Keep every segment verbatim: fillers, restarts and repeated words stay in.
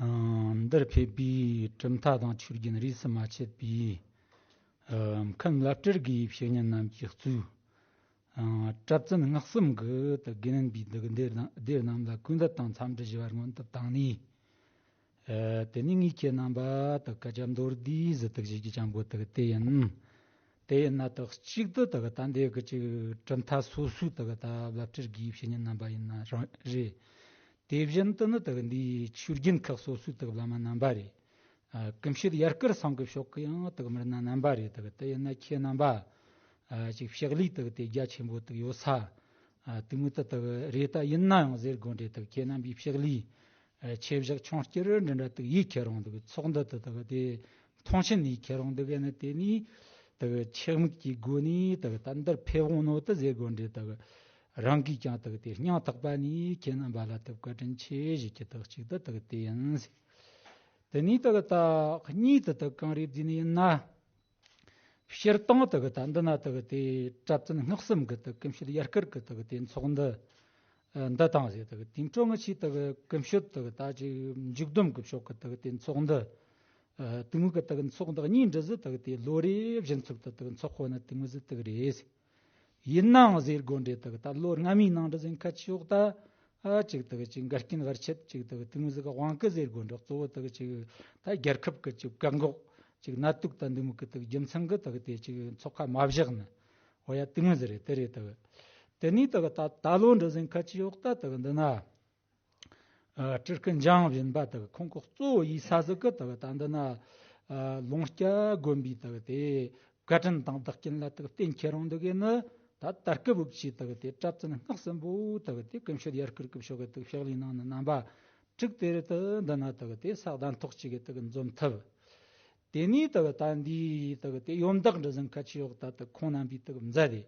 འདིར་ཕེབས་པའི་གྲུབ་མཐའ་དང་ཆོས་རྒྱུན་རིས་སུ་མ་ཆད་པའི་མཁན་བླ་སྤྲུལ་དགེ་བའི་བཤེས་གཉེན་རྣམས་ཀྱིས་གཙོས། གྲྭ་བཙུན་སྔགས་གསུམ་གྱི་དགེ་འདུན་པའི་སྡེ་རྣམས་ལ་གུས་འདུད་དང་འཚམས་འདྲི་ཞུ་བར་སྔོན་དུ་བཏང་ནས། དེ་ནས་ངས་ཁྱེད་རྣམ་པ་དག་སྐད་ཆ་མདོར་བསྡུས་ཟིག་དག་ཞུ་རྒྱུ་ཅན་པོ་དག་དེ་ཡིན། དེ་ཡིན་ན་དག་གཅིག་ཏུ་དག་ད་འདི་གི་ཅིག་གྲུབ་མཐའ་སོ་སོའི་དག་ད་བླ་སྤྲུལ་དགེ་བའི་བཤེས་གཉེན་རྣམ་པ་ཡིན་ན་རང་རེད། དེ་བཞིན་དུ་ནི་དག་འདིའི་ཆོས་རྒྱུན་ཁག་སོ་སོའི་དག་བླ་མ་རྣམ་པ་རེད། ཀུན་སྤྱོད་ཡར་སྐུལ་སང་གི་ཕྱོགས་ཀྱི་ཡང་དག་མི་སྣ་རྣམ་པ་རེད། དག་དེ་ཡིན་ན་ཁྱེད་རྣམ་པ་ཅིག་ཕྱག་ལས་དག་དེ་རྒྱ་ཆེན་པོ་དག་ཡོད་ས། དེ་མོ་དག་དག་རེད། ད་ཡིན་ན་ཡང་ཟེར་དགོས་འདྲ། དག་ཁྱེད་རྣམ་པའི་ཕྱག་ལས་ཆེ་བཞག་ཆུང་བསྐྱར་འདྲ་འདྲ་དག་ཡིད་ཁྱེར་རུང་དག་ཚོགས་འདུ་དག་དག་དེ་མཐོང་ཆེན་ཡིད་ཁྱེར་རུང་དག་ནི་དེ་ནས་དག་ཆེད་དམིགས་ཀྱི་སྒོ་ནས་དག་ད་འདིར་ཕེབས་འོང་ནོ་དག་ཟེར་དགོས་འདྲ། དག་རང་གིས་ཀྱང་དག་དེ་སྙིང་ཐག་པ་ནས་ཁྱེད་རྣམ་པ་ལ་དག་བཀའ་དྲིན་ཆེ་ཞུ་རྒྱུ་དག་གཅིག་དག་དག་དེ་ཡིན། དེ་ནས་དག་ད་གཉིས་དག་དག་གང་རེད་ཟེར་ནི་ཡིན་ན། སྤྱིར་བཏང་དག་ད་འདི་ན་དག་དེ་གྲྭ་བཙུན་སྔགས་གསུམ་གི་དག་ཀུན་སྤྱོད་ཡར་སྐུལ་གི་དག་དེ་ཚོགས་འདུ་འདི་དང་ཟེར། དག་དེ་འཕྲོ་ང་ཆེ་དག་ཀུན་སྤྱོད་དག་ད་ཅིག་མཇུག་སྡོམ་གི་ཕྱོགས་གི་དག་དེ་ཚོགས་འདུ། དེ་མོ་གི་དག་ཚོགས་འདུ་གཉིས་འདྲ་ཟིག་དག་དེ་ལོ་རེ་བཞིན་ཚུགས་དག་དག་ཚོགས་ཁོ་ན་དེ་མོ་ཟིག་དག་རེད། ཡིན་ནའང་ཟེར་དགོས་འདྲ། དག་ད་ལོ་སྔ་མའི་ནང་འདྲ་ཟིག་ཁ་ཆེ་འོག་ད། ཨ་ཅིག་དག་ཅིག་འགལ་རྐྱེན་བར་ཆད་ཅིག་དག་དེ་མོ་ཟིག་གི་དབང་གིས་ཟེར་དགོས་འདྲ། གཙོ་བོ་དག་ཅིག་ད་རྒྱལ་ཁབ་གི་ཅིག་བཀག་འགོག་ཅིག་ནད་དུག་ད་འདི་མོ་གི་དག་རྒྱུ་མཚན་གིས་དག་དེ་ཅིག་ཚོགས་ཁ་མ་བཞག་ནི། འོ་ཡ་དེ་མོ་ཟིག་རེད། དེ་རེད། དག་དེ་ནས་དག་ད་ད་ལོ་འདྲ་ཟིག་ཁ་ཆེ་འོག་ད་དག་འདི་ན། ཨ་སྤྲུལ་སྐུ་འཇམ་དབྱངས་སྦྱིན་པ་དག་ཁོང་གི་གཙོ་བོ་ཡིན་ས་ཟིག་གི་དག་ད་འདི་ན། ཨ་ལོངས་སྐྱ་དགོན་པའི་དག་དེ་བཀའ་དྲིན་དང་བདག་རྐྱེན་ལ་དག་བརྟེན་ཁྱེར་རུང་དག་གི་ནི། ད་ད་སྐབས་བབ་ཀྱི་དག་དེ་གྲྭ་བཙུན་སྔགས་གསུམ་པོ་དག་དེ་ཀུན་སྤྱོད་ཡར་སྐུལ་གི་ཕྱོགས་གི་དག་ཕྱག་ལས་གནང་ནི་རྣམ་པ་དྲུག་དེ་རེད། དག་འདི་ན་དག་དེ་ས་གདན་ཐོག་གཅིག་གི་དག་འཛོམས་ཐུབ། དེ་ནས་དག་ད་འདི་དག་དེ་ཡོན་བདག་འདྲ་ཟིག་ཁ་ཆེ་འོག་ད་དག་ཁོང་རྣམ་པའི་དག་མཛད་དེ།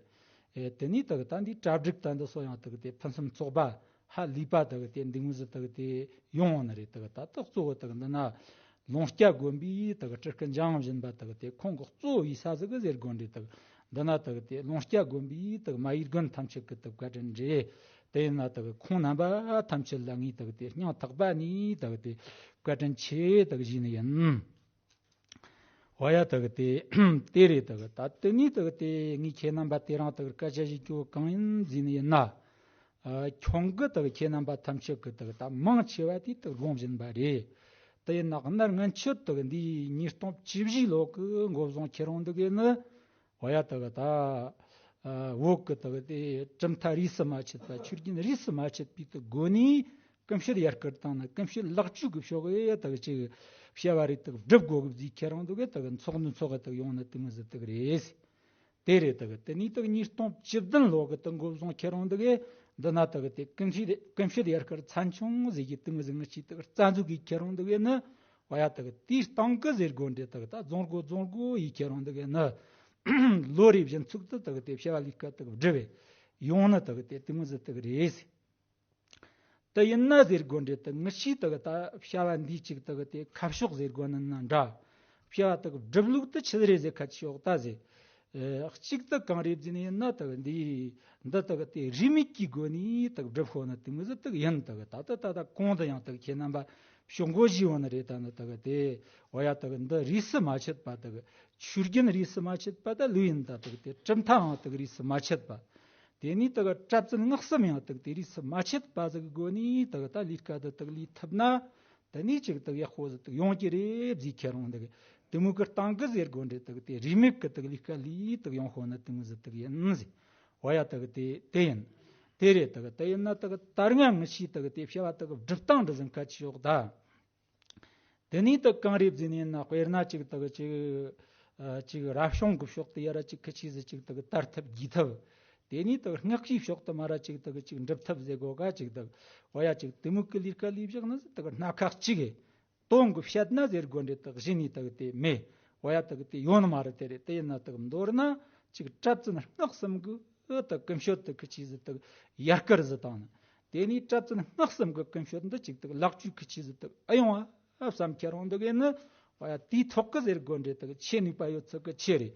ཨེ་དེ་ནས་དག་ད་འདི་གྲ་སྒྲིག་ད་འདི་སོ་ཡང་དག་དེ་ཕུན་སུམ་ཚོགས་པ་ཧ་ལས་པ་དག་དེ་འདི་མོ་ཟིག་དག་དེ་ཡོང་བ་ནི་རེད། དག་ད་དག་གཙོ་བོ་དག་འདི་ན་ལོངས་སྐྱ་དགོན་པའི་དག་སྤྲུལ་སྐུ་འཇམ་དབྱངས་སྦྱིན་པ་དག་དེ་ཁོང་གི་གཙོ་བོ་ཡིན་ས་ཟིག་གི་ཟེར་དགོས་འདྲ། དག་འདི་ན་དག་དེ་ལོངས་སྐྱ་དགོན་པའི་དག་མ་ཡི་དགོན་ཐམས་ཅད་གི་དག་བཀའ་དྲིན་རེད། དེ་ཡིན་ན་དག་ཁོང་རྣམ་པ་ཐམས་ཅད་ལ་ངས་དག་དེ་སྙིང་ཐག་པ་ནས་དག་དེ་བཀའ་དྲིན་ཆེ་དག་ཞུས་ནི་ཡིན། འོ་ཡ་དག་དེ་དེ་རེད། དག་ད་དེ་ནས་དག་དེ་ངས་ཁྱེད་རྣམ་པ་དེ་རིང་དག་སྐད་ཆ་ཞུ་རྒྱུ་གང་ཡིན་ཟེར་ནི་ཡིན་ན། ཨ་ཁྱོད་གིས་དག་ཁྱེད་རྣམ་པ་ཐམས་ཅད་ཀྱིས་དག་ད་མང་ཆེ་བ་དེ་དག་དགོངས་བཞིན་པ་རེད། དེ་ཡིན་ན་གནའ་སྔ་འཕྱི་དག་འདིའི་ཉིས་སྟོང་བཅུ་བཞི་ལོ་གི་འགོ་བཟུང་ཁྱེར་རུང་དག་གི་ནི། འོ་ཡ་དག་ད་ཨ་བོད་ཀྱི་དག་དེ་གྲུབ་མཐའ་རིས་སུ་མ་ཆད་པ་ཆོས་རྒྱུན་རིས་སུ་མ་ཆད་པའི་དག་སྒོ་ནས་ཀུན་སྤྱོད་ཡར་སྐུལ་བཏང་ནས་ཀུན་སྤྱོད་ལེགས་བཅོས་ཀྱི་ཕྱོགས་ཡ་དག་ཅིག་བྱ་བ་རེ་དག་སྒྲུབ་དགོས་གི་ཟེར་ཁྱེར་རུང་དག་གི་དག་ཚོགས་འདུ་ཚོགས་གི་དག་ཡོང་ནི་དེ་མོ་ཟིག་དག་རེད། དེ་རེད། དག་དེ་ནས་དག་ཉིས་སྟོང་བཅུ་བདུན་ལོ་གི་དག་འགོ་བཟུང་ཁྱེར་རུང་དག་གི་འདི་ན་དག་དེ་ཀུན་སྤྱོད་ཀུན་སྤྱོད་ཡར་སྐུལ་ཚན་ཆུང་ཟེར་གི་དེ་མོ་ཟིག་ངི་ཅིག་དག་རྩ་འཛུགས་གི་ཁྱེར་རུང་དག་གི་ནི། འོ་ཡ་དག་དེའི་སྟེང་གི་ཟེར་དགོས་འདྲ། དག་ད་རྫོང་སྒོ་རྫོང་སྒོ་ཡི་ཁྱེར་རུང་དག་གི་ནི། ལོ་རེ་བཞིན་ཚུགས་དུ་དག་དེ་བྱ་བ་ལས་ཀ་དག་བསྒྲུབས་ཡོང་ནི་དག་དེ་དེ་མོ་ཟིག་དག་རེད། དེ་ཡིན་ན་ཟེར་དགོས་འདྲ། དག་ངི་ཤི་དག་ད་བྱ་བ་འདིའི་ཅིག་དག་དེ་ཁ་ཕྱོགས་ཟེར་དགོས་ནི་ན་འདྲ། བྱ་བ་དག་སྒྲུབ་ལུགས་དེ་ཆི་ཟིག་རེད་ཟེར་ཁ་ཆེ་འོག་ད་ཟེར། ཨེ་གཅིག་ཏུ་གང་རེད་ཟེར་ནི་ཡིན་ན། དག་འདི་འདི་དག་དེ་རིས་མེད་ཀྱི་སྒོ་ནས་དག་སྒྲུབ་ཤོག་ནི་དེ་མོ་ཟིག་དག་ཡིན། དག་ད་ད་ད་ད་གོང་དུ་ཡང་དག་ཁྱེད་རྣམ་པ་ཞུ་འགོ་བཞེས་ཡོང་ནི་རེད། ད་ནི་དག་དེ་འོ་ཡ་དག་འདི་རིས་སུ་མ་ཆད་པ་དག་ཆོས་རྒྱུན་རིས་སུ་མ་ཆད་པ་ད་ལོས་ཡིན། ད་དག་དེ་གྲུབ་མཐའང་དག་རིས་སུ་མ་ཆད་པ། དེ་ནས་དག་གྲྭ་བཙུན་སྔགས་གསུམ་ཡང་དག་དེ་རིས་སུ་མ་ཆད་པ་ཟིག་གི་སྒོ་ནས་དག་ད་ལས་ཀ་འདི་དག་ལས་ཐུབ་ན། དེ་ནས་ཅིག་དག་ཡག་པོ་ཟིག་དག་ཡོང་གི་རེད་ཟེར་ཁྱེར་རུང་དག་དེ་མོ་གི་སྟེང་གི་ཟེར་དགོས་འདྲ། དག་དེ་རིས་མེད་ཀྱི་དག་ལས་ཀ་ལས་དག་ཡོང་ཤོག་ནི་དེ་མོ་ཟིག་དག་ཡིན་ཟེར། འོ་ཡ་དག་དེ་དེ་ཡིན། དེ་རེད། དག་དེ་ཡིན་ན་དག་ད་སྔ་ངི་ཤི་དག་དེ་བྱ་བ་དག་སྒྲུབ་སྟངས་འདྲ་ཟིག་ཁ་ཆེ་འོག་ད། དེ་ནས་དག་གང་རེད་ཟེར་ནི་ཡིན་ན། དཔེར་ན་ཅིག་དག་ཅིག་ཨ་ཅིག་རབ་བྱུང་གི་ཕྱོགས་དེ་ཡ་ར་ཅིག་ཁི་ཆི་ཟིག་ཅིག་དག་དར་ཐབས་རྒྱས་ཐབས། དེ་ནས་དག་སྔགས་ཀྱི་ཕྱོགས་དེ་མ་ར་ཅིག་དག་ཅིག་འགྲུབ་ཐབས་ཟེར་གོ་ག་ཅིག་དག་འོ་ཡ་ཅིག་དེ་མོ་གི་ལས་ཀ་ལས་བཞག་ནི་ཟིག་དག་སྣ་ཁ་གཅིག་གི་དོན་གི་བཤད་ན་ཟེར་དགོས་འདྲ། དག་གཞི་ནས་དག་དེ་མེད། འོ་ཡ་དག་དེ་ཡོད་ནི་མ་རེད། དེ་རེད། དེ་ཡིན་ན་དག་མདོར་ན་ཅིག་གྲྭ་བཙུན་སྔགས་གསུམ་གི་དག་ཀུན་སྤྱོད་དེ་ཁི་ཆི་ཟིག་དག་ཡར་སྐུལ་ཟིག་བཏང་ནི། དེ་ནས་གྲྭ་བཙུན་སྔགས་གསུམ་གི་ཀུན་སྤྱོད་འདི་ཅིག་དག་ལེགས་བཅོས་ཁི་ཆི་ཟིག་དག་ཨེ་ཡོང་ཨ་བསམ་ཁྱེར་རུང་དག་ཡིན་ནི། འོ་ཡ་དེའི་ཐོག་གི་ཟེར་དགོས་འདྲ། དག་ཆེ་ནུས་པ་ཡོད་ཚད་གི་ཆེ་རེད།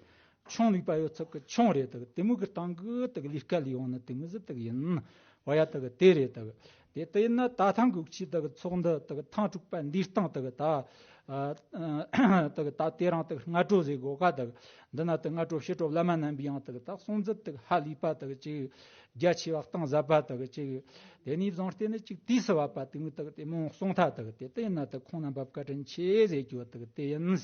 ཆུང་ལུས་པ་ཡོད་ཚད་ཀྱི་ཆུང་རེད་དག། དེ་མོ་གི་སྟེང་གི་དག་ལས་ཀ་ལས་ཡོང་ནི་དེ་མོ་ཟིག་དག་ཡིན། འོ་ཡ་དག་དེ་རེད་དག། དེ་ལྟ་ཡིན་ན་ད་ཐེངས་གི་ཆེས་དག་ཚོགས་འདུ་དག་ཐེངས་དྲུག་པ་འདིའི་སྟེང་དག་ད་ཨ་ཨ་དག་ད་དེ་རིང་དག་སྔ་དྲོ་ཟེར་དགོས་ཀ། དག་འདི་ན་དག་སྔ་དྲོ་ཕྱི་དྲོ་བླ་མ་རྣམ་པས་ཡང་དག་ད་གསུང་ཚད་དག་ཧ་ལས་པ་དག་ཅིག་རྒྱ་ཆེ་བ་གཏིང་ཟབ་པ་དག་ཅིག། དེ་ནས་བཟུང་སྟེ་ནི་ཅིག་དུས་སུ་བབ་པ་དེ་མོ་དག་དེ་མོ་གསུང་ཐལ། དག་དེ་ལྟ་ཡིན་ན་དག་ཁོང་རྣམ་པ་བཀའ་དྲིན་ཆེ་ཟེར་རྒྱུ་དག་དེ་ཡིན།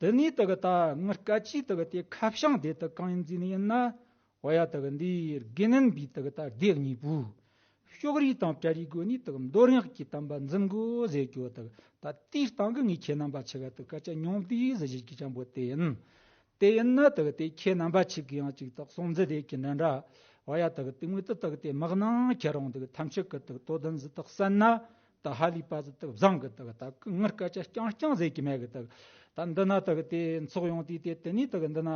དེ་ནས་དག་ད་ངའི་སྐད་ཆའི་དག་དེ་ཁ་བྱང་དེ་དག་གང་ཡིན་ཟེར་ནི་ཡིན་ན། འོ་ཡ་དག་འདིའི་དགེ་འདུན་པའི་དག་ད་སྡེ་གཉིས་པོས་ཕྱོགས་རིས་དང་བྲལ་བའི་སྒོ་ནས་དག་མདོ་སྔགས་ཀྱི་བསྟན་པ་འཛིན་དགོས་ཟེར་རྒྱུ་དག་ད་དེའི་སྟེང་གི་ངས་ཁྱེད་རྣམ་པ་ཆེ་ག་དག་སྐད་ཆ་ཉུང་བསྡུས་ཟིག་ཞུ་རྒྱུ་ཅན་པོ་དེ་ཡིན། དེ་ཡིན་ན་དག་དེ་ཁྱེད་རྣམ་པ་ཆེ་གི་ཡང་ཅིག་དག་གསུང་ཚད་དེ་གི་འདྲ་འདྲ། འོ་ཡ་དག་དེ་མོ་དག་དེ་དམག་ནང་ཁྱེད་རང་དག་ཐམས་ཅད་གི་དག་དོ་དམ་ཟིག་དག་གསན་ན། ད་ཧ་ལས་པ་ཟིག་དག་བཟང་གི། དག་ད་ངའི་སྐད་ཆ་རྐྱང་རྐྱང་ཟེར་གི་མེད་གི། དག་ད་འདི་ན་དག་དེ་ཚོགས་ཡོང་དུས་དེ་དེ་ནས་དག་འདི་ན་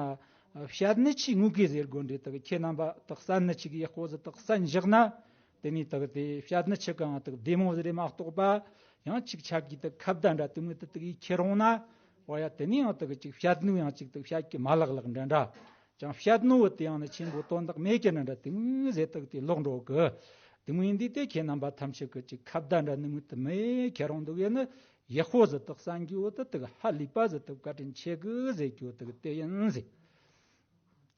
བཤད་ནི་ཆི་ངུ་གི་ཟེར་དགོས་འདྲ། དག་ཁྱེད་རྣམ་པ་དག་གསན་ནི་ཆི་གི་ཡག་པོ་ཟིག་དག་གསན་བཞག་ན། དེ་ནས་དག་དེ་བཤད་ནི་ཆི་གང་དག་བདེ་མོ་ཟིག་རེད་མ་གཏོགས་པ། ཡང་ཅིག་ཆ་གི་དག་ཁ་བརྡ་འདྲ་དེ་མོ་དག་དག་ཡིས་ཁྱེར་འོང་ན། འོ་ཡ་དེ་ནས་ཡང་དག་ཅིག་བཤད་ནོ་ཡང་ཅིག་དག་བཤད་གི་མ་ལག་ལག་འདྲ་འདྲ། ཅང་བཤད་ནོ་བོ་དེ་ཡང་ནི་ཆེན་པོ་དོན་དག་མེད་ཀྱི་འདྲ་འདྲ་དེ་མོ་ཟེར་དག་དེ་ལོག་འགྲོ་གི། དེ་མོ་ཡིན་དུས་དེ་ཁྱེད་རྣམ་པ་ཐམས་ཅད་ཀྱི་ཅིག་ཁ་བརྡ་འདྲ་ནི་མོ་དེ་མེད་ཁྱེད་རང་འདུག་ཡོད་ནི་ཡག་པོ་ཟིག་དག་གསན་རྒྱུ་བོ་དེ་དག་ཧ་ལས་པ་ཟིག་དག་བཀའ་དྲིན་ཆེ་གི་ཟེར་རྒྱུ་དག་དེ་ཡིན་ཟེར།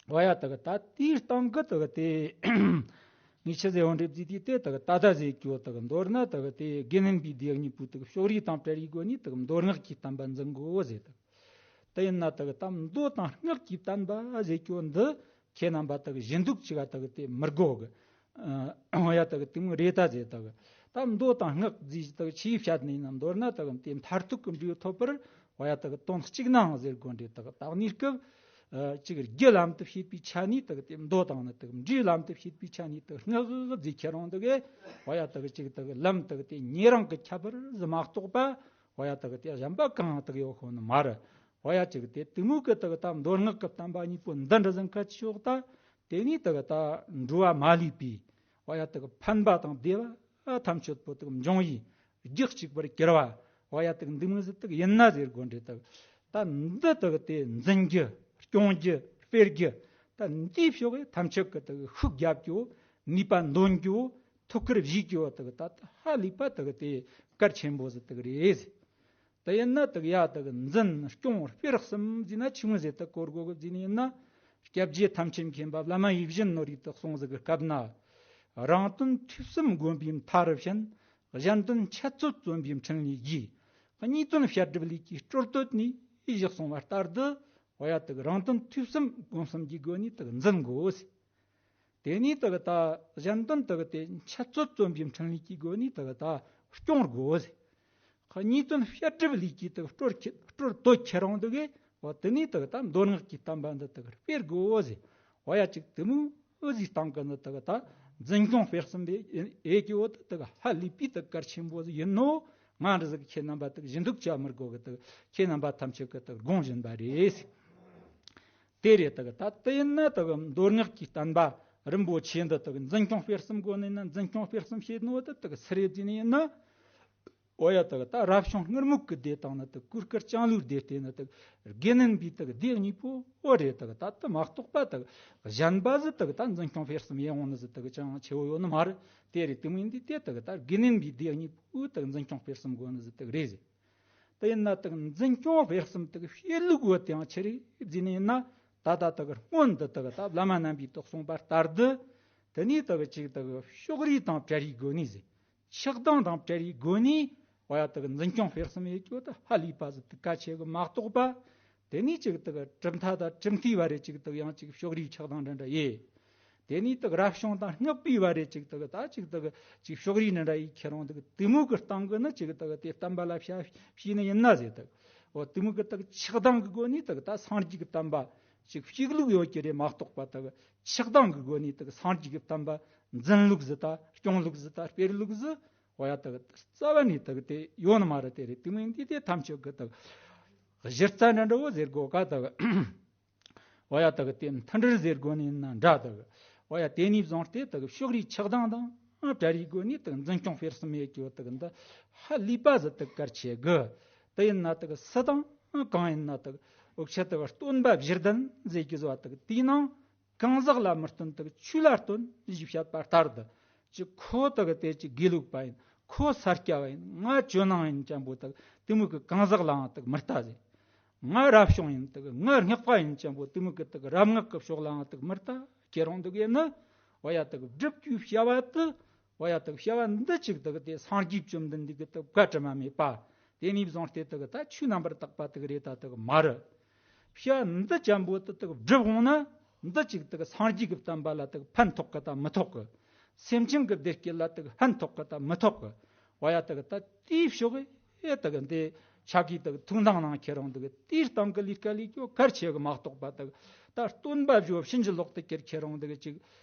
འོ་ཡ་དག་ད་དེའི་སྟེང་གི་དག་དེ་ངས་ཆི་ཟེར་འོང་འདྲེ་བརྫིས་དུས་དེ་དག་ད་ད་ཟེར་རྒྱུ་དག་མདོར་ན་དག་དེ་དགེ་འདུན་པའི་སྡེ་གཉིས་པོས་དག་ཕྱོགས་རིས་དང་བྲལ་བའི་སྒོ་ནས་དག་མདོ་སྔགས་ཀྱི་བསྟན་པ་འཛིན་དགོས་ཟེར་དག་དེ་ཡིན་ན་དག་ད་མདོ་དང་སྔགས་ཀྱི་བསྟན་པ་ཟེར་རྒྱུ་འདི་ཁྱེད་རྣམ་པ་དག་གཞི་འདུག་ཅིག་ག་དག་དེ་མི་དགོས་གི། ཨ་འོ་ཡ་དག་དེ་མོ་རེད་ད་ཟེར་དག་ད་མདོ་དང་སྔགས་ཟེར་དག་ཆི་བཤད་ནི་ཡིན་ན་མདོར་ན་དག་དེ་མཐར་ཐུག་གི་འབྲས་བུ་ཐོབ་པར་འོ་ཡ་དག་དོན་གཅིག་ནའང་ཟེར་དགོས་འདྲེ། དག་ད་གནས་སྐབས་ཨ་ཅིག་རྒྱུ་ལམ་དུ་བྱེད་པའི་ཆ་ནས་དག་དེ་མདོ་དང་ནི་དག་འབྲས་ལམ་དུ་བྱེད་པའི་ཆ་ནས་དག་སྔགས་ཟེར་ཁྱེད་རང་དག་གི་འོ་ཡ་དག་ཅིག་དག་ལམ་དག་དེ་ཉེ་རིང་གི་ཁྱད་པར་ཟིག་མ་གཏོགས་པ། འོ་ཡ་དག་དེ་གཞན་པ་གང་དག་ཡོད་ཁོ་ནི་མ་རེད། འོ་ཡ་ཅིག་དེ་དེ་མོ་གི་དག་ད་མདོ་སྔགས་ཀྱི་བསྟན་པ་གཉིས་པོ་འདི་འདྲ་ཟིག་ག་ཆོག་ད། དེ་ནས་དག་ད་འགྲོ་བ་མ་ལུས་པའི་འོ་ཡ་དག་ཕན་པ་དང་བདེ་བ་ཐམས་ཅད་པོ་དག་འབྱུང་བའི་རྒྱུ་གཅིག་པར་གྱུར་པ། འོ་ཡ་དག་འདི་མོ་ཟིག་དག་ཡིན་ན་ཟེར་དགོས་འདྲེ། དག་ད་འདི་དག་དེ་འཛིན་རྒྱུ་སྐྱོང་རྒྱུ་སྤེལ་རྒྱུ་ད་འདིའི་ཕྱོགས་ཀྱི་ཐམས་ཅད་ཀྱི་དག་ཤུགས་རྒྱབ་རྒྱུ་ནུས་པ་འདོན་རྒྱུ་ཐུགས་ཁུར་བཞེས་རྒྱུ་དག་ད་ཧ་ལས་པ་དག་དེ་གལ་ཆེན་པོ་ཟིག་དག་རེད། དེ་ཡིན་ན་དག་ཡ་དག་འཛིན་སྐྱོང་སྤེལ་གསུམ་ཟེར་ན་ཆི་མོ་ཟེར་དག་གོ་དགོས་གི་ཟེར་ནི་ཡིན་ན། སྐྱབས་རྗེ་ཐམས་ཅད་མཁྱེན་པ་བླ་མ་ཡིད་བཞིན་ནོར་བུས་དག་གསུངས་ཟིག་གི་སྐབས་ན། རང་དོན་ཐོས་བསམ་སྒོམ་པའི་མཐའ་རུ་ཕྱིན། གཞན་དོན་འཆད་རྩོད་བརྩོན་པའི་འཕྲིན་ལས་རྒྱས། གཉིས་དོན་བཤད་སྒྲུབ་ལས་ཀྱི་སྲོལ་གཏོད་ནས་བཞག་གསུངས་པ་ལྟར་དུ། འོ་ཡ་དག་རང་དོན་ཐོས་བསམ་སྒོམ་གསུམ་གྱི་སྒོ་ནས་དག་འཛིན་དགོས། དེ་ནས་དག་ད་གཞན་དོན་དག་དེ་འཆད་རྩོད་བརྩོན་པའི་འཕྲིན་ལས་ཀྱི་སྒོ་ནས་དག་ད་སྐྱོང་དགོས། གཉིས་དོན་བཤད་སྒྲུབ་ལས་ཀྱི་དག་སྲོལ་ཁྱེར་སྲོལ་གཏོད་ཁྱེར་འོང་དུ་གི། འོ་དེ་ནས་དག་ད་མདོ་སྔགས་ཀྱི་བསྟན་པ་འདི་དག་སྤེལ་དགོས། འོ་ཡ་ཅིག་དེ་མོ་འོ་ཟིག་སྟེང་གི་ནི་དག་ད་འཛིན་སྐྱོང་སྤེལ་གསུམ་པའི་ཨེ་ཀྱི་འོ་དག་ཧ་ལས་པའི་དག་གལ་ཆེན་པོ་ཟིག་ཡིན་ནོ། ང་འདྲ་ཟིག་ཁྱེད་རྣམ་པ་དག་གཞི་འདུག་བྱ་མི་དགོས་གི། དག་ཁྱེད་རྣམ་པ་ཐམས་ཅད་ཀྱི་དག་དགོངས་བཞིན་པ་རེད། དེ་རེད། དག་ད་དེ་ཡིན་ན་དག་མདོ་སྔགས་ཀྱི་བསྟན་པ་རིན་པོ་ཆེ་འདི་དག་འཛིན་སྐྱོང་སྤེལ་གསུམ་དགོས་ནི་ན། འཛིན་སྐྱོང་སྤེལ་གསུམ་བྱེད་ནོ་དེ་དག་སུ་རེད་ཟེར་ནི་ཡིན་ན། འོ་ཡ་དག་ད་རབ་བྱུང་སྔར་མུས་ཀྱི་སྡེ་དང་ནི་དག་གོས་དཀར་ལྕང་ལོའི་སྡེ་སྟེ་ནི་དག་དགེ་འདུན་པའི་དག་སྡེ་གཉིས་པོ་འོ་རེད། དག་ད་དེ་མ་གཏོགས་པ་དག་གཞན་པ་ཟིག་དག་ད་འཛིན་སྐྱོང་སྤེལ་གསུམ་ཡེ་འོང་ནི་ཟིག་དག་ཅང་ཆེ་བོ་ཡོད་ནི་མ་རེད། དེ་རེད། དེ་མིན་འདི་དེ་དག་ད་དགེ་འདུན་པའི་སྡེ་གཉིས་པོ་དག་འཛིན་སྐྱོང་སྤེལ་གསུམ་དགོས་ནི་ཟིག་དག་རེད་ཟེར། དེ་ཡིན་ན་དག་འཛིན་སྐྱོང་སྤེལ་གསུམ་དག་བྱེད་ལུགས་བོ་དེའང་ཆི་རེད་ཟེར་ནི་ཡིན་ན། ད་ལྟ་དག་སྔོན་དུ་དག་ད་བླ་མ་རྣམ་པས་དག་གསུངས་པ་ལྟར་དུ། དེ་ནས་དག་ཅིག་དག་ཕྱོགས་རིས་དང་བྲལ་བའི་སྒོ་ནས་ཟེར། ཆགས་སྡང་དང་བྲལ་བའི་སྒོ་ནས་འོ་ཡ་དག་འཛིན་སྐྱོང་སྤེལ་གསུམ་ཡེ་རྒྱུ་དེ་ཧ་ལས་པ་ཟིག་དག་གལ་ཆེ་གི་མ་གཏོགས་པ། དེ་ནས་ཅིག་དག་གྲུབ་མཐའ་དང་གྲུབ་མཐའི་བར་རེ་ཅིག་དག་ཡང་ཅིག་ཕྱོགས་རིས་ཆགས་སྡང་འདྲ་འདྲ་ཡེ། དེ་ནས་དག་རབ་བྱུང་དང་སྔགས་པའི་བར་རེ་ཅིག་དག་ད་ཅིག་དག་ཅིག་ཕྱོགས་རིས་འདྲ་འདྲ་ཡེ་ཁྱེར་འོང་དག་དེ་མོ་གི་སྟེང་གི་ནི་ཅིག་དག་དེ་བསྟན་པ་ལ་ཕྱ་ཕྱིས་ནི་ཡིན་ན་ཟེར། དག་འོ་དེ་མོ་གི་དག་ཆགས་སྡང་གི་སྒོ་ནས་དག་ད་སངས་རྒྱས་ཀྱི་བསྟན་པ་ཅིག་ཕྱུག་ལུགས་ཡོད་ཀྱི་རེད་མ་གཏོགས་པ། དག་ཆགས་སྡང་གི་སྒོ་ནས་དག་སངས་རྒྱས་ཀྱི་བསྟན་པ་འཛིན་ལུགས་ཟིག་ད་སྐྱོང་ལུགས་ཟིག་ད་སྤེལ་ལུགས་ཟིག་འོ་ཡ་དག་རྩ་བ་ནས་དག་དེ་ཡོད་ནི་མ་རེད། དེ་རེད། དེ་མིན་དེ་དེ་ཐམས་ཅད་ཀྱི་དག་གཞི་རྩ་འདྲ་འདྲ་བོ་ཟེར་དགོས་ཀ། དག་འོ་ཡ་དག་དེ་མཐུན་སྒྲིལ་ཟེར་དགོས་ནི་ཡིན་ན་འདྲ། དག་འོ་ཡ་དེ་ནས་བཟུང་སྟེ་དག་ཕྱོགས་རིས་ཆགས་སྡང་དང་བྲལ་བའི་སྒོ་ནས་དག་འཛིན་སྐྱོང་སྤེལ་གསུམ་ཡེ་རྒྱུ་དག་འདི་ཧ་ལས་པ་ཟིག་དག་གལ་ཆེ་གི། དེ་ཡིན་ན་དག་སུ་དང་གང་ཡིན་ན་དག་ འུ་ཆ་དག་སྟོན་པ་བཞི་ལྡན་ཟེར་གི་བཟོ་བ་དག་དེའི་ནང་གང་ཟག་ལ་མི་སྟོན། དག་ཆོས་ལ་སྟོན་ཞེས་བཤད་པ་ལྟར་དུ། ཅིག་ཁོ་དག་དེ་ཅིག་དགེ་ལུགས་པ་ཡིན། ཁོ་ས་སྐྱ་བ་ཡིན། ང་ཇོ་ནང་ཡིན་ཅན་པོ་དག་དེ་མོ་གི་གང་ཟག་ལའང་དག་མི་ལྟ་ཟེར། ང་རབ་བྱུང་ཡིན། དག་ང་སྔགས་པ་ཡིན་ཅན་པོ་དེ་མོ་གི་དག་རབ་སྔགས་ཀྱི་ཕྱོགས་ལའང་དག་མི་ལྟ། ཁྱེད་རང་དག་ཡིན་ན་བ་ཡ་དག་སྒྲུབ་ཀྱི་བྱ་བ་དེ། བ་ཡ་དག་བྱ་བ་འདི་གཅིག་དག་དེ་སངས་རྒྱས་བཅོམ་ལྡན་འདས་ཀྱི་དག་བཀའ་དྲི་མ་མེད་པ། དེ་ནས་བཟུང་སྟེ་དག་ད་ཆོས་རྣམ་པར་དག་པ་དག་རེད། ད་དག་མ་རེད། བྱ་བ་འདི་ཅན་པོ་དེ་དག་སྒྲུབ་འོང་ན། འདི་གཅིག་དག་སངས་རྒྱས་ཀྱི་བསྟན་པ་ལ་དག་ཕན་ཐོགས་གི་ད་མི་ཐོགས་གི། སེམས་ཅན་གྱི་བདེ་སྐྱིད་ལ་དག་ཕན་ཐོགས་གི་ད་མི་ཐོགས་གི། བ་ཡ་དག་ད་དེའི་ཕྱོགས་ཨེ་དག་འདི་ཆ་གི་དག་ཐུགས་འདང་ནང་ཁྱེད་རང་དག་དེའི་སྟེང་གི་ལས་ཀ་ལས་ཀྱོ་གལ་ཆེ་གི་མ་གཏོགས་པ། དག་ད་སྟོན་པ་བཞི་བོ་ཕྱིན་ཅི་ལོག་ཏུ་གྱུར། ཁྱེད་རང་དག་ཅིག་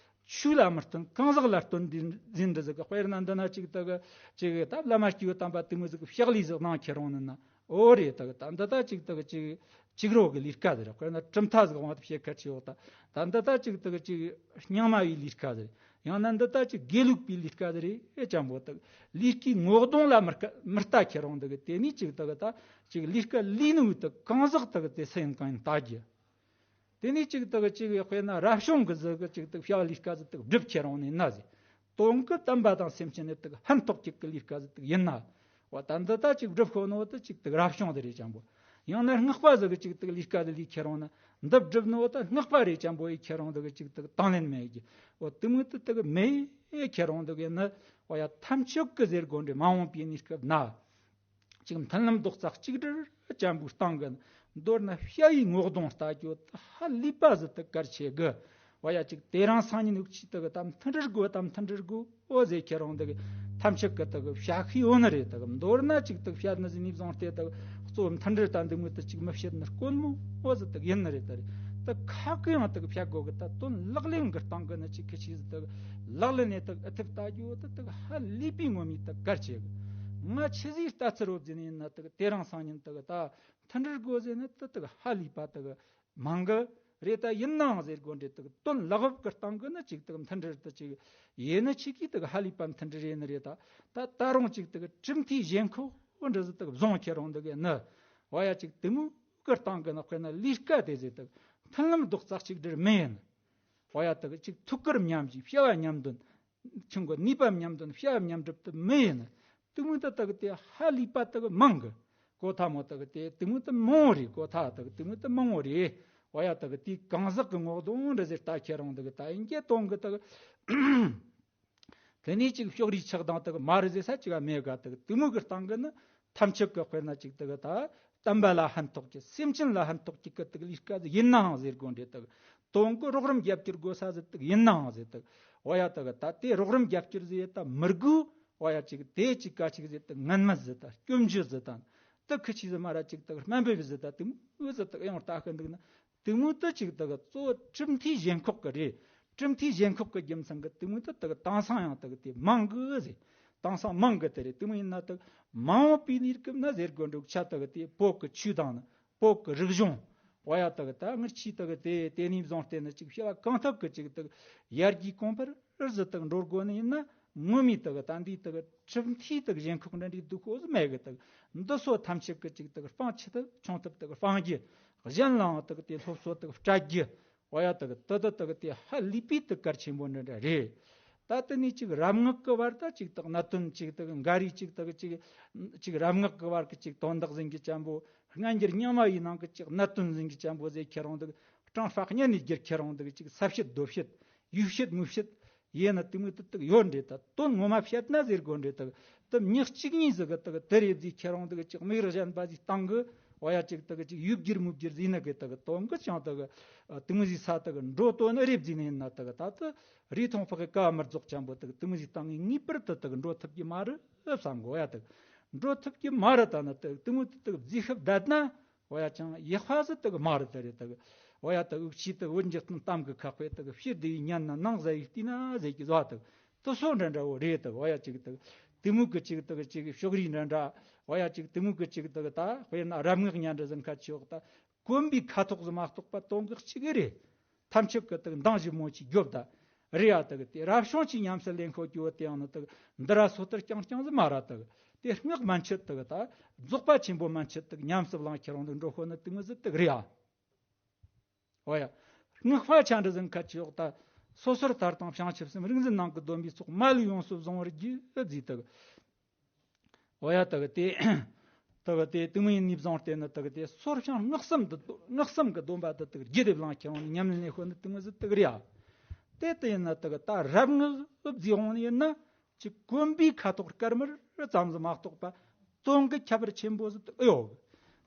ཆོས་ལ་མི་སྟོན། གང་ཟག་ལ་སྟོན་འདི་འཛིན་འདི་ཟིག་གི། དཔེར་ན་འདི་ན་ཅིག་དག་ཅིག་ད་བླ་མ་སྐྱེས་བུ་དམ་པ་དེ་མོ་ཟིག་གི་ཕྱག་ལས་ཟིག་གནང་ཁྱེད་རང་ནི་ན། འོ་རེད། དག་ད་འདི་ད་ཅིག་དག་ཅིག་ཅིག་རོ་གི་ལས་ཀ་ཟིག་རེད། དཔེར་ན་གྲུབ་མཐའ་ཟིག་དབང་དུ་བྱེད་ཁ་ཆེ་བོ་ད། ད་འདི་ད་ཅིག་དག་ཅིག་རྙིང་མ་བའི་ལས་ཀ་ཟིག་རེད། ཡང་ན་འདི་ད་ཅིག་དགེ་ལུགས་པའི་ལས་ཀ་ཟིག་རེད། ཨེ་ཅན་པོ་དག་ལས་ཀའི་ངོ་གདོང་ལ་མི་ལྟ། མི་ལྟ་ཁྱེད་རང་དག་དེ་ནས་ཅིག་དག་ད་ཅིག་ལས་ཀ་ལས་ནུས་དག་གང་ཟག་དག་དེ་སུ་ཡིན་གང་ཡིན་ལྟ་རྒྱུ། དེ་ནས་ཅིག་དག་ཅིག་དཔེར་ན་རབ་བྱུང་གི་ཟིག་གི་ཅིག་དག་བྱ་བ་ལས་ཀ་ཟིག་དག་སྒྲུབ་ཁྱེད་རང་ནས་ན་ཟིག་དོན་གྱི་བསྟན་པ་དང་སེམས་ཅན་ནི་དག་ཕན་ཐོགས་ཅིག་གི་ལས་ཀ་ཟིག་དག་ཡིན་ན། བ་ད་འདི་ད་ཅིག་སྒྲུབ་ཤོག་ནོ་དེ་ཅིག་དག་རབ་བྱུང་དེ་རེད་ཅན་པོ། ཡང་ན་སྔགས་པ་ཟིག་གི་ཅིག་དག་ལས་ཀ་དེ་ལས་ཁྱེད་རང་ན། འདི་སྒྲུབ་ནོ་དེ་སྔགས་པ་རེད་ཅན་པོ་ཡི། ཁྱེད་རང་དག་ཅིག་དག་དང་ལེན་མེད་གི། འོ་དེ་མོ་དེ་དག་མེད་ཁྱེད་རང་དག་ཡིན་ན། འོ་ཡ་ཐམས་ཅད་གི་ཟེར་དགོས་འདྲ། མ་འོངས་པའི་གནས་སྐབས་ན། ཅིག་མཐུན་ལམ་རྡོག་རྩ་གཅིག་སྒྲིལ་ཅན་པོའི་སྟེང་གི། མདོར་ན་བྱ་བའི་ངོ་གདོང་ལྟ་རྒྱུ་དེ་ཧ་ལས་པ་ཟིག་དག་གལ་ཆེ་གི། འོ་ཡ་ཅིག་དེ་རིང་སང་ཉིན་འུ་ཆོས་དག་ད་མཐུན་སྒྲིལ་དགོས། ད་མཐུན་སྒྲིལ་དགོས། འོ་ཟེར་ཁྱེད་རང་དག་ཐམས་ཅད་གི་དག་བྱ་ཤེས་ཡོད་ནི་རེད། དག་མདོར་ན་ཅིག་དག་བཤད་ནི་ཟིག་ནས་བཟུང་སྟེ་དག་གཙོ་བོ་མཐུན་སྒྲིལ་ད་འདི་མོ་དེ་ཅིག་མི་བཤད་ནི་དཀོན་མོ། འོ་ཟིག་དག་ཡིན་ནི་རེད། ད་རེད་དག་ཁ་གི་ཡང་དག་བཤད་དགོས་གི། ད་དོན་ལག་ལེན་གི་སྟེང་གི་ནི་ཅིག་གི་ཆེ་ཟིག་དག་ལག་ལེན་ནས་དག་ཨ་ཐུབ་ལྟ་རྒྱུ་དེ་དག་ཧ་ལས་པའི་ངོ་མའི་དག་གལ་ཆེ་གི། ང་ཆི་ཟིག་ལྟ་ཚུལ་རོབ་ཟིན་ཡིན་ན་དག་དེ་རིང་སང་ཉིན་དག་ད་མཐུན་སྒྲིལ་དགོས་ཟེར་ནི་དེ་དག་ཧ་ལས་པ་དག་མང་གི་རེད། ད་ཡིན་ནའང་ཟེར་དགོས་འདྲ། དག་དོན་ལག་འོབ་ཀྱི་སྟེང་གི་ནི་ཅིག་དག་མཐུན་སྒྲིལ་དུ་ཅིག་ཡེ་ནི་ཆི་གིས་དག་ཧ་ལས་པ་མཐུན་སྒྲིལ་ཡེ་ནི་རེད། ད་ད་ད་རུང་ཅིག་དག་གྲུབ་མཐའི་ཞེན་ཁོག་འདྲ་ཟིག་དག་བཟུང་ཁྱེད་རང་དག་ནི། འོ་ཡ་ཅིག་དེ་མོ་གི་སྟེང་གི་ནི་དཔེར་ན་ལས་ཀ་དེ་ཟིག་དག་མཐུན་ལམ་རྡོག་རྩ་གཅིག་སྒྲིལ་མི་ཡིན། འོ་ཡ་དག་ཅིག་ཐུགས་ཀར་མཉམ་བཞག་བྱ་བ་མཉམ་འདོན། ཆུང་གི་ནུས་པ་མཉམ་འདོན། བྱ་བ་མཉམ་སྒྲུབ་དེ་མི་ཡིན། དེ་མོ་དེ་དག་དེ་ཧ་ལས་པ་དག་མང་གི། གོ་ཐ་མོ་དག་དེ་དེ་མོ་དེ་མང་བོ་རེད། གོ་ཐ་དག་དེ་མོ་དེ་མང་བོ་རེད། འོ་ཡ་དག་དེ་གང་ཟག་གི་ངོ་གདོང་འདྲ་ཟེར་ལྟ་ཁྱེད་རང་དག་ད་ཡིན་གྱི་དོན་གི་དག་དེ་ནས་ཅིག་ཕྱོགས་རིས་ཆགས་སྡང་དག་མ་རེད་ཟེར་ས་ཅིག་མེད་ག། དག་དེ་མོ་གི་སྟེང་གི་ནི་ཐམས་ཅད་གི་དཔེར་ན་ཅིག་དག་ད་བསྟན་པ་ལ་ཕན་ཐོགས་ཀྱི། སེམས་ཅན་ལ་ཕན་ཐོགས་ཀྱི་གི་དག་ལས་ཀ་ཟིག་ཡིན་ནའང་ཟེར་དགོས་འདྲ། དག་དོན་གི་རོགས་རམ་རྒྱབ་སྐྱོར་དགོས་ས་ཟིག་དག་ཡིན་ནའང་ཟེར། དག་འོ་ཡ་དག་ད་དེ་རོགས་རམ་རྒྱབ་སྐྱོར་ཟེར་ད་མི་དགོས། འོ་ཡ་ཅིག་དེ་ཅིག་ག་ཅིག་ཟེར་ད་ངན་སྨྲས་ཟིག་ད་སྐྱོན་བརྗོད་ཟིག་ད་དག་ཁི་ཆི་ཟིག་མ་ར་ཅིག་དག་དམའ་འབེབས་ཟིག་ད་དེ་མོ་ཟིག་དག་ཡང་ལྟ་གི་འདུག་ན། དེ་མོ་དེ་ཅིག་དག་གཙོ་བོ་གྲུབ་མཐའི་ཞེན་ཁོག་གི་རེད། གྲུབ་མཐའི་ཞེན་ཁོག་གི་རྒྱུ་མཚན་གི་དེ་མོ་དེ་དག་དེང་སང་ཡང་དག་དེ་མང་གི་ཟེར། དེང་སང་མང་གི་དེ་རེད། དེ་མོ་ཡིན་ན་དག་མ་འོངས་པའི་གནས་སྐབས་ན་ཟེར་དགོས་འདུག་ཆ་དག་དེ་བོད་ཀྱི་ཆོས་དང་ནི་བོད་ཀྱི་རིག་གཞུང་། འོ་ཡ་དག་ད་ངར་ཆི་དག་དེ་དེ་ནས་བཟུང་སྟེ་ནི་ཅིག་བྱ་བ་གང་ཐུབ་ཀྱི་ཅིག་དག་ཡར་རྒྱས་གོང་འཕེལ་ཟིག་དག་འགྲོ་དགོས་ནི་ཡིན་ན། ངོ་མའི་དག་ད་འདི་དག་གྲུབ་མཐའི་དག་ཞེན་ཁོག་འདྲ་འདྲའི་སྡུག་ཁོ་ཟིག་མེད་གི། དག་འདི་ཚོ་ཐམས་ཅད་ཀྱི་ཅིག་དག་སྤང་ཆེ་ཐུབ་ཆུང་ཐུབ་དག་སྤང་རྒྱུ། གཞན་ལའང་དག་དེ་སློབ་གསོ་དག་སྤྲད་རྒྱུ། འོ་ཡ་དག་དེ་དེ་དག་དེ་ཧ་ལས་པའི་དག་གལ་ཆེན་པོ་འདྲ་འདྲ་རེད། ད་དེ་ནས་ཅིག་རབ་སྔགས་ཀྱི་བར་ད་ཅིག་དག་གནད་དོན་ཅིག་དག་འགའ་རེ་ཅིག་དག་ཅིག་ཅིག་རབ་སྔགས་ཀྱི་བར་གྱི་ཅིག་དོན་དག་ཟིན་གྱི་ཅན་པོ། སྔ་འགྱུར་རྙིང་མ་ཡི་ནང་གི་ཅིག་གནད་དོན་ཟིན་གྱི་ཅན་པོ་ཟེར་ཁྱེད་རང་དག་གྲངས་ཧྲག་སྙན་ནས་བསྒྱུར་ཁྱེད་རང་དག་ཅིག་ས་བཤད་རྡོ་བཤད་ཡུལ་བཤད་མུ་བཤད་ཡེ་ན་དེ་མོ་དེ་དག་ཡོད་འདྲ། ད་དོན་ངོ་མ་བཤད་ན་ཟེར་དགོས་འདྲ། དག་དེ་མྱི་གཅིག་གཉིས་ཟིག་གི་དག་དེ་རེད་ཟེར་ཁྱེད་རང་དག་ཅིག་མིག་ར་གཞན་པ་ཟིག་སྟེང་གི་འོ་ཡ་ཅིག་དག་ཅིག་ཡུལ་བསྒྱུར་མུ་བསྒྱུར་ཟིན་ན་གི་དག་དོན་གི་ཅང་དག་དེ་མོ་ཟིག་ས་དག་འགྲོ་དོན་ནི་རེད་ཟིན་ན་ཡིན་ན། དག་ད་དེ་རེ་ཐོང་ཕག་གི་ཀ་མི་རྫོགས་ཅན་པོ་དག་དེ་མོ་ཟིག་སྟེང་གི་ངེས་པར་དུ་དག་འགྲོ་ཐུབ་ཀྱི་མ་རེད་བསམ་གོ། འོ་ཡ་དག་འགྲོ་ཐུབ་ཀྱི་མ་རེད། ད་ནི་དག་དེ་མོ་དེ་དག་རྫིག་ཤབ་བསྡད་ན། འོ་ཡ་ཅང་ཡག་པ་ཟིག་དག་མ་རེད། དེ་རེད་དག་འོ་ཡ་དག་འུ་ཆི་དག་བོད་འཇིག་རྟེན་གཏམ་གི་ཁ་དཔེ་དག་ཕྱི་བདེ་བའི་ཉམས་ན་ནང་ཟ་བའི་བལྟས་ན་ཟེར་གྱི་བཟོ་དག་དེ་སོ་འདྲ་འདྲ་བོ་རེད། དག་འོ་ཡ་ཅིག་དག་དེ་མོ་གི་ཅིག་དག་ཅིག་ཕྱོགས་རིས་འདྲ་འདྲ། འོ་ཡ་ཅིག་དེ་མོ་གི་ཅིག་དག་ད་དཔེར་ན་རབ་སྔགས་ཉན་འདྲ་ཟིན་ཁ་ཆོག་ད་གོམ་པའི་ཁ་ཐོག་ཟིག་མ་གཏོགས་པ་དོན་གི་གཅིག་གི་རེད། ཐམས་ཅད་ཀྱི་དག་འདང་ཞིབ་མོ་ཅིག་རྒྱོབ་ད། རེད་ཡ། དག་དེ་རབ་བྱུང་ཅིག་ཉམས་སུ་ལེན་ཁོ་རྒྱུ་བོ་དེ་ཡང་ནི་དག་འདི་ར་སོ་ལྟར་རྐྱང་རྐྱང་ཟིག་མ་ར། དག་དེ་སྔགས་མན་ཆད་དག་ད་རྫོགས་པ་ཆེན་པོ་མན་ཆད་དག་ཉམས་སུ་བླངས་ཁྱེར་འོང་དུ་འགྲོ་ཁོ་ནི་དེ་མོ་ཟིག་དག་རེད་ཡ། འོ་ཡ། སྔགས་པ་ཆ་འདྲ་ཟིན་ཁ་ཆེ་འོག་ད། སོ་སོར་ཐར་དང་བྱང་ཆུབ་སེམས། རིག་འཛིན་ནང་གི་སྡོམ་པའི་ཚོགས། མ་ལུས་ཡོངས་སུ་བཟུང་བར་བགྱི་ཟེར་དག་འོ་ཡ། དག་དེ། དག་དེ་དུ་མི་ཡིན་ནི་བཟུང་སྟེ་ནི་དག་དེ་སོར་བྱང་སྔགས་གསུམ་དུ་སྔགས་གསུམ་གི་སྡོམ་པ་དུ་དག་རྒྱུད་སྡེ་བླང་ཁྱེར་འོང་ནི་ཉམས་ལེན་ལས་ཤོད་ནི་དུ་མི་ཟིག་དག་རེད་ཡ། དེ་དེ་ཡིན་ན་དག་ད་རབ་སྔགས་བརྫིས་འོང་ནི་ཡིན་ན། ཅིག་གོམས་པའི་ཁ་དོག་དཀར་དམར་ཙམ་ཟིག་མ་གཏོགས་པ། དོན་གྱི་ཁྱད་པར་ཆེན་པོ་ཟིག་ཡོད།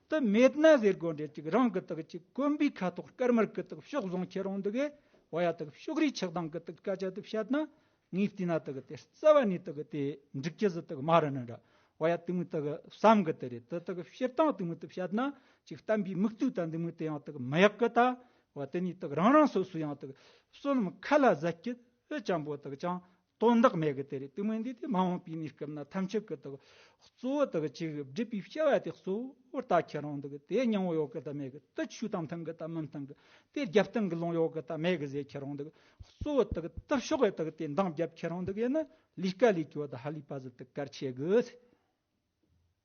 དེ་མེད་ན་ཟེར་དགོས་འདྲ། ཅིག་རང་གི་དག་ཅིག་གོམས་པའི་ཁ་དོག་དཀར་དམར་གི་དག་ཕྱོགས་བཟུང་ཁྱེར་འོང་འདུག་གས། འོ་ཡ། དག་ཕྱོགས་རིས་ཆགས་སྡང་གི་དག་སྐད་ཆ་དེ་བཤད་ན། ངས་བལྟས་ན་དག་དེ་རྩ་བ་ནས་དག་དེ་འགྲིག་གི་ཟིག་དག་མ་རེད་ནི་འདྲ། འོ་ཡ། དེ་མོ་དག་བསམ་གི་དེ་རེད། དེ་དག་སྤྱིར་བཏང་དེ་མོ་དེ་བཤད་ན། ཅིག་བསྟན་པའི་མིག་ལྟོས་ད་འདི་མོ་དེ་ཡང་དག་མི་ཡག་གི་ད། འོ་དེ་ནས་དག་རང་རང་སོ་སོ་ཡང་དག་བསོད་ནམས་ཁ་ལ་ཟ་གི་ཅན་པོ་དག་ཅང་དོན་དག་མེད་གི་དེ་རེད། དེ་མིན་འདི་དེ་མ་འོངས་པའི་གནས་སྐབས་ན་ཐམས་ཅད་ཀྱི་དག་གཙོ་བོ་དག་ཅིག་སྒྲུབ་པའི་བྱ་བ་དེ་གཙོ་བོར་ལྟ་ཁྱེར་འོང་འདུག་དེ་སྙིང་བོ་ཡོད་གི་ད་མེད་གི། དེ་ཆོས་དང་མཐུན་གི་ད་མི་མཐུན་གི། དེ་རྒྱབ་རྟེན་གི་ལུང་ཡོད་གི་ད་མེད་གི་ཟེར་ཁྱེར་འོང་འདུག་གཙོ་བོ་དག་དེ་ཕྱོགས་གི་དག་དེ་འདང་བརྒྱབ་ཁྱེར་འོང་འདུག་ཡིན་ན་ལས་ཀ་ལས་རྒྱུ་བ་ད་ཧ་ལས་པ་ཟིག་དག་གལ་ཆེ་གི།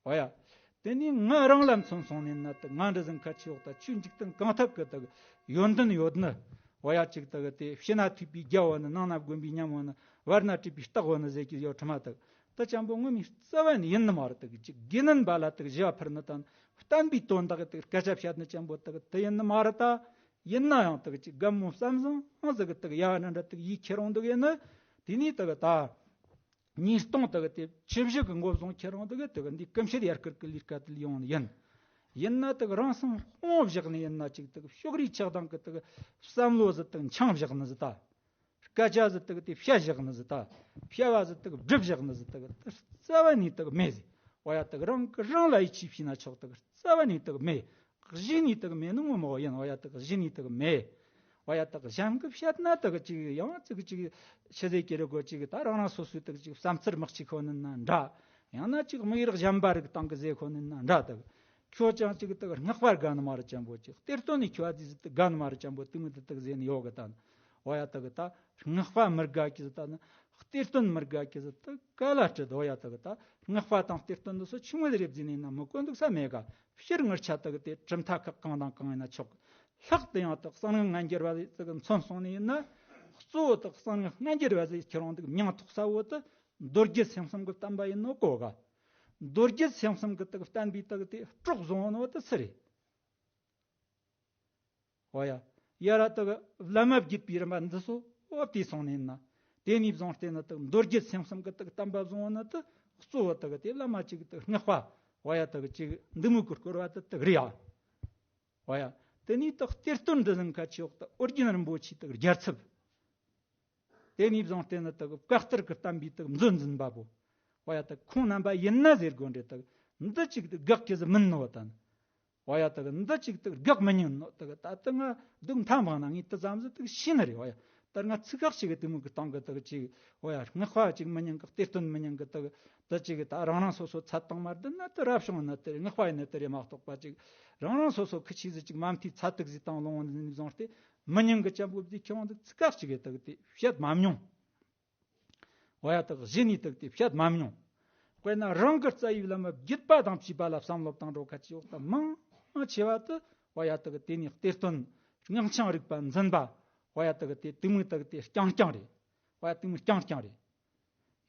འོ་ཡ། དེ་ནས་ང་རང་ལ་མཚོན་སོང་ནས་ན་དག་ང་འདྲ་ཟིག་ཁ་ཆེ་འོག་ད་ཆོས་འཇིག་རྟེན་གང་ཐབས་ཀྱི་དག་ཡོན་ཏན་ཡོད་ནི། འོ་ཡ། ཅིག་དག་དེ་ཕྱི་ན་ཐོས་པའི་རྒྱལ་བོ་ནི། ནང་ན་དགོན་པའི་ཉམས་བོ་ནི། བར་ན་བྲིས་པའི་རྟགས་བོ་ནི་ཟེར་གྱི་ཡོད་ཁྲི་མ་དག་ད་ཅན་པོ་ངོ་མའི་རྩ་བ་ནས་ཡིན་ནི་མ་རེད། དག་ཅིག་དགེ་འདུན་པ་ལ་དག་བཞི་བ་ཕུལ་ནི་དང་བསྟན་པའི་དོན་དག་དག་སྐད་ཆ་བཤད་ནི་ཅན་པོ་དག་དེ་ཡིན་ནི་མ་རེད་ད། ཡིན་ན་ཡང་དག་ཅིག་དགའ་མོ་བསམ་བཟང་ཟིག་གི་དག་ཡ་འདྲ་འདྲ་དག་ཡིས་ཁྱེར་འོང་འདུག་ཡིན་ནི། དེ་ནས་དག་ད། ཉིས་སྟོང་དག་དེ་ཆུ་བཞི་གི་མགོ་བཟུང་ཁྱེར་འོང་དག་དག་འདི་ཀུན་ཤེད་ཡར་སྐུལ་གི་ལས་ཀ་དེ་ལས་ཡོང་ནི་ཡིན། ཡིན་ན་དག་རང་སེམས་དཔུང་བཞག་ནི་ཡིན་ན། ཅིག་དག་ཕྱོགས་རིས་ཆགས་སྡང་གི་དག་བསམ་བློ་ཟིག་དག་འཆང་བཞག་ནི་ཟིག་ད། སྐད་ཆ་ཟིག་དག་དེ་བཤད་བཞག་ནི་ཟིག་ད། བྱ་བ་ཟིག་དག་སྒྲུབ་བཞག་ནི་ཟིག་དག་དེ་རྩ་བ་ནས་དག་མེད་ཟིག་འོ་ཡ། དག་རང་གི་རང་ལ་ཡིད་ཆེས་བྱས་ན་ཆོག་དག་རྩ་བ་ནས་དག་མེད། གཞི་ནས་དག་མེད་ནི་ངོ་མ་བོ་ཡིན། འོ་ཡ། དག་གཞི་ནས་དག་མེད། འོ་ཡ། དག་གཞན་གྱི་བཤད་ན་དག་ཅིག་ཡང་ཅིག་ཅིག་ཕྱི་ཟེར་གྱི་རེད་གོ། ཅིག་ད་རང་རང་སོ་སོའི་དག་ཅིག་བསམ་ཚུལ་མི་གཅིག་ཁོ་ནི་ན་འདྲ། ཡང་ན་ཅིག་དམིགས་ཡུལ་གཞན་པ་རིགས་སྟེང་གི་ཟེར་ཁོ་ནི་ན་འདྲ། དག་ཁྱོད་ཅང་ཅིག་དག་སྔགས་པ་དགའ་ནི་མ་རེད་ཅན་པོ། ཅིག་གཏེར་སྟོན་ནས་ཁྱོད་ཨ་ཙི་ཟིག་དག་དགའ་ནི་མ་རེད་ཅན་པོ། དེ་མོ་དེ་དག་ཟེར་ནི་ཡོད་གི་ད་ནི། འོ་ཡ། དག་ད་སྔགས་པ་མི་དགའ་གི་ཟིག་ད་ནི། གཏེར་སྟོན་མི་དགའ་གི་ཟིག་ད་ག་ལ་སྤྲད། འོ་ཡ། དག་ད་སྔགས་པ་དང་གཏེར་སྟོན་འདི་ཚོ་ཆི་མོ་རེད་ཟེར་ནས་ན་མི་གོ་འདུག་ས་མེད་ག་ཕྱིར་ངར་ཆ་དག་དེ་གྲུབ་མཐའ་ཁག་གང་དང་གང་ཡིན་ན་ཆོག་ལྷག་ཏུ་ཡང་དག་གསང་སྔགས་སྔ་འགྱུར་བ་ཟིག་མཚོན་སོང་ནས་ཡིན་ན། གཙོ་བོ་དག་གསང་སྔགས་སྔ་འགྱུར་བ་ཟིག་ཁྱེར་འོང་དག་མྱིང་ཐོགས་ས་བོ་དེ་མདོ་སྒྱུ་སེམས་གསུམ་གྱི་བསྟན་པ་ཡིན་ནོ་གོ་ག་མདོ་སྒྱུ་སེམས་གསུམ་གྱི་དག་བསྟན་པའི་དག་དེ་སྲོག་བཟུང་ནོ་དེ་སུ་རེད། འོ་ཡ། ཡ་ར་དག་བླ་མ་བརྒྱུད་པའི་རིམ་པ་འདི་ཚོ་བལྟས་སོང་ནས་ན། དེ་ནས་བཟུང་སྟེ་ནི་དག་མདོ་སྒྱུ་སེམས་གསུམ་གྱི་དག་བསྟན་པ་བཟུང་བ་ནི་དེ་གཙོ་བོ་དག་དེ་བླ་མ་གཅིག་དག་སྔགས་པ། འོ་ཡ། དག་གཅིག་འདི་མོ་གི་སྐོར་བ་དེ་དག་རེད་ཡ། འོ་ཡ། དེ་ནས་དག་གཏེར་སྟོན་འདི་ཟིན་ཁ་ཆེ་འོག་དག་ཨོ་རྒྱན་རིན་པོ་ཆེའི་དག་རྒྱལ་ཚབ། དེ་ནས་བཟུང་སྟེ་ནི་དག་བཀའ་གཏེར་གྱི་བསྟན་པའི་དག་མཛོད་འཛིན་པ་པོ། འོ་ཡ། དག་ཁོང་རྣམ་པ་ཡིན་ན་ཟེར་དགོས་འདྲ། དག་འདི་གཅིག་དག་དགག་གི་ཟིག་མིན་ནོ་ད་ནི། འོ་ཡ། དག་འདི་གཅིག་དག་དགག་མི་ཉན་ནོ། དག་ད་ལྟ་ང་སྡུག་མཐའ་འཕངས་ན་ངས་དེ་ཙམ་ཟིག་དག་ཤེས་ནི་རེད། འོ་ཡ། ད་ང་ཚིག་ཁག་ཅིག་གི་དེ་མོ་གི་སྟེང་གི་དག་ཅིག་འོ་ཡ། སྔགས་པ་ཅིག་མི་ཉན་གི་གཏེར་སྟོན་མི་ཉན་གི་དག་དེ་ཅིག་ད་རང་རང་སོ་སོ་ཚད་དང་མ་བསྡུར་ན་དེ་རབ་བྱུང་ཡིན་ན་དེ་རེད། སྔགས་པ་ཡིན་ན་དེ་རེད་མ་གཏོགས་པ། ཅིག་རང་རང་སོ་སོ་ཁི་ཆི་ཟིག་ཅིག་མ་མཐའི་ཚད་དག་ཟིག་བཏང་ལོང་བ་ནི་བཟུང་སྟེ་མི་ཉན་གི་ཅན་པོ་ཟིག་ཁྱེར་འོང་དག་ཚིག་ཁག་ཅིག་གི་དག་དེ་བཤད་མ་མྱོང་། འོ་ཡ། དག་གཞི་ནས་དག་དེ་བཤད་མ་མྱོང་། དཔེར་ན་རང་གི་རྩ་བའི་བླ་མ་བརྒྱུད་པ་དང་བཅས་པ་ལ་བསམ་བློ་བཏང་འགྲོ་ཁ་ཆེ་འོག་ད་མང་ཆེ་བ་དེ། འོ་ཡ། དག་དེ་ནས་གཏེར་སྟོན་སྔགས་འཆང་རིག་པ་འཛིན་པ། འོ་ཡ། དག་དེ་དེ་མོ་དག་དེ་རྐྱང་རྐྱང་རེད། འོ་ཡ། དེ་མོ་རྐྱང་རྐྱང་རེད།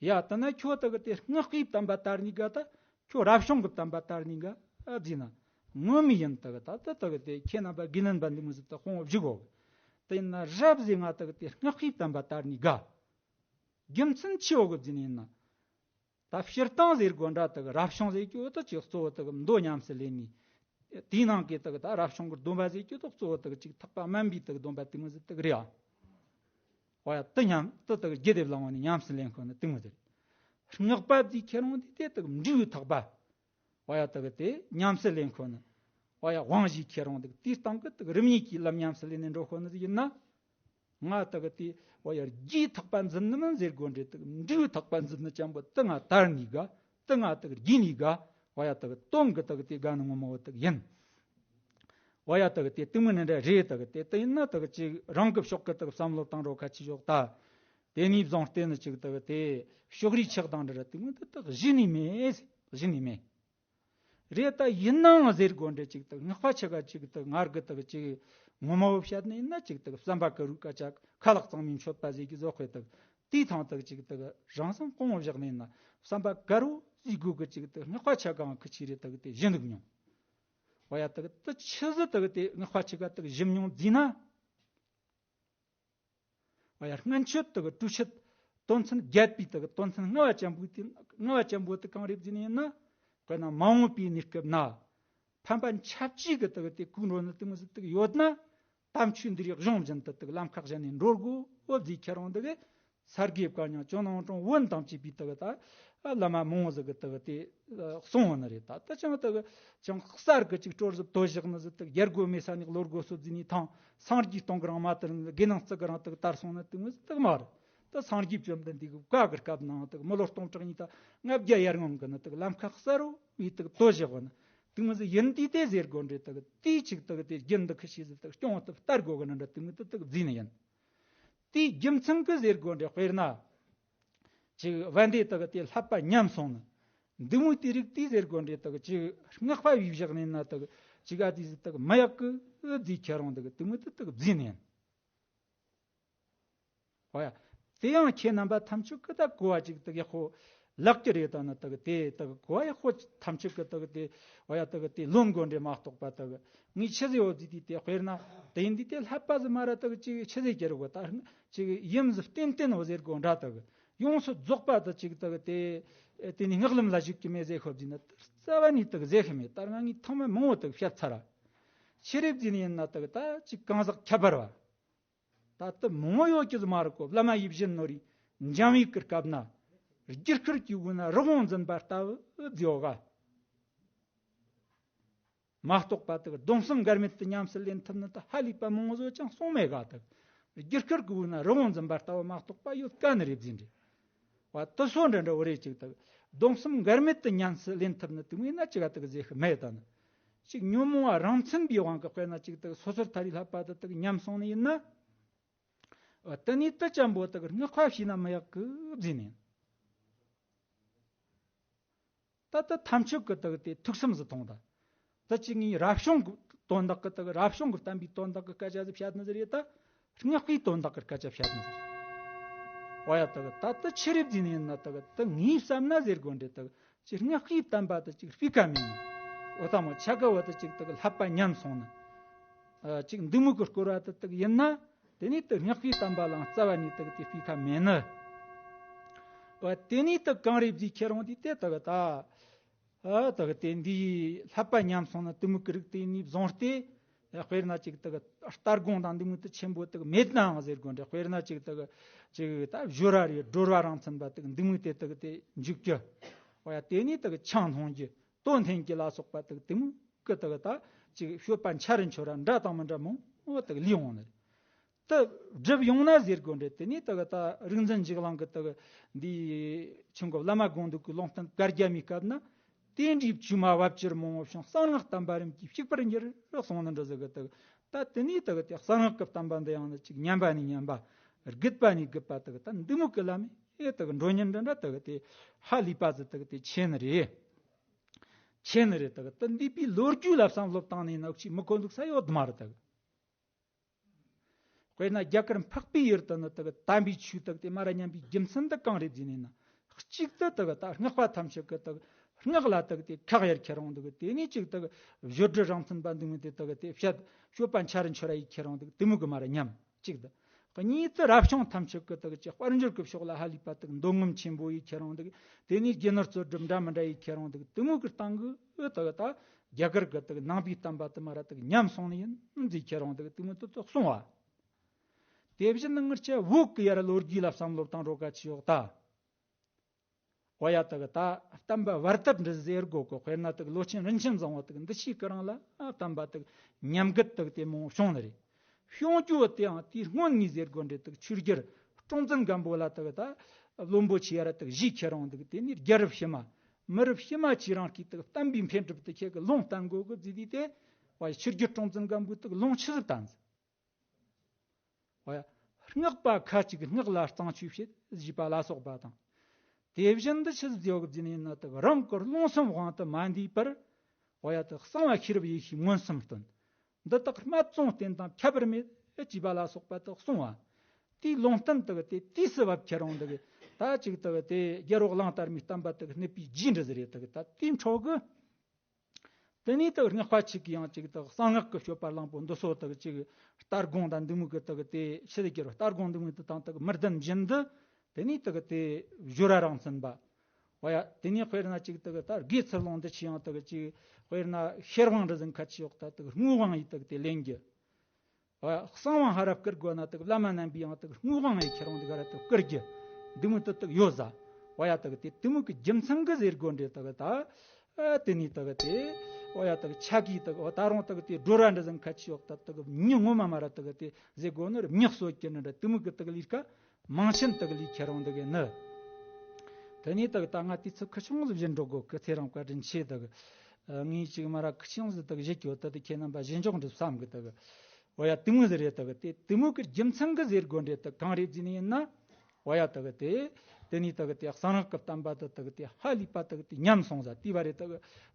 ཡ། དེ་ན་ཁྱོད་དག་དེ་སྔགས་པའི་བསྟན་པ་དར་ནི་ག་ད་ཁྱོད་རབ་བྱུང་གི་བསྟན་པ་དར་ནི་ག་ཨ་ཟེར་ན། ངོ་མ་ཡིན་དག་ད་ད་དག་དེ་ཁྱེད་རྣམ་པ་དགེ་འདུན་པ་འདི་མོ་ཟིག་ད་དཔུང་བོ་བཞུགས་འོ། དེ་ཡིན་ན་རབ་ཟེར་ང་དག་དེ་སྔགས་པའི་བསྟན་པ་དར་ནི་ག་རྒྱུ་མཚན་ཆི་ཡོད་གི་ཟེར་ནས་ཡིན་ན། ད་སྤྱིར་བཏང་ཟེར་དགོས་འདྲ་དག་རབ་བྱུང་ཟེར་རྒྱུ་དེ་ཅིག་གཙོ་བོ་དག་མདོ་ཉམས་སུ་ལེན་ནི། དེའི་ནང་གི་དག་ད་རབ་བྱུང་གི་སྡོམ་པ་ཟེར་རྒྱུ་དེ་གཙོ་བོ་དག་ཅིག་ཐེག་པ་དམན་པའི་དག་སྡོམ་པ་དེ་མོ་ཟིག་དག་རེད་ཨ། འོ་ཡ། དེ་ཉམས་དེ་དག་རྒྱུད་སྡེ་བླང་བ་ནས་ཉམས་སུ་ལེན་ཁོ་ནི་དེ་མོ་ཟིག་རེད། སྔགས་པ་ཟིག་ཁྱེར་འོང་དེ་དེ་དག་འབྲས་བུའི་ཐེག་པ། འོ་ཡ། དག་དེ་ཉམས་སུ་ལེན་ཁོ་ནི། འོ་ཡ། དབང་ཞིག་ཁྱེར་འོང་དག་དེའི་སྟེང་གི་དག་རིམ་གཉིས་ཀྱི་ལམ་ཉམས་སུ་ལེན་ནས་འགྲོ་ཁོ་ནི་ཟིག་ཡིན་ན། ང་དག་དེ་འོ་ཡ། རྒྱུའི་ཐེག་པ་འཛིན་ནི་མིན་ཟེར་དགོས་འདྲ། དག་འབྲས་བུའི་ཐེག་པ་འཛིན་ནི་ཅན་པོ་དེ་ང་དར་ནི་ག་དེ་ང་དག་རྒྱས་ནི་ག་འོ་ཡ། དག་དོན་གི་དག་དེ་དགའ་ནི་ངོ་མ་བོ་དག་ཡིན། འོ་ཡ། དག་དེ་དེ་མོ་ནི་འདྲ་རེད། དག་དེ་དེ་ཡིན་ན་དག་ཅིག་རང་གི་ཕྱོགས་གི་དག་བསམ་བློ་བཏང་རོགས་ཁ་ཆེ་ཞོག་ད། དེ་ནས་བཟུང་སྟེ་ནི་ཅིག་དག་དེ་ཕྱོགས་རིས་ཆགས་སྡང་འདྲ་ར་དེ་མོ་དེ་དག་གཞི་ནས་མེད། གཞི་ནས་མེད། རེད། ད་ཡིན་ནའང་ཟེར་དགོས་འདྲ་ཅིག་དག་སྔགས་པ་ཆ་ག་ཅིག་དག་ངར་གི་དག་ཅིག་ངོ་མ་བོ་བཤད་ནི་ཡིན་ན་ཅིག་དག་བསམ་པ་ཀུ་རུ་སྐད་ཆ་ཁ་ལག་གཙང་མའི་མཆོད་པ་ཟེར་གི་བཟོ་དཔེ་དག་དེའི་ཐང་དག་ཅིག་དག་རང་སེམས་གོང་བཞག་ནི་ཡིན་ན་བསམ་པ་ཀུ་རུ་ཟིག་དགོས་གི་ཅིག་དག་སྔགས་པ་ཆ་གའང་ཁི་ཆི་རེད་དག་དེ་གཞི་འདུག་མྱོང་། བ་ཡ་དག་དེ་ཆི་ཟི་དག་དེ་སྔགས་པ་ཆ་ག་དག་གཞི་མྱོང་བརྫིས་ན། ཨ་ཡ་སྔན་ཆད་དག་གྲུ་ཆད་དོན་ཚན་བརྒྱད་པའི་དག་དོན་ཚན་ལྔ་བ་ཅན་པོ་དེ་ལྔ་བ་ཅན་པོ་དེ་གང་རེད་བརྫིས་ནས་ཡིན་ན། དཔེར་ན་མ་འོངས་པའི་གནས་སྐབས་ན། ཕན་པ་ཁྱབ་ཆེ་གི་དག་དེ་ཁུག་འགྲོ་ནི་དེ་མོ་ཟིག་དག་ཡོད་ན། དམ་ཆོས་འདི་རིགས་གཞུང་བཞིན་དུ་དག་ལམ་ཁ་གཞན་ནས་འགྲོ་དགོས་འོ་བརྫིས་ཁྱེར་འོང་དག་གི་ས་དགེ་བཀའ་རྙིང་ཇོ་ནང་དྲུང་བོན་དང་བཅས་པའི་དག་ད། བླ་མ་མང་བོ་ཟིག་གི་དག་དེ་གསུང་བ་ནི་རེད། ད་ད་ཅང་དག་ཅང་གསར་གི་ཅིག་སྲོལ་ཟིག་བཏོད་བཞག་ནི་ཟིག་དག་རྒྱལ་སྒོ་མེད་ས་ནས་བློ་སྒོ་སོབ་བརྫིས་ནས་ཐང་སངས་རྒྱས་སྟོང་གི་རང་མ་དར་ནི་དགེ་སྣང་རྩི་གི་རང་དག་དར་སོང་ནི་དེ་མོ་ཟིག་དག་མ་རེད། ད་སངས་རྒྱས་བཅོམ་ལྡན་འདས་ཀྱི་བཀའ་གི་སྐབས་ནང་དག་མི་ལོ་སྟོང་ཕྲག་གཉིས་དང་ལྔ་བརྒྱ་ཡར་སྔོན་གི་ནི་དག་ལམ་ཁ་གསར་བོ་བའི་དག་བཏོད་བཞག་བ་ནི་དེ་མོ་ཟིག་ཡིན་དུས་དེ་ཟེར་དགོས་འདྲ་དག་དེའི་ཅིག་དག་དེ་རྒྱུན་འདི་ཁི་ཤེས་ཟིག་དག་སྐྱོང་བ་དག་ལྟར་དགོས་གི་ནི་འདྲ་དེ་མོ་དེ་དག་བརྫིས་ནི་ཡིན། དེའི་རྒྱུ་མཚན་གི་ཟེར་དགོས་འདྲ་དཔེར་ན། ཅིག་བན་དེ་དག་དེ་བསླབ་པ་ཉམས་སོང་ན། འདི་མོ་དེ་རིགས་དེ་ཟེར་དགོས་འདྲ་དག་ཅིག་སྔགས་པ་བའི་བཞག་ནས་ན་དག་ཅིག་ཨ་དེ་ཟིག་དག་མི་ཡག་གི་བརྫིས་ཁྱེར་འོང་དག་དེ་མོ་དེ་དག་བརྫིས་ནས། ཨོ་ཡ། དེ་ཡང་ཁྱེད་རྣམ་པ་ཐམས་ཅད་ཀི་ད་གོ་བ་ཅིག་དག་ཡག་པོ་ལག་གི་རེད། ད་ནི་དག་དེ་དག་གོ་བ་ཡག་པོ་ཐམས་ཅད་ཀི་དག་དེ་ཨོ་ཡ་དག་དེ་ལོན་དགོས་འདྲ་མ་གཏོགས་པ་དག་ངས་ཆི་ཟེར་འོ་ཟིག་དེ་དེ་དཔེར་ན་དེ་ཡིན་དུས་དེ་བསླབ་པ་ཟིག་མ་ར་དག་ཅིག་ཆི་ཟེར་གྱི་རེད་གོ། ད་ཅིག་ཡིན་ཟིག་བརྟན་བརྟན་འོ་ཟེར་དགོས་འདྲ་དག་ཡོངས་སུ་རྫོགས་པ་དག་ཅིག་དག་དེ་དེ་ནི་སྔགས་ལམ་ལ་ཞུགས་ཀྱི་མེད་ཟེར་ཤོབ་ཟིག་ན་རྩ་བ་ནས་དག་ཟེར་ཤི་མེད། ད་ང་ངས་ཐེངས་མ་མང་བོ་དག་བཤད་ཚར་ར། ཆི་རེད་ཟིག་ནི་ཡིན་ན་དག་ད་ཅིག་གང་ཟག་ཁྱད་པར་བ། ད་ལྟ་མང་ཡོད་ཀྱི་མ་རེད་གོ། བླ་མ་ཡིད་བཞིན་ནོར་བུའི་འཇམ་བའི་སྐུ་སྐབས་ན། རྒྱུ་སྐར་གྱི་དབུས་ན་རི་བོང་འཛིན་པ་ལྟ་བུ་མཛེས་ག། མ་གཏོགས་པ་དག་སྡོམ་གསུམ་འགལ་མེད་དུ་ཉམས་སུ་ལེན་ཐུབ་ནི་ད་ཧ་ལས་པ་མང་བོ་ཅང་གསུངས་མེད་ག། དག་རྒྱུ་སྐར་གྱི་དབུས་ན་རི་བོང་འཛིན་པ་ལྟ་བུ་མ་གཏོགས་པ་ཡོད་ག་ནི་རེད་ཟིན་རེད། བ་དུ་སོ་འདྲ་འདྲ་བོ་རེ་ཅིག་དག་སྡོམ་གསུམ་འགལ་མེད་དུ་ཉམས་སུ་ལེན་ཐུབ་ནི་དེ་མིན་ན་ཅི་ག་དག་ཟེར་ཤི་མེད་ད་ནི། ཅིག་ཉོན་མོངས་པ་རང་མཚན་པའི་དབང་གིས་དཔེར་ན་ཅིག་དག་སོ་སོར་ཐར་བའི་བསླབ་པ་དེ་དག་ཉམས་སོང་ནི་ཡིན་ན། བ་དེ་ནས་དུ་ཅམ་པོ་དག་སྔགས་པ་བྱས་ན་མི་ཡག་གི་བཟེས་ནས། ད་ལྟ་ཐམས་ཅད་ཀྱི་དག་དེ་ཐུགས་བསམ་ཟིག་ཐོངས་ད། ད་ཅི་ངས་རབ་བྱུང་གི་དོན་དག་གི་དག་རབ་བྱུང་གི་བསྟན་པའི་དོན་དག་གི་སྐད་ཆ་ཟིག་བཤད་ནི་ཟིག་རེད་ད། སྔགས་པའི་དོན་དག་གི་སྐད་ཆ་བཤད་ནི་ཟིག་རེད། ཨོ་ཡ་དག་ད་ལྟ་ཆི་རེད་ཟིན་ཡིན་ན་དག་ད་ངས་བསམ་ན་ཟེར་དགོས་འདྲ་དག་ཅི་སྔགས་པའི་བསྟན་པ་དེ་ཅིག་སྤུས་ཀ་མེད་ནི། ཨོ་ད་མོ་ཆ་ག་བ་དེ་ཅིག་དག་བསླབ་པ་ཉམས་སོང་ནི། ཨ་ཅིག་འདི་མོ་གི་སྐོར་བ་དེ་དག་ཡིན་ན། དེ་ནས་དུ་སྔགས་པའི་བསྟན་པ་ལའང་རྩ་བ་ནས་དག་དེ་སྤུས་ཀ་མེད་ནི། བ་དེ་ནས་དུ་གང་རེད་བཟེས་ཁྱེར་འོང་དུས་དེ་དག་ད། ཨ་དག་དེ་འདིའི་བསླབ་པ་ཉམས་སོང་ན་དུ་མུ་གི་རིགས་དེ་ནས་བཟུང་སྟེ། དཔེར་ན་ཅིག་དག་ལྟ་དགོངས་དང་འདི་མོ་དུ་ཆེན་པོ་དག་མེད་ནའང་ཟེར་དགོས་འདྲ། དཔེར་ན་ཅིག་དག་ཅིག་ད་སྦྱོར་བ་རེད། སྒྲོལ་བ་རང་མཚན་པ་དག་འདི་མོ་དེ་དག་དེ་འཇུག་རྒྱུ། བ་ཡ་དེ་ནས་དག་ཆང་འཐུང་རྒྱུ། དོན་འཐེན་གྱི་ལ་སོགས་པ་དག་དེ་མོ་གི་དག་ད་ཅིག་སྤྱོད་པ་འཆར་འཆོར་ར་འདྲ་དང་མི་འདྲ་མང་བོ་དག་ལུས་འོང་ནི་རེད། དུ་སྒྲུབ་ཡོང་ན་ཟེར་དགོས་འདྲ། དེ་ནས་དག་ད་རིག་འཛིན་འཇིགས་གླིང་གི་དག་འདི་ཆུང་གི་བླ་མ་དགོངས་འདུག་གི་ལུང་བསྟན་བཀའ་རྒྱ་མའི་སྐབས་ན། དེ་འདྲའི་བཅོས་མ་བབ་ཅོལ་མང་བོ་བྱུང་། གསང་སྔགས་བསྟན་པ་རིམ་གྱིས་བཤིག་པར་འགྱུར་གསུངས་ནི་འདྲ་ཟིག་གི་དག་ད་དེ་ནས་དག་དེ་གསང་སྔགས་ཀྱི་བསྟན་པ་འདི་ཡང་ནི་ཅིག་ཉམས་པ་ནས་ཉམས་པ། རྒུད་པ་ནས་རྒུད་པ་དག་ད་འདི་མོ་གི་ལམ་ཨེ་དག་འགྲོ་ཉེན་འདྲ་འདྲ་དག་དེ་ཧ་ལས་པ་ཟིག་དག་དེ་ཆེ་ནི་རེད། ཆེ་ནི་རེད། དག་ད་འདས་པའི་ལོ་རྒྱུས་ལ་བསམ་བློ་བཏང་ནས་ནག་ཆུའི་མི་གོ་འདུག་ས་ཡོད་མ་རེད་དག་དཔེར་ན་རྒྱ་གར་འཕགས་པའི་ཡུལ་དུ་ནི་དག་དམ་པའི་ཆོས་དག་དེ་མ་ར་ཉམས་པའི་རྒྱུ་མཚན་དག་གང་རེད་ཟེར་ནས་ན། གཅིག་ཏུ་དག་ད་སྔགས་པ་ཐམས་ཅད་ཀྱི་དག་སྔགས་ལ་དག་དེ་ཁག་ཡར་ཁྱེར་འོང་འདུག་དེ་ནས་གཅིག་དག་སྦྱོར་སྒྲོལ་རང་མཚན་པ་འདུག་མི་དེ་དག་དེ་བཤད་སྤྱོད་པ་འཆར་འཆོར་ཡི་ཁྱེར་འོང་འདུག་དེ་མོ་གི་མ་ར་ཉམས་གཅིག་ཏུ། གཉིས་དུ་རབ་བྱུང་ཐམས་ཅད་ཀྱི་དག་ཅི་དཔལ་འབྱོར་གྱི་ཕྱོགས་ལ་ཧ་ལས་པ་དག་འདོད་རྔམ་ཆེན་པོ་ཡི་ཁྱེར་འོང་འདུག་དེ་ནས་རྒྱུ་ནོར་རྩོལ་སྒྲུབ་འདྲ་མི་འདྲ་ཡི་ཁྱེར་འོང་འདུག་དེ་མོ་གི་སྟེང་གི་དག་ད། རྒྱ་གར་གི་དག་ནང་པའི་བསྟན་པ་དུ་མ་ར་དག་ཉམས་སོང་ནི་ཡིན་ཟེར་ཁྱེར་འོང་དག་དེ་མོ་དུ་དུ་གསུང་བ། དེ་བཞིན་ངར་ཆ་བོད་ཀྱི་ཡར་ལོ་རྒྱུས་ལ་བསམ་བློ་བཏང་རོགས་ག་ཆི་ཡོག་ད། ཨོ་ཡ་དག་ད་བསྟན་པ་བར་ཐབས་འདྲི་ཟེར་དགོས་གོ། དཔེར་ན་དག་ལོ་ཆེན་རིན་ཆེན་བཟང་བོ་དག་འདི་ཕྱིའི་སྐུ་རིང་ལ་བསྟན་པ་དག་ཉམས་རྒུད་དག་དེ་མོ་བྱུང་ནི་རེད། བྱུང་རྒྱུ་དེའང་དེའི་སྔོན་ངས་ཟེར་དགོས་འདྲ་དག་ཆོས་རྒྱལ་སྲོང་བཙན་སྒམ་པོ་ལ་དག་ད་བློན་པོ་ཆེ་ཡ་ར་དག་བཞེས་ཁྱེར་འོང་འདུག་དེ་ནས་རྒྱལ་རབས་ཕྱི་མ། མི་རབས་ཕྱི་མ་ཆེ་རང་གིས་དག་བསྟན་པའི་འཕེལ་འགྲིབ་དུ་ཁྱེད་ཀྱི་ལུང་བསྟན་དགོས་གི་བརྫིས་དུས་དེ། བ་ཆོས་རྒྱལ་སྲོང་བཙན་སྒམ་པོས་དག་ལུང་ཆི་ཟིག་བསྟན་ཟིག་བ་ཡ། སྔགས་པ་ཁ་ཅིག་སྔགས་ལ་གཙང་ཆོས་བྱེད་ཞེས་པ་ལ་སོགས་པ་དང་། དེ་བཞིན་དུ་ཆི་ཟིག་བརྫིས་ན་དག་རང་གི་རླུང་སེམས་དབང་དུ་མ་འདུས་པར། འོ་ཡ་དག་གསང་བ་ཤེས་རབ་ཡེ་ཤེས་མངོན་སུམ་སྟོན། འདི་དག་སྨད་འཚོང་རྟེན་དང་ཁྱད་པར་མེད་ཅེས་པ་ལ་སོགས་པ་དག་གསུང་བ། དེའི་ལུང་བསྟན་དག་དེ་དུས་སུ་བབ་ཁྱེར་འོང་དག་ད་ཅིག་དག་དེ་རྒྱལ་བ་གླང་དར་མའི་བསྟན་པ་དག་སྣུབ་པའི་རྗེས་འབྲི་ཟེར་རེད་དག་ད་དེའི་འཕྲོ་གི། དེ་ནས་དག་སྔགས་པ་ཆིག་གིས་ཡང་ཅིག་དག་གསང་སྔགས་ཀྱི་སྤྱོད་པ་གླང་པོ་འདི་ཚོ་དག་ཅིག་ལྟ་དགོངས་དང་འདི་མོ་གི་དག་དེ་ཕྱི་དགེ་རུ་ལྟ་དགོངས་འདི་མོ་དེ་དང་དག་མི་ལྡན་བཞིན་དུ། དེ་ནས་དག་དེ་སྦྱོར་བ་རང་མཚན་པ། འོ་ཡ། དེ་ནས་དཔེར་ན་ཅིག་དག་ད་དགེ་ཚུལ་སློང་འདི་ཆེ་ཡང་དག་ཅིག་དཔེར་ན་ཤེར་དབང་འདྲ་ཟིན་ཁ་ཆེ་ཡོག་ད་དག་དངོས་དབང་ཡི་དག་དེ་ལེན་རྒྱུ། འོ་ཡ། གསང་དབང་ཧ་ར་བསྐུར་དགོས་ན་དག་བླ་མ་རྣམ་པས་ཡང་དག་དངོས་དབང་ཡི་ཁྱེར་འོང་དག་ཧ་ར་དག་བསྐུར་རྒྱུ། འདི་མོ་དག་དག་ཡོད་ཟ། འོ་ཡ། དག་དེ་དེ་མོ་གི་རྒྱུ་མཚན་གི་ཟེར་དགོས་འདྲེ་དག་ད། ཨ་དེ་ནས་དག་དེ། འོ་ཡ། དག་ཆ་གིས་དག་འོ་ད་རུང་དག་དེ་སྒྲོ་ར་འདྲ་ཟིན་ཁ་ཆེ་ཡོག་ད་དག་མྱི་ངོ་མ་མ་ར་དག་དེ་ཟེར་དགོས་ནོ་ར་མྱི་གསོད་རྒྱུ་ནི་འདྲ་དེ་མོ་གི་དག་ལས་ཀ་མང་ཆེན་དག་ལས་ཁྱེར་འོང་དག་ནི། དེ་ནས་དག་ད་ང་དུས་ཚོད་ཁ་ཆུང་ཟིག་བཞིན་འགྲོ་དགོས་གི་ཚེ་རིང་བཀའ་དྲིན་ཆེ་དག་ངས་ཅིག་མ་ར་ཁ་ཆུང་ཟིག་དག་བཞེས་ཀྱི་ཡོད་ད་དེ་ཁྱེད་རྣམ་པ་བཞེས་འཇོག་འགྲུབ་བསམ་གི་དག་འོ་ཡ། དེ་མོ་ཟིག་རེད་དག་དེ་དེ་མོ་གི་རྒྱུ་མཚན་གི་ཟེར་དགོས་འདྲེ་དག་གང་རེད་ཟེར་ནི་ཡིན་ན། འོ་ཡ། དག་དེ། དེ་ནས་དག་དེ་གསང་སྔགས་ཀྱི་བསྟན་པ་དེ་དག་དེ་ཧ་ལས་པ་དག་དེ་ཉམས་སོང་ཟ་དེ་བ་རེད་དག་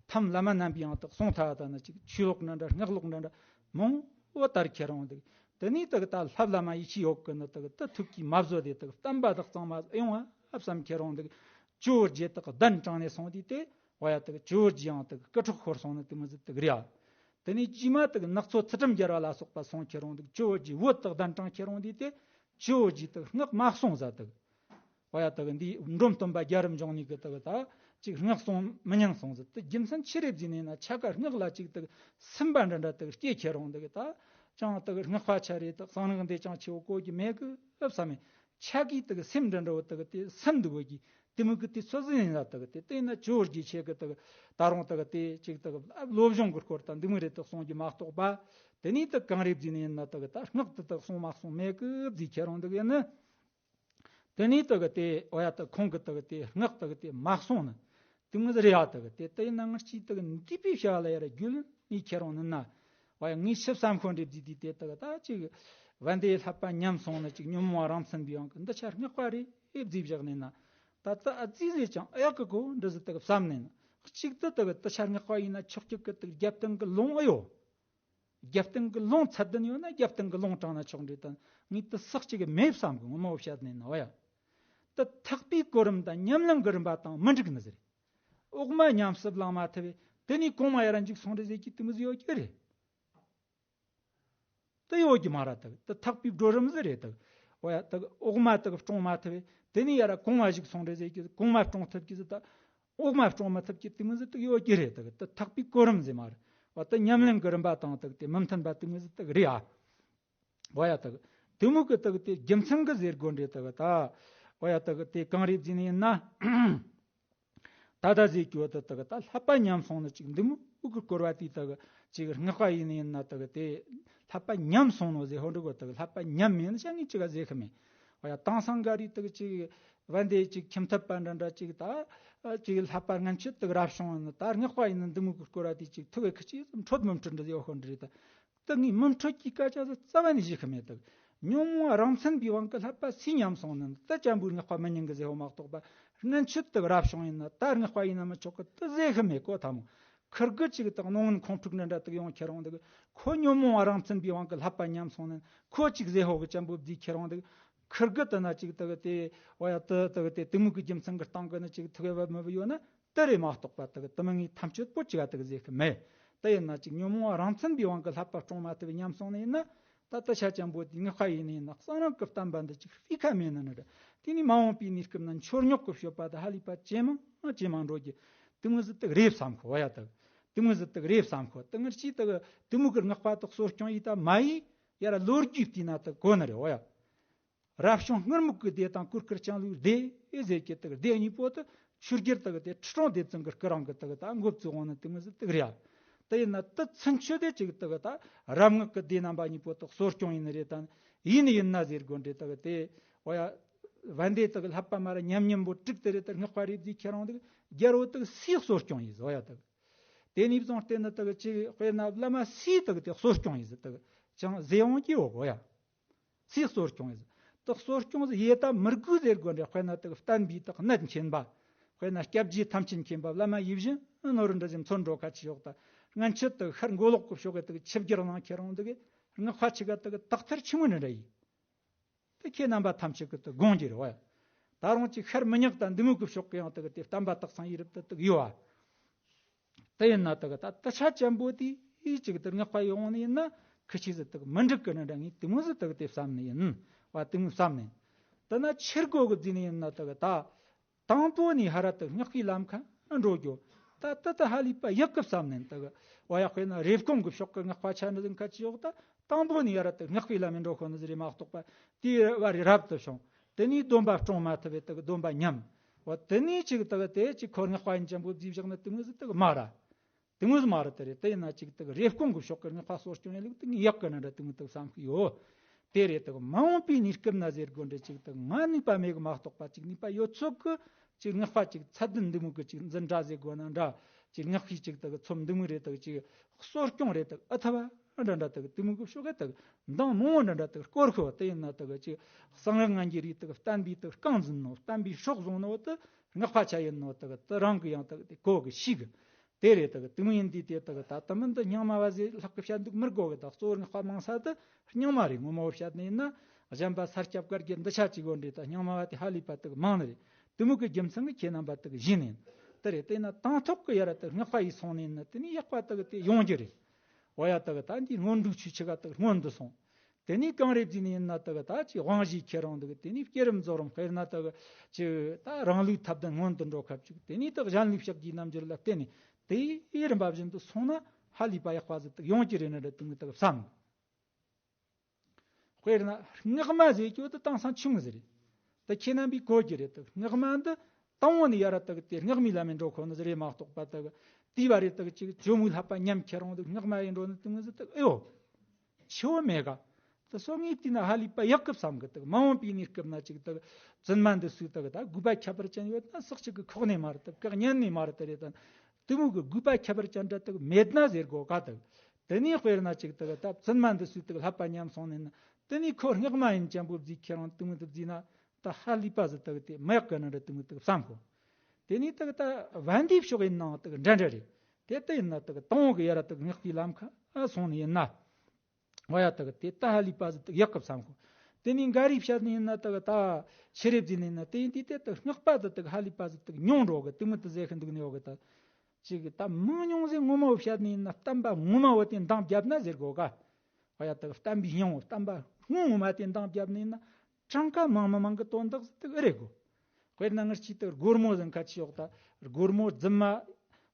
ཐམ་བླ་མ་རྣམ་པས་ཡང་དག་གསུང་ཐལ་ད་ནི་ཅིག་ཆོས་ལོག་འདྲ་འདྲ་སྔགས་ལོག་འདྲ་འདྲ་མང་བོ་དར་ཁྱེར་འོང་དག་དེ་ནས་དག་ད་ལྷ་བླ་མ་ཡིད་ཆེས་ཡོད་གི་ནི་དག་དེ་ཐུགས་ཀྱིས་མ་བཟོད་དེ་དག་བསྟན་པ་དག་གཙང་མ་ཡོང་ཨ་བསམ་ཁྱེར་འོང་དག་ཇོ་བོ་རྗེ་དག་གདན་དྲངས་ནས་སོང་དུས་དེ། འོ་ཡ། དག་ཇོ་བོ་རྗེ་ཡང་དག་སྐུ་འཕྲོག་ཤོར་སོང་ནི་དེ་མོ་ཟིག་དག་རེད་ཨ། དེ་ནས་རྗེས་མ་དག་ནག་ཚོ་ཚུལ་ཁྲིམས་རྒྱལ་བ་ལ་སོགས་པ་སོང་ཁྱེར་འོང་དག་ཇོ་བོ་རྗེ་བོད་དག་གདན་དྲངས་ཁྱེར་འོང་དུས་དེ། ཇོ་བོ་རྗེ་དག་སྔགས་མ་གསུངས་ཟ་དག་འོ་ཡ། དག་འདི་འབྲོམ་སྟོན་པ་རྒྱལ་རབས་འབྱུང་གནས་ཀྱི་དག་ད་ཅིག་སྔགས་གསུང་མི་ཉན་སོང་ཟིག་དེ་རྒྱུ་མཚན་ཆི་རེད་ཟེར་ནས་ན་ཆ་ག་སྔགས་ལ་ཅིག་དག་སུན་པ་འདྲ་འདྲ་དག་སྐྱེས་ཁྱེར་འོང་དག་ད་ཅང་དག་སྔགས་པ་ཆ་རེད་དག་གསང་སྔགས་འདི་ཅང་ཆེ་བོ་གོ་གི་མེད་གི་ཨབ་བསམ་མེད། ཆ་གིས་དག་སེམས་འདྲ་འདྲ་བོ་དག་དེ་སུན་འདུག་གི་དེ་མོ་གི་དུས་ཚོད་ཟིན་ཡིན་ལ་དག་དེ་དེ་ན་ཇོ་བོ་རྗེ་ཆེ་གི་དག་ད་རུང་དག་དེ་ཅིག་དག་བློ་སྦྱོང་གི་སྐོར་དང་འདི་མོ་རེད་དག་གསུང་གི་མ་གཏོགས་པ། དེ་ནས་དག་གང་རེད་ཟེར་ནས་ཡིན་ན་དག་ད་སྔགས་དེ་དག་གསུང་མ་གསུང་མེད་གི་ཟེར་ཁྱེར་འོང་དག་ཡིན་ནི། དེ་ནས་དག་དེ་འོ་ཡ། དག་ཁོང་གི་དག་དེ་སྔགས་དག་དེ་མ་གསུང་ནི། དེ་མོ་ཟིག་རེད་ཡ། དག་དེ་དེ་ཡིན་ན་ང་ཅིག་དག་འདས་པའི་བྱ་བ་ལ་ཡར་རྒྱུས་ལོན་ནས་ཁྱེར་འོང་ནི་ན། འོ་ཡ། ངས་ཆི་བསམ་ཁོ་འདྲེ་བརྫིས་དུས་དེ་དག་ད་ཅིག་བན་དེ་བསླབ་པ་ཉམས་སོང་ནི་ཅིག་ཉོན་མོངས་རང་མཚན་པའི་དབང་གིས་འདི་ཆ་སྔགས་པ་རེད་བརྫིས་བཞག་ནས་ན། ད་ད་ཨ་ཙི་ཟེར་ཀྱང་ཨ་ཡག་གི་གོ་འདྲ་ཟིག་དག་བསམ་ནས་ན། གཅིག་ཏུ་དག་དེ་ཆ་སྔགས་པ་ཡིན་ན་ཆོག་རྒྱུ་གི་དག་རྒྱབ་རྟེན་གི་ལུང་ཨེ་ཡོད། རྒྱབ་རྟེན་གི་ལུང་ཚད་ལྡན་ཡོད་ན་རྒྱབ་རྟེན་གི་ལུང་དྲངས་ན་ཆོག་འདྲེ་དང་ངས་དེ་སག་ཅིག་གི་མེད་བསམ་གི་ངོ་མ་བཤད་ནས་ན་བ་ཡ། དེ་ཐེག་པའི་གོ་རིམ་དང་ཉམས་ལེན་གི་རིམ་པ་དང་མི་འགྲིག་ནི་ཟེར། འོག་མ་ཉམས་སུ་བླང་མ་ཐུབ་པས་དེ་ནས་གོང་མ་ཡར་འཇུག་སོང་འདྲེ་ཟེར་གྱི་དེ་མོ་ཟིག་ཡོད་ཀྱི་རེད། དེ་ཡོད་ཀྱི་མ་རེད་དག་དེ་ཐེག་པའི་གོ་རིམ་ཟིག་རེད་དག་འོ་ཡ། དག་འོག་མ་དག་སྐྱོང་མ་ཐུབ་པས་དེ་ནས་ཡར་གོང་མ་ཞིག་སོང་འདྲེ་ཟེར་གྱི་གོང་མ་སྐྱོང་ཐུབ་ཀྱི་ཟིག་ད། འོག་མ་སྐྱོང་མ་ཐུབ་ཀྱི་དེ་མོ་ཟིག་དག་ཡོད་ཀྱི་རེད་དག་དེ་ཐེག་པའི་གོ་རིམ་ཟེར་མ་རེད། འོ་དེ་ཉམས་ལེན་གི་རིམ་པ་དང་དག་དེ་མི་མཐུན་པ་དེ་མོ་ཟིག་དག་རེད་ཨ། འོ་ཡ། དག་དེ་མོ་གི་དག་དེ་རྒྱུ་མཚན་གི་ཟེར་དགོས་འདྲེ་དག་ད། འོ་ཡ། དག་དེ་གང་རེད་ཟེར་ནི་ཡིན་ན། ད་ད་ཟེར་གྱི་བ་དེ་དག་ད་བསླབ་པ་ཉམས་སོང་ནི་ཅིག་འདི་མོ་གི་སྐོར་བ་དེ་དག་ཅིག་སྔགས་པ་ཡིན་ནི་ཡིན་ན་དག་དེ་བསླབ་པ་ཉམས་སོང་ནོ་ཟེར་ཧོ་འདྲི་གོ་དག་བསླབ་པ་ཉམས་མེད་ན་ཤ་ངས་ཅིག་ག་ཟེར་གི་མེད། འོ་ཡ། དེང་སང་ག་རེ་དག་ཅིག་བན་དེ་ཅིག་ཁྱིམ་ཐབ་པ་འདྲ་འདྲ་ཅིག་ད་ཅིག་བསླབ་པ་སྔན་ཆད་དག་རབ་བྱུང་ཡིན་ན་ད་སྔགས་པ་ཡིན་ན་འདི་མོ་གི་སྐོར་བ་དེ་ཅིག་ཐུག་གི་ཁི་ཅིག་འཕྲོད་མི་འཕྲོད་འདྲ་ཡོད་ཧོ་འདྲི་ད། ད་ངས་མི་འཕྲོད་ཀྱི་སྐད་ཆ་ཟིག་རྩ་བ་ནས་བཤད་གི་མེད་དག་ཉོན་མོངས་རང་མཚན་པའི་དབང་གིས་བསླབ་པ་སུས་ཉམས་སོང་ནི་ད་ཅན་པོའི་སྔགས་པ་མི་ཉན་གི་ཟེར་ཧོ་མ་གཏོགས་པ། སྔན་ཆད་དག་རབ་བྱུང་ཡིན་ན་ད་སྔགས་པ་ཡིན་ན་མི་ཆོག་གི་དེ་ཟེར་གི་མེད་གོ་ཐ་མོ། ཁུར་གི་ཅིག་དག་སྣང་བརྙན་ཁོང་ཁྲུག་འདྲ་འདྲ་དག་ཡོང་ཁྱེར་འོང་དག་ཁོ་ཉོན་མོངས་རང་མཚན་པའི་དབང་གིས་བསླབ་པ་ཉམས་སོང་ནི་ཁོ་ཅིག་ཟེར་ཧོ་གི་ཅན་པོ་བརྫིས་ཁྱེར་འོང་དག་ཁུར་གི་དེ་ན་ཅིག་དག་དེ་འོ་ཡ་དེ་དག་དེ་དེ་མོ་གི་རྒྱུ་མཚན་གི་སྟེང་གི་ནི་ཅིག་ཐུག་ཡ་བ་མི་བུ་ཡོད་ན། དེ་རེད་མ་གཏོགས་པ་དག་དེ་མིན་ངས་ཐམས་ཅད་པོ་ཅིག་ག་དག་ཟེར་གི་མེད། དེ་ཡིན་ན་ཅིག་ཉོན་མོངས་རང་མཚན་པའི་དབང་གིས་བསླབ་པ་སྐྱོང་མ་ཐུབ་པའི་ཉམས་སོང་ནི་ཡིན་ན། ད་དེ་ཆ་ཅན་པོ་དེ་སྔགས་པ་ཡིན་ནི་ཡིན་ན་གསང་རང་གི་བསྟན་པ་འདི་ཅིག་སྤུས་ཁ་མེད་ནི་ནི་རེད། དེ་ནས་མ་འོངས་པའི་གནས་སྐབས་ན་འཆོལ་ཉོག་གི་སྤྱོད་པ་དེ་ཧ་ལས་པ་ཇེ་མང་ཇེ་མང་འགྲོ་རྒྱུ། དེ་མོ་ཟིག་དག་རེད་བསམ་ཁོ་བ་ཡ་དག་དེ་མོ་ཟིག་དག་རེད་བསམ་ཁོ་དེ་ངར་ཅིག་དག་དེ་མོ་གི་སྔགས་པ་དག་གསོ་སྐྱོང་ཡིས་ད་མ་ཡིས་ཡར་ལོ་རྒྱུས་བལྟས་ན་དག་གོ་ནི་རེད་བ་ཡ། རབ་བྱུང་སྔར་མུག་གི་སྡེ་དང་གོས་དཀར་ལྕང་ལོའི་སྡེ་ཟེར་གྱི་དག་སྡེ་གཉིས་པོ་དེ་ཆོས་རྒྱལ་དག་དེ་ཁྲི་སྲོང་ལྡེ་བཙན་གྱི་སྐུ་རིང་གི་དག་ད་འགོ་བཙུགས་འོང་ནི་དེ་མོ་ཟིག་དག་རེད་ཡ། དེ་ཡིན་ན་དེ་ཚུན་ཆད་དེ་ཅིག་དག་ད་རབ་སྔགས་ཀྱི་སྡེ་རྣམ་པ་གཉིས་པོ་དག་གསོ་སྐྱོང་ཡིན་ནི་རེད་དང་ཡིན་ནི་ཡིན་ན་ཟེར་དགོས་འདྲེ་དག་དེ་འོ་ཡ། བན་དེ་དག་བསླབ་པ་མ་ར་ཉམས་ཉམས་པོ་དྲུག་དེ་རེད་དེ་སྔགས་པ་རེད་ཟེར་ཁྱེར་འོང་དག་རྒྱལ་བོ་དག་སུས་གསོ་སྐྱོང་ཡིན་ཟེར་འོ་ཡ་དག་དེ་ནས་བཟུང་སྟེ་ནི་དག་ཅིག་དཔེར་ན་བླ་མ་སུས་དག་དེ་གསོ་སྐྱོང་ཡིན་ཟེར་དག་ཅང་ཟེར་འོང་གི་ཡོད་གོ་ཡ། སུས་གསོ་སྐྱོང་ཡིན་ཟེར། དག་གསོ་སྐྱོང་ཟེར་ཡེ་ད་མི་དགོས་ཟེར་དགོས་འདྲ། དཔེར་ན་དག་བསྟན་པའི་དག་གནད་མཁྱེན་པ། དཔེར་ན་སྐྱབས་རྗེ་ཐམས་ཅད་མཁྱེན་པ་བླ་མ་ཡིད་བཞིན་ནོར་བུ་འདྲ་ཞིག་མཚོན་འགྲོ་ཁ་ཆེ་ཡོག་ད། སྔན་ཆད་དུ་ཤར་མགོ་ལོག་གི་ཕྱོགས་གི་དུ་ཆིབས་བསྒྱུར་གནང་ཁྱེད་རང་འདི་གི་སྔགས་པ་ཆི་ག་དུ་དག་ཐེར་ཆི་མོ་ནི་འདྲ་ཡིན། དེ་ཁྱེད་རྣམ་པ་ཐམས་ཅད་ཀྱི་དུ་དགོངས་ཀྱི་རེད་བ། ད་རུང་ཅིག་ཤར་མི་ཉག་དང་འདི་མོ་གི་ཕྱོགས་གི་ཡང་དུ་གི་དེ་བསྟན་པ་དག་ཚང་ཡི་རབས་དུ་དུ་ཡོད་བ། དེ་ཡིན་ན་དུ་གི་ད་དུ་ཆ་ཅན་པོ་དེ་ཡིས་ཅིག་དུ་སྔགས་པ་ཡོང་ནི་ཡིན་ན་ཁི་ཆི་ཟི་དུ་གི་མི་འགྲིག་གི་ནི་འདྲ། ངས་དུ་མོ་ཟི་དུ་གི་དེ་བསམ་ནི་ཡིན་བ། དུ་མོ་བསམ་ནི་ཡིན། དེ་ན་ཆི་དགོས་གི་བརྫི་ནི་ཡིན་ན་དུ་གི་ད། དང་པོ་ནས་ཧ་ར་དུ་སྔགས་པའི་ལམ་ཁ་འགྲོ་རྒྱུ། ད་ད་ད་ཧ་ལས་པ་ཡག་གི་བསམ་ནས་དུ་གི་བ་ཡག་དཔེར་ན་རེབ་གོང་གི་ཕྱོགས་ཀྱི་སྔགས་པ་ཆ་འདྲ་ཟིན་ཁ་ཅི་ཡོག་ད་དང་པོ་ནས་ཡ་ར་དུ་སྔགས་པའི་ལམ་མི་འགྲོ་ཁོ་ནི་ཟི་རེ་མ་གཏོགས་པ་དེའི་བ་རེ་རབ་ཏུ་བྱུང་། དེ་ནས་སྡོམ་པ་སྲུང་མ་ཐུབ་པའི་དུ་གི་སྡོམ་པ་ཉམས། བ་དེ་ནས་ཅིག་དུ་གི་དེ་ཅིག་ཁོ་སྔགས་པ་ཡིན་ཅན་པོ་བརྫིས་བཞག་ན་དུ་མོ་ཟི་དུ་གི་མ་ར། དེ་ངོས་མ་རེད་དེ་རེད། དེ་ཡིན་ན་ཅིག་དག་རེབ་གོང་གི་ཕྱོགས་ཀྱི་སྔགས་པ་གསོ་སྐྱོང་ཡིན་ལུགས་དེ་ངས་ཡག་གི་ནི་འདྲ་དེ་ངོས་དག་བསམ་གི་ཡོད། དེ་རེད་དག་མ་འོངས་པའི་གནས་སྐབས་ན་ཟེར་དགོས་འདྲ་ཅིག་དག་ང་ནུས་པ་མེད་གི་མ་གཏོགས་པ་ཅིག་ནུས་པ་ཡོད་ཚོད་གི་ཅིག་སྔགས་པ་ཅིག་ཚད་ལྡན་འདི་མོ་གི་ཅིག་འཛིན་གྲྭ་ཟེར་དགོས་ན་འདྲ། ཅིག་སྔགས་པའི་ཅིག་དག་ཚོམས་འདི་མོ་རེད་དག་ཅིག་གསོ་སྐྱོང་རེད་དག་ཨ་ཐ་བ་འདྲ་འདྲ་དག་དེ་མོ་གི་ཕྱོགས་གི་དག་མདང་མང་བོ་འདྲ་འདྲ་དག་སྐོར་ཁོ། དེ་ཡིན་ན་དག་ཅིག་གསང་སྔགས་སྔ་འགྱུར་རེད་དག་བསྟན་པའི་དག་རྐང་འཛིན་ནོ་བསྟན་པའི་སྲོག་བཟུང་ནོ་དག་སྔགས་པ་ཆ་ཡིན་ནོ་དག་དེ་རང་གི་ཡང་དག་དེ་གོ་གི་ཤེས་གི། དེ་རེད་དག་དེ་མོ་ཡིན་དུས་དེ་དག་ད་ལྟ་མི་འདི་རྙིང་མ་བ་ཟེར་ལྷག་གི་བཤད་འདུག་མི་དགོས་གི། དག་གཙོ་བོ་སྔགས་པ་མང་ས་དེ་རྙིང་མ་རེད། ངོ་མ་བོ་བཤད་ནི་ཡིན་ན་གཞན་པ་ས་སྐྱ་བཀའ་བརྒྱད་འདི་ཆ་གཅིག་གོ་འདྲེ་ད་རྙིང་མ་བ་དེ་ཧ་ལས་པ་དག་མང་ནི་རེད། དེ་མོ་གི་རྒྱུ་མཚན་གི་ཁྱེད་རྣམ་པ་དག་གཞི་ནས་དེ་རེད། དེ་ན་དང་ཐོག་གི་ཡ་ར་དག་སྔགས་པ་ཡིས་སོང་ནི་ཡིན་ན་དེ་ནི་ཡག་པ་དག་དེ་ཡོང་རྒྱུ་རེད། འོ་ཡ་དག་ད་འདི་སྔོན་འགྲོ་ཆོས་ཆི་ག་དག་སྔོན་དུ་སོང་། དེ་ནས་གང་རེད་བརྫིས་ནས་ཡིན་ན་དག་ད་ཅིག་དབང་བཞིའི་ཁྱེད་རང་འདུག་དེ་ནས་བསྐྱེད་རིམ་རྫོགས་རིམ་དཔེར་ན་དག་ཅིག་ད་རང་ལུགས་ཐབས་ལྡན་སྔོན་དུ་འགྲོ་ཁབ་ཅིག་དེ་ནས་དག་གཞན་ལུགས་ཕྱག་རྒྱའི་རྣམ་འགྱུར་ལ་བརྟེན་ནས་དེའི་རིམ་པ་བཞིན་དུ་སོང་ན་ཧ་ལས་པ་ཡག་པ་ཟིག་དག་ཡོང་གི་རེད་ན་འདྲ་དུ་མོ་དག་བསམ། དཔེར་ན་སྔགས་མ་ཟེར་རྒྱུ་དེ་དེང་སང་ཆུང་ཟིག་རེད། དེ་ཁྱེད་རྣམ་པས་གོ་རྒྱུ་རེད་དག་སྔགས་མ་འདི་དང་བོ་ནས་ཡ་ར་དག་དེ་སྔགས་མའི་ལམ་མི་འགྲོ་ཁོ་ནི་ཟིག་རེད་མ་གཏོགས་པ་དག་དེའི་བ་རེད་དག་ཅིག་ཇོ་མོའི་བསླབ་པ་ཉམས་ཁྱེར་འོང་དུ་སྔགས་མ་ཡིན་འགྲོ་ནི་དུ་མོ་ཟིག་དག་ཨེ་ཡོད། ཆེ་བོ་མེད་ག། དེ་སོ་ངས་བལྟས་ན་ཧ་ལས་པ་ཡག་གི་བསམ་གི། དག་མ་འོངས་པའི་གནས་སྐབས་ན་ཅིག་དག་བཙུན་མ་འདི་སུས་དག་ད་དགོས་པ་ཁྱད་པར་ཅན་ཡོད་ན་སག་ཅིག་གི་ཁོག་ནས་མ་རེད་དག་བཀག་ཉན་ནས་མ་རེད་དེ་རེད་ད། དེ་མོ་གི་དགོས་པ་ཁྱད་པར་ཅན་འདྲ་དག་མེད་ན་ཟེར་གོ་ག་དག་དེ་ནས་དཔེར་ན་ཅིག་དག་ད་བཙུན་མ་འདི་སུས་དག་བསླབ་པ་ཉམས་སོང་ནས་ན་དེ་ནས་ཁོ་སྔགས་མ་ཡིན་ཅན་པོ་བརྫིས་ཁྱེར་འོང་དུ་མོ་དུ་བརྫིས་ན་ད་ཧ་ལས་པ་ཟིག་དག་དེ་མ་ཡག་གི་ན་འདྲ་དུ་མོ་དག་བསམ་གོ། དེ་ནས་དག་ད་བན་དེའི་ཕྱོགས་ཡིན་ནའང་དག་འདྲ་འདྲ་རེད། དེ་ལྟ་ཡིན་ན་དག་དང་བོ་གི་ཡ་ར་དག་སྔགས་པའི་ལམ་ཁ་སོང་ནས་ཡིན་ན། འོ་ཡ་དག་དེ་ད་ཧ་ལས་པ་ཟིག་དག་ཡག་གི་བསམ་གོ། དེ་ནས་འགའ་རེས་བཤད་ནི་ཡིན་ན་དག་ད་ཆི་རེད་བརྫིས་ནི་ཡིན་ན་དེ་ཡིན་དུས་དེ་དག་སྔགས་པ་དག་དག་ཧ་ལས་པ་ཟིག་དག་ཉུང་འགྲོ་གི་དེ་མོ་དུ་ཟེར་གི་འདུག་ནི་ཡོད་གི་ད། ཅིག་ད་མང་ཉུང་ཟེར་ངོ་མ་བོ་བཤད་ནི་ཡིན་ན་བསྟན་པ་ངོ་མ་བོ་དེ་འདང་བརྒྱབ་ན་ཟེར་གོ་ག། འོ་ཡ་དག་བསྟན་པའི་སྙིང་བོ་བསྟན་པ་སྔོན་ངོ་མ་དེ་འདང་བརྒྱབ་ནི་ཡིན་ན་གྲངས་ཀ་མང་མི་མང་གི་དོན་དག་ཟིག་དག་ཨེ་རེད་གོ། དཔེར་ན་ངར་ཅིག་དག་སྒོར་མོ་ཟིན་ཁ་ཅི་ཡོག་ད་སྒོར་མོ་རྫུན་མ་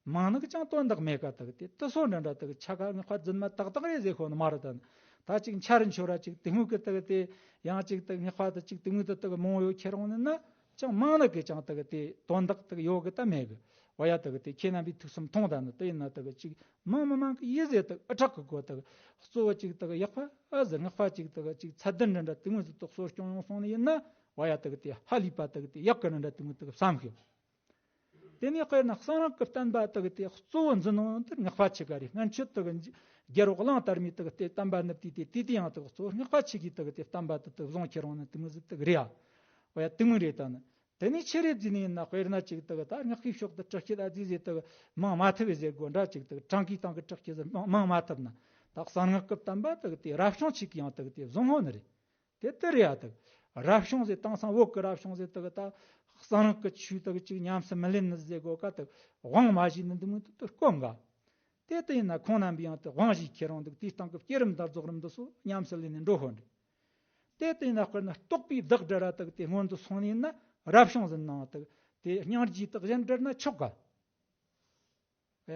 མང་ནག་ཅང་དོན་དག་མེད་ཀ་དག་དེ་དུ་སོ་འདྲ་འདྲ་དག་ཆ་ག་སྔགས་པ་རྫུན་མ་ཏག་ཏག་རེད་ཟེར་ཁོ་ན་མ་རེད་ད། ད་ཅིག་འཆར་འཆོར་ར་ཅིག་དེ་སྔོན་གི་དག་དེ་ཡང་ཅིག་དག་སྔགས་པ་དག་ཅིག་དེ་སྔོན་དུ་དག་མང་ཡོད་ཁྱེར་འོང་ནི་ན་ཅང་མང་ནག་གི་ཅང་དག་དེ་དོན་དག་དག་ཡོད་གི་ད་མེད་གི། འོ་ཡ་དག་དེ་ཁྱེད་རྣམ་པའི་ཐུགས་བསམ་ཐོངས་ད་ནི་དེ་ཡིན་ན་དག་ཅིག་མང་མི་མང་གི་ཡིད་ཟེར་དག་ཨ་དྲག་གི་གོ་དག་གཙོ་བོ་ཅིག་དག་ཡག་པ་ཨ་ཟེར་སྔགས་པ་ཅིག་དག་ཅིག་ཚད་ལྡན་འདྲ་འདྲ་དེ་སྔོན་དུ་དག་གསོ་སྐྱོང་ཡོང་སོང་ནི་ཡིན་ན། བ་ཡ་དག་དེ་ཧ་ལས་པ་དག་དེ་ཡག་གི་ནི་འདྲ་དེ་མོ་དག་བསམ་ཤེས། དེ་ནས་དཔེར་ན་གསང་སྔགས་ཀྱི་བསྟན་པ་དག་དེ་གཙོ་བོ་འཛིན་ནོ་དེ་སྔགས་པ་ཆི་ག་རེད། སྔན་ཆད་དག་རྒྱལ་བ་གླང་དར་མའི་དག་དེ་བསྟན་པ་ནུབ་དུས་དེ་དེ་དེ་ཡང་དག་གཙོ་བོ་སྔགས་པ་ཆི་གིས་དག་དེ་བསྟན་པ་དག་དེ་བཟུང་ཁྱེར་འོང་ནི་དེ་མོ་ཟིག་དག་རེད་ཡ། བ་ཡ་དེ་མོ་རེད་ད་ནི། དེ་ནས་ཆི་རེད་བརྫིས་ནི་ཡིན་ན་དཔེར་ན་ཅིག་དག་ད་སྔགས་པའི་ཕྱོགས་དུ་དྲག་ཤེད་ཨ་ཙི་ཟེར་དག་མང་མ་ཐུབ་པའི་ཟེར་དགོས་འདྲ། ཅིག་དག་གྲངས་ཀའི་སྟེང་གི་དྲག་ཤེད་ཟེར་མང་མང་མ་ཐུབ་ན་ད་གསང་སྔགས་ཀྱི་བསྟན་པ་དག་དེ་རབ་བྱུང་ཆི་གིས་ཡང་དག་དེ་བཟུང་ཧོ་ནི་རེད། དེ་ལྟར་རེད་ཡ་དག་རབ་བྱུང་ཟེར་དེང་སང་བོད་ཀྱི་རབ་བྱུང་ཟེར་དག་ད་གསང་སྔགས་ཀྱི་ཆོས་དག་ཅིག་ཉམས་སུ་མི་ལེན་ནི་ཟེར་དགོས་ཀ་དག་དབང་མ་བྱས་ནི་འདི་མོ་དུ་དུ་སྐོམ་ག། དེ་ལྟ་ཡིན་ན་ཁོང་རྣམ་པས་ཡང་དག་དབང་བཞིའི་ཁྱེད་རང་འདུག་དེའི་སྟེང་གི་བསྐྱེད་རིམ་དང་རྫོགས་རིམ་འདི་ཚོ་ཉམས་སུ་ལེན་ནས་འགྲོ་ཧོ་འདྲ། དེ་ལྟ་ཡིན་ན་དཔེར་ན་རྟོགས་པའི་བདག་འདྲ་ར་དག་དེ་སྔོན་དུ་སོང་ནས་ཡིན་ན་རབ་བྱུང་ཟིན་ནའང་དག་དེ་སྙིང་རྗེའི་དག་གཞན་འདྲ་ན་ཆོག་ག།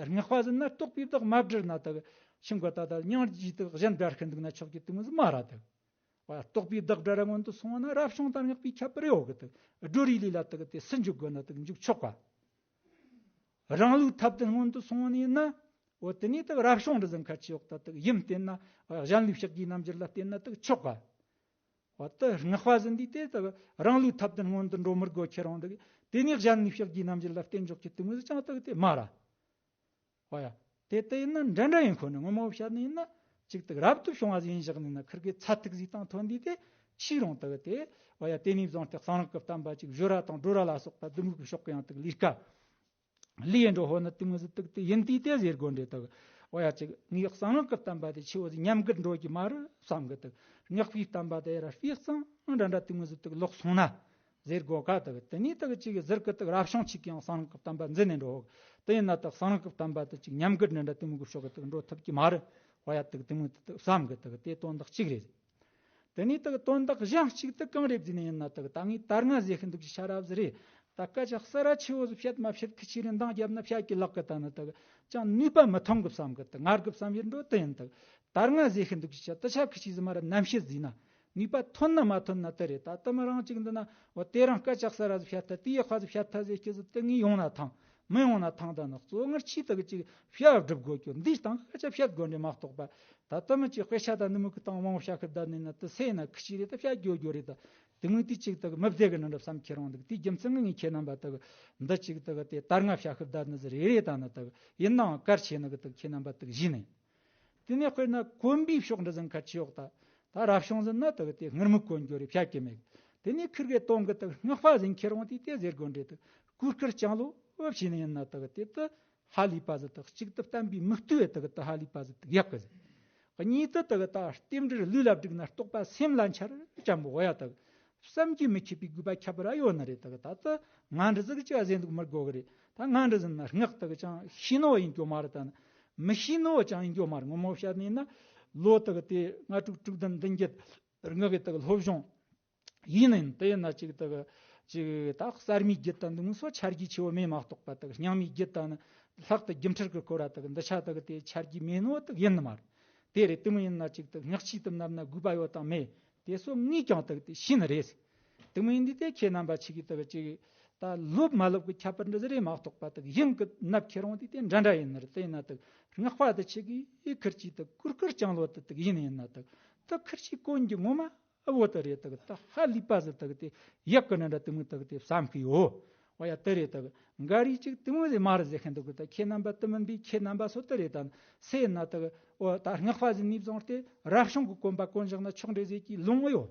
སྔགས་པ་ཟིན་ན་རྟོགས་པའི་བདག་མ་བསྒྲུབས་ན་དག་ཤིང་གོ་ད་ད་སྙིང་རྗེའི་དག་གཞན་འདྲ་ཁན་འདུག་ན་ཆོག་གི་དུ་མི་ཟིན་མ་ར་དག་བ་རྟོགས་པའི་བདག་འདྲ་ར་སྔོན་དུ་སོང་ན་རབ་བྱུང་དང་སྔགས་པའི་ཁྱད་པར་ཡོད་གི་དག་སྒྲོ་རིག་ལས་ལ་དག་དེ་སུ་འཇུག་དགོས་ན་དག་འཇུག་ཆོག་ག། རང་ལུགས་ཐབས་དུ་སྔོན་དུ་སོང་ནས་ན། འོ་དེ་ནས་དག་རབ་བྱུང་འདྲ་ཟིན་ཁ་ཆེ་འོག་ད་དག་ཡིན་བསྟེན་ན་གཞན་ལུགས་ཕྱག་རྒྱའི་རྣམ་འགྱུར་ལ་བསྟེན་ན་དག་ཆོག་ག། འོ་དེ་སྔགས་པ་ཟིན་དུས་དེ་དག་རང་ལུགས་ཐབས་དུ་སྔོན་དུ་འགྲོ་མི་དགོས་ཁྱེད་རང་དག་དེ་ནས་གཞན་ལུགས་ཕྱག་རྒྱའི་རྣམ་འགྱུར་ལ་བསྟེན་འཇོག་གི་དུ་མི་ཟིན་ཅང་དག་དེ་མ་ར། འོ་ཡ། དེ་ལྟ་ཡིན་ན་འདྲ་འདྲ་ཡིན་ཁོ་ནི་ངོ་མ་བཤད་ནི་ཡིན་ན་ཅིག་དག་རབ་ཏུ་བྱུང་བ་ཟིན་བཞག་ནི་ན་ཁིར་གི་ཚད་ཐིག་ཟིག་དང་ཐོན་དུས་དེ་ཕྱིས་རུང་དག་དེ་འོ་ཡ་དེ་ནས་བཟུང་སྟེ་གསང་སྔགས་ཀྱི་བསྟན་པ་ཅིག་བཞུ་ར་དང་སྒྲོ་ར་ལ་སོགས་པ་འདི་མོ་གི་ཕྱོགས་ཀྱི་ཡང་དག་ལས་ཀ་ལས་འགྲོ་ཧོ་ནི་དེ་མོ་ཟིག་དག་དེ་ཡིན་དུས་དེ་ཟེར་དགོས་འདྲེ་དག་ འོ་ཡ་ཅིག་ངའི་གསང་རང་གི་བསྟན་པ་དེ་ཆེ་བོ་ཟིག་ཉམས་རྒུད་འགྲོ་གི་མ་རེད་བསམ་གི་འདུག་སྔགས་པའི་བསྟན་པ་དེ་ར་སྤུས་གཙང་འདྲ་འདྲ་དེ་མོ་ཟིག་ཏུ་ལོག་སོང་ན་ཟེར་དགོས་ཀ་འདུག་དེ་ནས་དག་ཅིག་ཟུར་གི་དག་རབ་བྱུང་ཅིག་གིས་ཡང་གསང་རང་གི་བསྟན་པ་འཛིན་ནས་འགྲོ། དེ་ཡིན་ན་དག་གསང་རང་གི་བསྟན་པ་དེ་ཅིག་ཉམས་རྒུད་འདྲ་འདྲ་དེ་མོ་གི་ཕྱོགས་གི་དག་འགྲོ་ཐུབ་ཀྱི་མ་རེད། འོ་ཡ་དག་དེ་མོ་དེ་དག་བསམ་གི་འདུག་དེ་དོན་དག་གཅིག་རེད། དེ་ནས་དག་དོན་དག་གཞན་གཅིག་དེ་གང་རེད་ཟེར་ན་ཡིན་ན་དག་ད་ངས་ད་སྔ་ཟེར་གི་འདུག་ཅི་ཤ་རབ་ཟིག་རེད། ད་སྐད་ཆ་གསར་ར་ཆེ་བོ་ཟིག་བཤད་མ་བཤད་གི་ཆི་རེད་འདང་བརྒྱབ་ན་བཤད་ཀྱི་ལག་གི་ད་ནི་དག་ཅང་ནུས་པ་མི་ཐོན་གི་བསམ་གི་དག་ངར་གི་བསམ་ཡོད་འགྲོ་དེ་ཡིན་དག་ད་སྔ་ཟེར་གི་འདུག་ཅི་ཤ་དེ་ཆ་གི་ཆི་ཟིག་མ་ར་ནམ་ཤེས་ཟིག་ན་ནུས་པ་ཐོན་ན་མ་ཐོན་ན་དེ་རེད། ད་དེ་མི་རང་གཅིག་འདི་ན་འོ་དེ་རང་སྐད་ཆ་གསར་ར་ཟིག་བཤད་ཐལ། དེ་ཡི་ཁ་ཟིག་བཤད་ཐལ་ཟེར་གི་ཟིག་དེ་ངས་ཡོང་ན་ཐང་མི་ཡོང་ན་ཐང་། ད་ནི་གཙོ་ངར་ཆི་དག་ཅིག་བཤད་སྒྲུབ་དགོས་རྒྱུ་འདིའི་སྟེང་སྐད་ཆ་བཤད་དགོས་འདྲེ་མ་གཏོགས་པ། ད་ལྟ་མི་གཅིག་དཔེ་ཆ་དང་ནི་མི་གི་སྟེང་མང་བོ་བཤད་ཤི་བསྡད་ནས་ན་དེ་སེ་ན་ཁི་ཆི་རེད། ད་བཤད་རྒྱུ་རྒྱུ་རེད། ད་དེ་ངོས་དེ་གཅིག་དག་མི་བདེ་གི་ནི་འདྲ་བསམ་ཁྱེད་རང་འདུག་དེའི་རྒྱུ་མཚན་ངས་ཁྱེད་རྣམ་པ་དག་འདི་གཅིག་དག་དེ་ད་སྔ་བཤད་ཤི་བསྡད་ནི་ཟིག་རེད་རེད། ད་ནི་དག་ཡིན་ནའང་གལ་ཆེ་ནི་གི་དག་ཁྱེད་རྣམ་པ་དག་གཞི་ནས། དེ་ནས་དཔེར་ན་གོན་པའི་ཕྱོགས་འདྲ་ཟིན་ཁ་ཆེ་འོག་ད་ད་རབ་བྱུང་ཟིན་ན་དག་དེ་སྔར་མི་གོན་རྒྱུ་རེད་བཤད་ཀྱི་མེད། དེ་ནས་ཁིར་གེ་གཏོང་གི་དག་སྔགས་པ་ཟིན་ཁྱེད་རང་དེ་དེ་ཟེར་དགོས་འདྲེ་དག་གུར་དཀར་ལྕང་ལོ་བབས་བྱས་ནས་ཡིན་ན་དག་དེ་དུ་ཧ་ལས་པ་ཟིག་དག་གཅིག་ཏུ་བསྟན་པའི་མིག་ལྟོས་དག་དུ་ཧ་ལས་པ་ཟིག་དག་ཡག་གི་ཟིག་གཉིས་དུ་དག་ད་རྟེན་འབྲེལ་ལུས་ལ་བསྒྲིགས་ན་རྟོགས་པ་སེམས་ལ་འཆར་ཅམ་པོ་ཡ་དག་བསམ་གྱིས་མི་ཁྱབ་པའི་དགོས་པ་ཁྱད་པར་ཡོད་ནི་རེད། དག་ད་དུ་ང་འདྲ་ཟིག་ཅི་ཟེར་འདུག་མི་དགོས་གི་རེད། ད་ང་འདྲ་ཟིན་ན་སྔགས་དག་ཅང་ཤེས་ནོ་ཡིན་རྒྱུ་མ་རེད། ད་ནི་མི་ཤེས་ནོ་ཅང་ཡིན་རྒྱུ་མ་རེད། ངོ་མ་བཤད་ནས་ན་ལོ་དག་དེ་ལྔ་དྲུག་དྲུག་བདུན་བདུན་བརྒྱད་སྔགས་གི་དག་སློབ་སྦྱོང་ཡིན་ནའང་དེ་ཡིན་ན་ཅིག་དག་ཅིག་ད་གསར་མའི་རྒྱུད་དང་འདི་མོ་སོ་ཆ་རྒྱུས་ཆེ་བོ་མེད་མ་གཏོགས་པ། དག་རྙིང་མའི་རྒྱུད་དང་ནི་ལྷག་ཏུ་སྒྱུ་འཕྲུལ་གྱི་སྐོར་ར་དག་འདི་ཆ་དག་དེ་ཆ་རྒྱུས་མེད་ནོ་དག་ཡིན་ནི་མ་རེད། དེ་རེད། དེ་མོ་ཡིན་ན་ཅིག་དག་སྔགས་ཆོས་དུ་མནབས་ན་དགོས་པ་ཡོད་དང་མེད་དེ་སོ་ངས་ཀྱང་དག་དེ་ཤེས་ནི་རེད། དེ་མོ་ཡིན་དུས་དེ་ཁྱེད་རྣམ་པ་ཆེ་གི་དག་ཅིག་ད་ལོབ་མ་ལོབ་ཀྱི་ཁྱད་པར་འདྲ་ཟིག་རེད་མ་གཏོགས་པ། དག་ཡིན་གི་མནབས་ཁྱེད་རང་དེ་དེ་འདྲ་འདྲ་ཡིན་ནི་རེད། དེ་ཡིན་ན་དག་སྔགས་པ་དེ་ཆེ་གི་ཁིར་གྱིས་དག་གུར་དཀར་ལྕང་ལོ་དེ་དག་ཡིན་ཡིན་ན་དག་ད་ཁིར་གྱིས་གོན་གྱི་ངོ་མ་ཨ་བོ་དེ་རེད། དག་ད་ཧ་ལས་པ་ཟིག་དག་དེ་ཡག་གི་ནི་འདྲ་དེ་མོ་དག་དེ་བསམ་གི་ཡོད། འོ་ཡ་དེ་རེད། དག་འགའ་རེས་ཅིག་དེ་མོ་ཟིག་མ་རེད་ཟེར་མཁན་འདུག་གི་ད་ཁྱེད་རྣམ་པ་དེ་མིན་པའི་ཁྱེད་རྣམ་པ་སོ་དེ་རེད། ད་སེ་ན་དག་འོ་ད་སྔགས་པ་ཟིན་ནས་བཟུང་སྟེ་རབ་བྱུང་གི་གོན་པ་གོན་བཞག་ན་ཆོག་འདྲེ་ཟེར་གྱི་ལུང་ཡོད།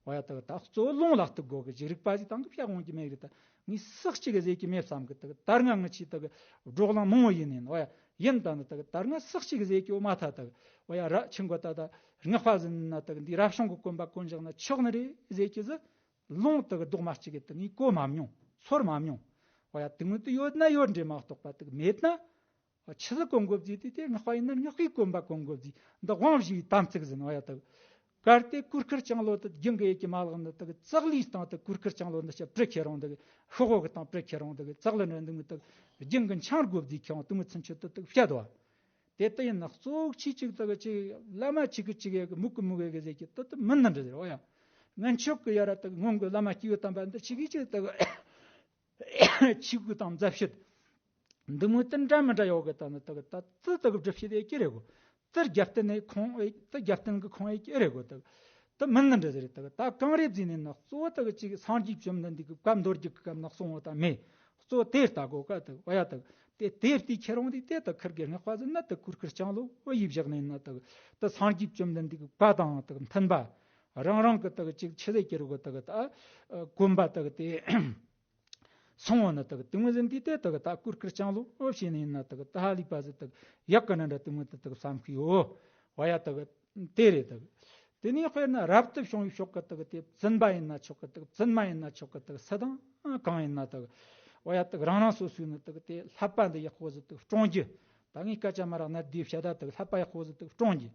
འོ་ཡ་དག་ད་གཙོ་བོ་ལུང་ལ་གཏུག་དགོས་གི་ཅིག་རིག་པ་ཟིག་དང་གི་བཤད་འོང་གི་མེད་རེད། ད་ངས་སུ་གཅིག་གི་ཟེར་གྱི་མེད་བསམ་གི་དག་ད་སྔ་ངི་ཆེ་དག་བགྲོ་གླེང་མང་བོ་ཡིན་ནས། འོ་ཡ་ཡིན་ད་ནི་དག་ད་སྔ་སུ་གཅིག་གི་ཟེར་གྱི་འོ་མ་ཐ་དག་འོ་ཡ་ར་ཆི་མགོ་ད་ད་སྔགས་པ་ཟིན་ན་དག་འདི་རབ་བྱུང་གི་གོན་པ་གོན་བཞག་ན་ཆོག་ནི་རེད་ཟེར་གྱི་ཟིག་ལུང་དག་ལྡོག་མ་གཅིག་གི་དག་ངས་གོ་མ་མྱོང་། ཚོར་མ་མྱོང་། འོ་ཡ་དེ་མོ་དེ་ཡོད་ན་ཡོད་འདྲེ་མ་གཏོགས་པ། དག་མེད་ན། ཆི་ཟིག་གོན་དགོས་ཟེར་དུས་དེ་སྔགས་པ་ཡིན་ན་སྔགས་པའི་གོན་པ་གོན་དགོས་ཟེར། འདི་དབང་བཞི་ཡི་དམ་ཚིག་ཟིན། འོ་ཡ་དག་གལ་ཏེ་གུར་དཀར་ལྕང་ལོ་དེ་རྒྱུན་གི་ཡེ་གི་མ་ལག་ནི་དག་ཙག་ལིའི་སྟེང་དུ་གུར་དཀར་ལྕང་ལོ་འདི་ཆ་བྲི་ཁྱེད་རང་དག་ཤོག་འོ་གི་སྟེང་བྲི་ཁྱེད་རང་དག་ཙག་ལི་འདྲ་འདི་མོ་དག་རྒྱུན་གི་འཆང་དགོས་ཟེར་ཁྱེད་རང་དེ་མོ་ཚུན་ཆད་དུ་དག་བཤད་དོ། དེ་ལྟ་ཡིན་ན་གཙོ་བོ་ཆེ་གཅིག་དག་ཅིག་བླ་མ་ཆེ་གི་ཆེ་གི་མུ་གི་མུ་གི་གི་ཟེར་གྱི་དེ་དེ་མིན་ནི་འདྲ་ཟེར། འོ་ཡ་ངན་ཕྱོགས་གི་ཡ་ར་དག་སྔོན་གི་བླ་མ་སྐྱེས་བུ་དམ་པ་འདི་ཆེ་གི་ཅིག་དག་ཆེ་གི་དང་མཛའ་བཤེས། འདི་མོ་དེ་འདྲ་མི་འདྲ་ཡོད་གི་ད་ནི་དག་ད་ཙི་དག་སྒྲུབ་བྱེད་ཨེ་ཀི་རེད་གོ། ཙི་རྒྱབ་རྟེན་ནས་ཁོང་ཨེ་ཙི་རྒྱབ་རྟེན་གི་ཁོང་ཨེ་ཀི་རེད་གོ། དག་དེ་མིན་ནི་འདྲ་ཟེར། དག་ད་གང་རེད་ཟེར་ནས་ན་གཙོ་བོ་དག་ཅིག་སངས་རྒྱས་བཅོམ་ལྡན་འདས་ཀྱི་བཀའ་མདོ་རྒྱུད་ཀྱི་སྐབས་ན་གསུངས་བ་དང་མེད། གཙོ་བོ་དེ་ལྟ་གོ་ཀ་དག་འོ་ཡ་དག་དེ་དེ་ལྟའི་ཁྱེད་རང་དེ་དེ་དག་ཁིར་གི་སྔགས་པ་ཟིན་ན་དག་གུར་དཀར་ལྕང་ལོ་འོ་ཡིབ་བཞག་ནས་ན་དག་དེ་སངས་རྒྱས་བཅོམ་ལྡན་འདས་ཀྱི་བཀའ་དང་དག་མཐུན་པ། རང་རང་གི་དག་ཅིག་ཆི་ཟེར་གྱི་རེད་གོ། དག་ད་གོན་པ་དག་དེ། སོང་བ་ན་དག་དེ་མོ་ཟིན་དུས་དེ་དག་ད་གུར་དཀར་ལྕང་ལོ་འོ་བྱས་ནས་ཡིན་ན་དག་ད་ཧ་ལས་པ་ཟིག་དག་ཡག་གི་ན་འདྲ་དེ་མོ་དེ་དག་བསམ་གི་ཡོད། འོ་ཡ་དག་དེ་རེད་དག་དེ་ནས་དཔེར་ན་རབ་ཏུ་བྱུང་བའི་ཕྱོགས་གི་དག་དེ་བཙུན་པ་ཡིན་ན་ཆོག་གི་དག་བཙུན་མ་ཡིན་ན་ཆོག་གི་དག་སུ་དང་གང་ཡིན་ན་དག་འོ་ཡ་དག་རང་རང་སོ་སོའི་ནི་དག་དེ་བསླབ་པ་འདི་ཡག་པོ་ཟིག་དག་སྲུང་རྒྱུ། ད་ངས་སྐད་ཆ་མ་རག་ན་བསྡུས་བཤད་ད་དག་བསླབ་པ་ཡག་པོ་ཟིག་དག་སྲུང་རྒྱུ།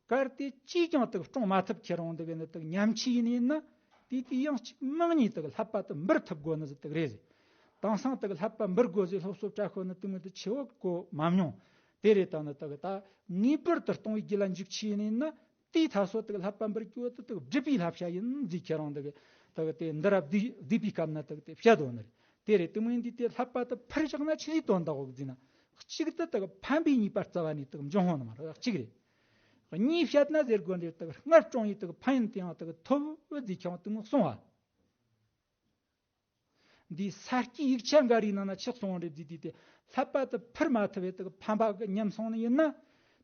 གལ་ཏེ་ཅིས་ཀྱང་དག་སྲུང་མ་ཐུབ་ཁྱེད་རང་དག་ནི་དག་ཉམས་ཆེ་ཡིན་ནི་ཡིན་ན། དེ་དུས་ཡང་གཅིག་མིང་གཉིས་དག་བསླབ་པ་དག་འབུར་ཐུབ་དགོས་ནི་ཟིག་དག་རེད་ཟེར། དེང་སང་དག་བསླབ་པ་འབུར་དགོས་ཟེར་སློབ་གསོ་གྲྭ་ཤོད་ནི་དེ་མོ་དེ་ཆེ་བོ་གོ་མ་མྱོང་། དེ་རེད། ད་ནི་དག་ད་ངེས་པར་དུ་གཏོང་བའི་རྒྱུ་ལ་འཇུག་ཆེ་ཡིན་ནི་ཡིན་ན། དེའི་ཐ་སོ་དག་བསླབ་པ་འབུར་རྒྱུ་དེ་དག་སྒྲུབ་པའི་བསླབ་བྱ་ཡིན་ཟེར་ཁྱེད་རང་དག་དག་དེ་འདི་ར་བསྡུས་བསྡུས་པའི་སྐབས་ན་དག་དེ་བཤད་དོ་ནི་རེད། དེ་རེད། དེ་མོ་ཡིན་དུས་དེ་བསླབ་པ་དག་འཕུར་བཞག་ན་ཆི་ཟིག་དོན་དག་འོག་ཟེར་ན། གཅིག་ཏུ་དག་ཕན་པའི་ཉེས་པ་རྩ་བ་ནས་དག་འབྱུང་ཧོ་ནི་མ་རེད། གཅིག་རེད། གཉིས་བཤད་ན་ཟེར་དགོས་འདིར་དག་སྔར་བྱུང་ཡི་དག་ཕན་ཡོན་དེའང་དག་ཐོབ་ཟེར་ཁྱེད་རང་དེ་མོ་གསུང་བ། འདི་ས་སྐྱའི་ཡིག་ཆ་འགའ་རེའི་ནང་ན་ཆི་གསུངས་རེད་ཟེར་དུས་དེ་བསླབ་པ་དེ་འཕུར་མ་ཐུབ་པའི་དག་ཕན་པ་གི་ཉམས་སོང་ནི་ཡིན་ན།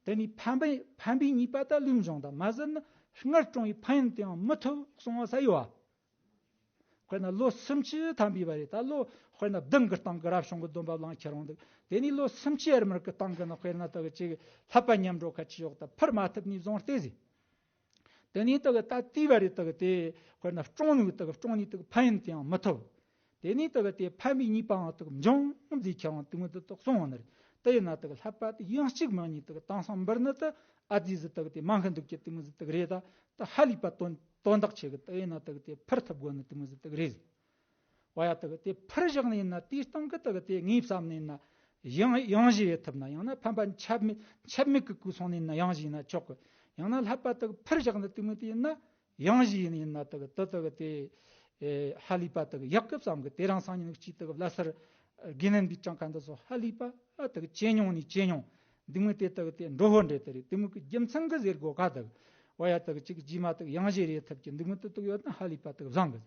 དེ་ནི་ཕན་པའི་ཕན་པའི་ཉེས་པ་དག་ལུས་འབྱུང་དང་མ་ཟད་ན་སྔར་བྱུང་བའི་ཕན་ཡོན་དེའང་མི་ཐོབ་གསུང་བ་ས་ཡོད་བ། དཔེར་ན་ལོ་སུམ་ཅུ་ཐམ་པའི་བར་རེད། ད་ལོ་དཔེར་ན་བདུན་གི་སྟེང་གི་རབ་བྱུང་གི་སྡོམ་པ་བླངས་ཁྱེར་འོང་འདུག་དེ་ནས་ལོ་སུམ་ཅུ་ཡར་མར་གི་སྟེང་གི་ནི་དཔེར་ན་དག་ཅིག་བསླབ་པ་ཉམས་འགྲོ་ཁ་ཆེ་ཡོག་ད་འཕུར་མ་ཐུབ་ནས་བཟུང་སྟེ་ཟིག་དེ་ནས་དག་ད་དེའི་བར་རེད། དག་དེ་དཔེར་ན་སྐྲོང་ནུས་དག་སྐྲོང་ནུས་དག་ཕན་ཡོན་དེའང་མི་ཐོབ། དེ་ནས་དག་དེ་ཕན་པའི་ནུས་པའང་དག་འབྱུང་མཛད་ཁྱེར་འོང་དུ་མི་དུ་དག་སོང་ནི་རེད། དེ་ཡིན་ན་དག་བསླབ་པ་དེ་ཡང་གཅིག་མིན་གཉིས་དག་དེང་སང་འབུར་ནི་དུ་ཨ་ཙི་ཟི་དག་དེ་མ་འཁན་འདུག་ཀྱི་དུ་མི་ཟི་དག་རེད། ད་ད་ཧ་ལས་པ་དོན་དོན་དག་ཆེ་གི། དེ་ཡིན་ན་དག་དེ་འཕུར་ཐུབ་དགོས་ནི་དུ་མི་ཟི་དག་རེད། བ་ཡ་དག་དེ་འཕུར་བཞག་ནས་ཡིན་ན། དེའི་སྟེང་གི་དག་དེ་ངས་བསམ་ནས་ཡིན་ན་ཡང་ཡང་བཞེས་ཡེད་ཐུབ་ན། ཡང་ན་ཕན་པ་ཆད་མེད་ཆད་མེད་གི་གུ་སོང་ནས་ཡིན་ན་ཡང་བཞེས་ན་ཆོག་གི། ཡང་ན་བསླབ་པ་དག་འཕུར་བཞག་ནས་དུ་མི་དེ་ཡིན་ན་ཡང་བཞེས་ཡིན་ན་དག་དེ་དག་དེ་ཨེ་ཧ་ལས་པ་དག་ཡག་གི་བསམ་གི། དེ་རིང་སང་ཉིན་གཅིག་དག་ལ་སར་དགེ་འདུན་པའི་གྲངས་ཀ་འདི་ཚོ་ཧ་ལས་པ་དག་ཇེ་ཉུང་ནས་ཇེ་ཉུང་། འདི་མོ་དེ་དག་དེ་འགྲོ་ཧོ་འདྲེ་དེ་རེད། དེ་མོ་གི་རྒྱུ་མཚན་གི་ཟེར་དགོས་ག། དག་བ་ཡ་དག་ཅིག་རྗེས་མ་དག་ཡང་བཞེས་རེ་ཐུབ་ཀྱི་འདི་མོ་དེ་དག་ཡོད་ན་ཧ་ལས་པ་དག་བཟང་གི།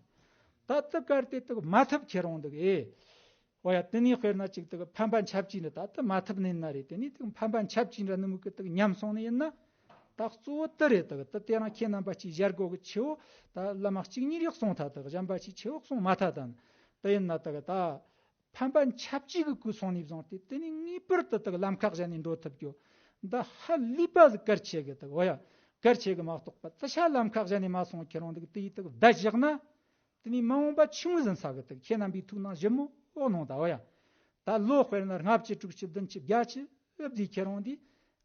ད་ལྟ་གར་དེ་དག་མ་ཐུབ་ཁྱེར་འོང་འདུག་ཨེ། བ་ཡ་དེ་ནས་དཔེར་ན་ཅིག་དག་ཕན་པ་ཆབས་ཅིག་འདྲ་ད་ལྟ་མ་ཐུབ་ནས་ན་རེད། དེ་ནས་དག་ཕན་པ་ཆབས་ཅིག་འདྲ་ནི་མོ་གི་དག་ཉམས་སོང་ནས་ཡིན་ན། ད་གཙོ་བོ་དེ་རེད། དག་ད་དེ་རིང་ཁྱེད་རྣམ་པ་ཅིག་ཞལ་གོ་གི་ཆེ་བོ་ད་བླ་མ་གཅིག་གཉིས་རེ་གསུང་ཐལ། དག་གཞན་པ་ཅིག་ཆེ་བོ་གསུང་མ་ཐལ། ད་དེ་ཡིན་ན་དག་ད་ཕན་པ་ཆབས་ཅིག་གི་གུ་སོང་ནས་བཟུང་སྟེ་དེ་ནས་ངེས་པར་དུ་དག་ལམ་ཁ་གཞན་ནས་འགྲོ་ཐུབ་རྒྱུ། འདི་ཧ་ལས་པ་ཟིག་གལ་ཆེ་གི། དག་བ་ཡ་གལ་ཆེ་གི་མ་གཏོགས་པ་ཙི་ཤ་ལམ་ཁ་གཞན་ནས་མ་སོང་ཁྱེར་འོང་འདུག་དེ་ཡི་དག་བསྡད་བཞག་ན། དེ་ནས་མ་འོངས་པ་ཆུང་ཟིན་ས་གི། དག་ཁྱེད་རྣམ་པའི་ཐུགས་ནང་ཞིབ་མོ་ཨོ་ནོ་ད་བ་ཡ། ད་ལོ་དཔེར་ན་ལྔ་བཅུ་དྲུག་ཅུ་བདུན་ཅུ་བརྒྱད་ཅུ་ཨབ་ཟིག་ཁྱེར་འོང་དུས་